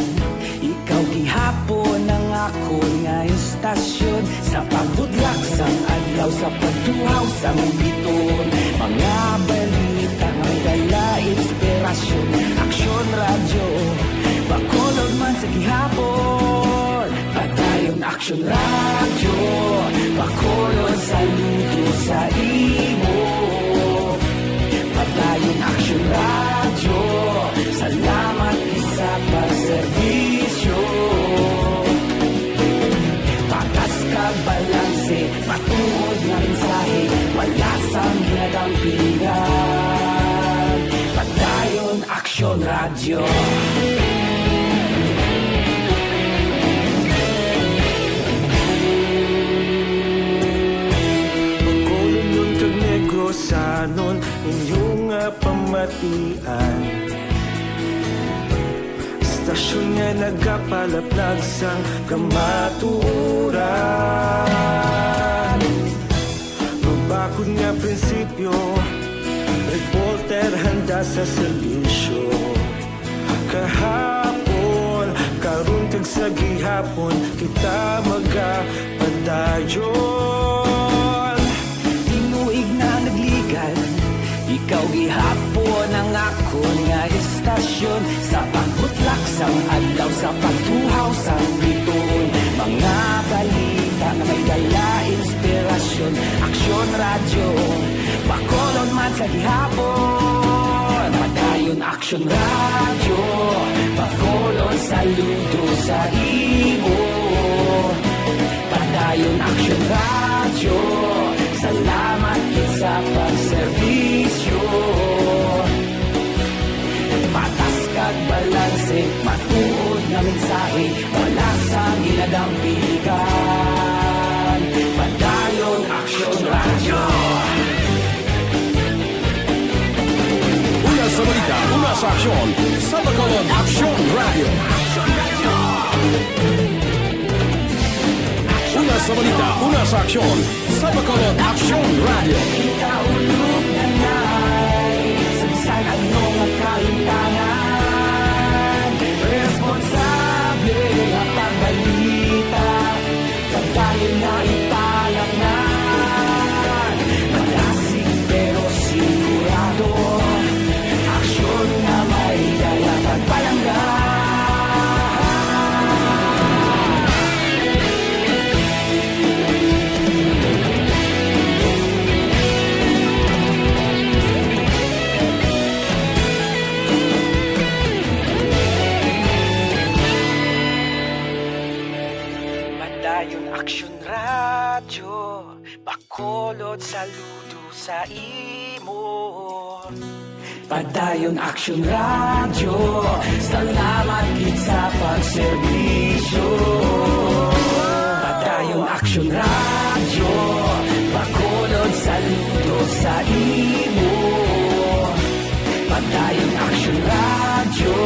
ikaw gihapon ang akon nga istasyon. Sa pagbudlak sang adlaw, sa pagtuhaw sang biton, mga balita nga may dala inspirasyon. Aksyon Radyo, Bacolod man sa gihapon. Padayon Aksyon Radyo, Bacolod, saludo sa imo. Padayon Aksyon Radyo, salamat gid sa pagserbisyo. Patas kag balanse, matuod nga mensahe, wala sang ginadampigan. Padayon Aksyon Radyo. Bacolodnon kag Negrosanon, inyo nga pamatian. Istasyon nga nagapalaplag sang kamatuoran. Mabakod nga prinsipyo, reporter handa sa serbisyo. Kahapon, karon kag sa gihapon, kita magapadayon. Tinuig na nagligan, ikaw gihapon ang akon nga istasyon. Sa pagbutlak sang adlaw, sa pagtuhaw sang bituon, mga balita nga may dala inspirasyon. Aksyon Radyo, Bacolod man sa gihapon. Padayon Aksyon Radyo, Bacolod, saludo sa imo. Padayon Aksyon Radyo, salamat gid sa pagserbisyo. Patas kag balanse, matuod nga mensahe, wala sang ginadampigan. Padayon Aksyon Radyo. Una sa balita, una sa aksyon, sa Bacolod Aksyon Radyo. Una sa balita, una sa aksyon, sa Bacolod Aksyon Radyo. Kita ulog na na'y sa bisan ano nga kahimtangan. Responsable nga pagbalita, pagdayon na ipalaknag. Malasig pero sigurado, aksyon nga may dala pagpalangga. Lord, saludo sa imo. Padayon Aksyon Radyo, salamat gid sa pagserbisyo. Padayon Aksyon Radyo, Bacolod, saludo sa imo. Padayon Aksyon Radyo,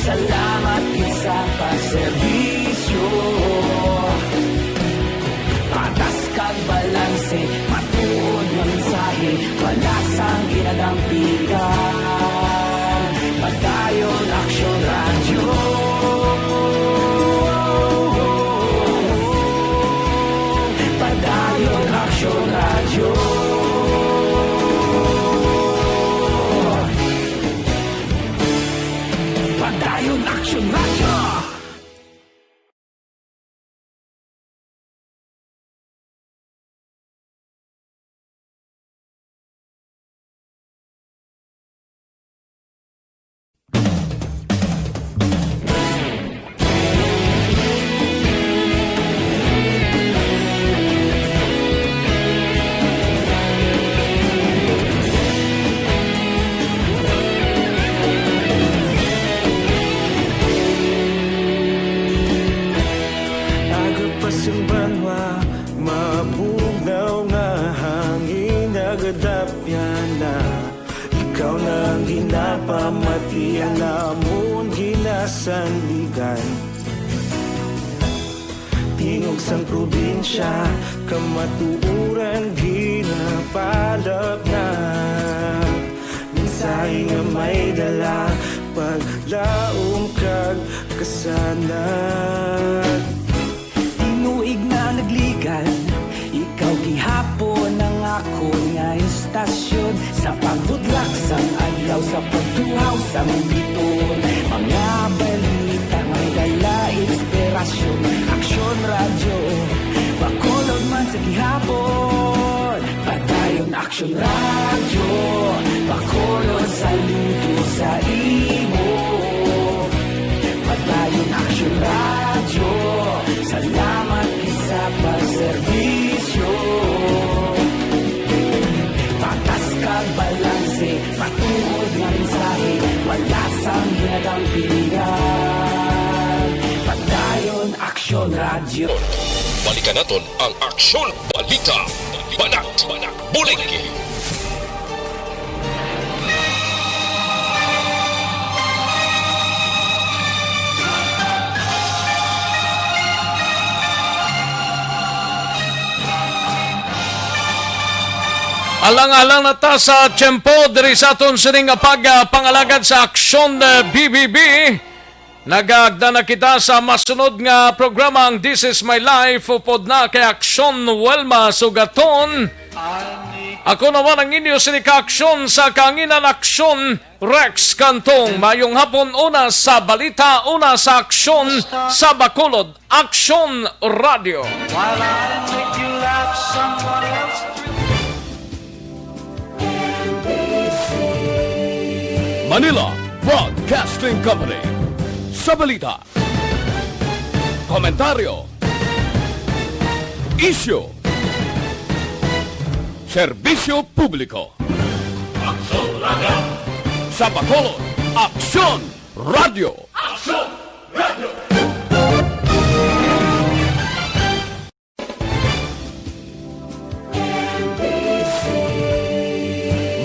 salamat gid sa pagserbisyo. Patas kag balanse, matuod nga mensahe, wala sang ginadampigan. Padayon Aksyon Radyo. Padayon Aksyon Radyo. Padayon Aksyon Radyo. Aga pa sing banwa, mabugnaw nga hangin nagadapyan na. Ikaw na ang ginapamati, ang amon ginasandigan. Tingog sang probinsya, kamatuoran ginapalapnat. Mensahe nga may dala, paglaom kag kasanag. Tinuig na nagligan, ikaw gihapon ang akon nga istasyon. Sa pagbudlak sang adlaw, sa pagtuhaw sang biton, mga balita may dala inspirasyon. Aksyon Radyo, Bacolod man sa gihapon. Padayon Aksyon Radyo, Bacolod, saludo sa imo. Padayon Aksyon Radyo, salamat gid sa pagserbisyo. Patas kag balanse, matuod nga mensahe, wala sang ginadampigan. Padayon Aksyon Radyo. Balikan naton ang Aksyon Balita. Banat, Banat, Bulig. Alang-alang na ta sa tiyempo diri sa aton sining nga pag, ah, pangalagad sa Aksyon, eh, B B B. Nagaagda na kita sa masunod nga programa, ang This Is My Life, upod na kay Aksyon Welma Sugaton. Ako naman ang inyo sini ka-aksyon sa kahanginan, Aksyon Rex Cantong. Mayong hapon, una sa balita, una sa aksyon sa Bacolod, Aksyon Radio. While I make you laugh, someone else. Manila Broadcasting Company. Sa balita, komentaryo, isyu, serbisyo publiko. Aksyon Radyo. Sa Bacolod, Aksyon Radyo. Aksyon Radyo.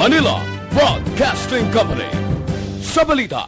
Manila Broadcasting Company. Sa balita,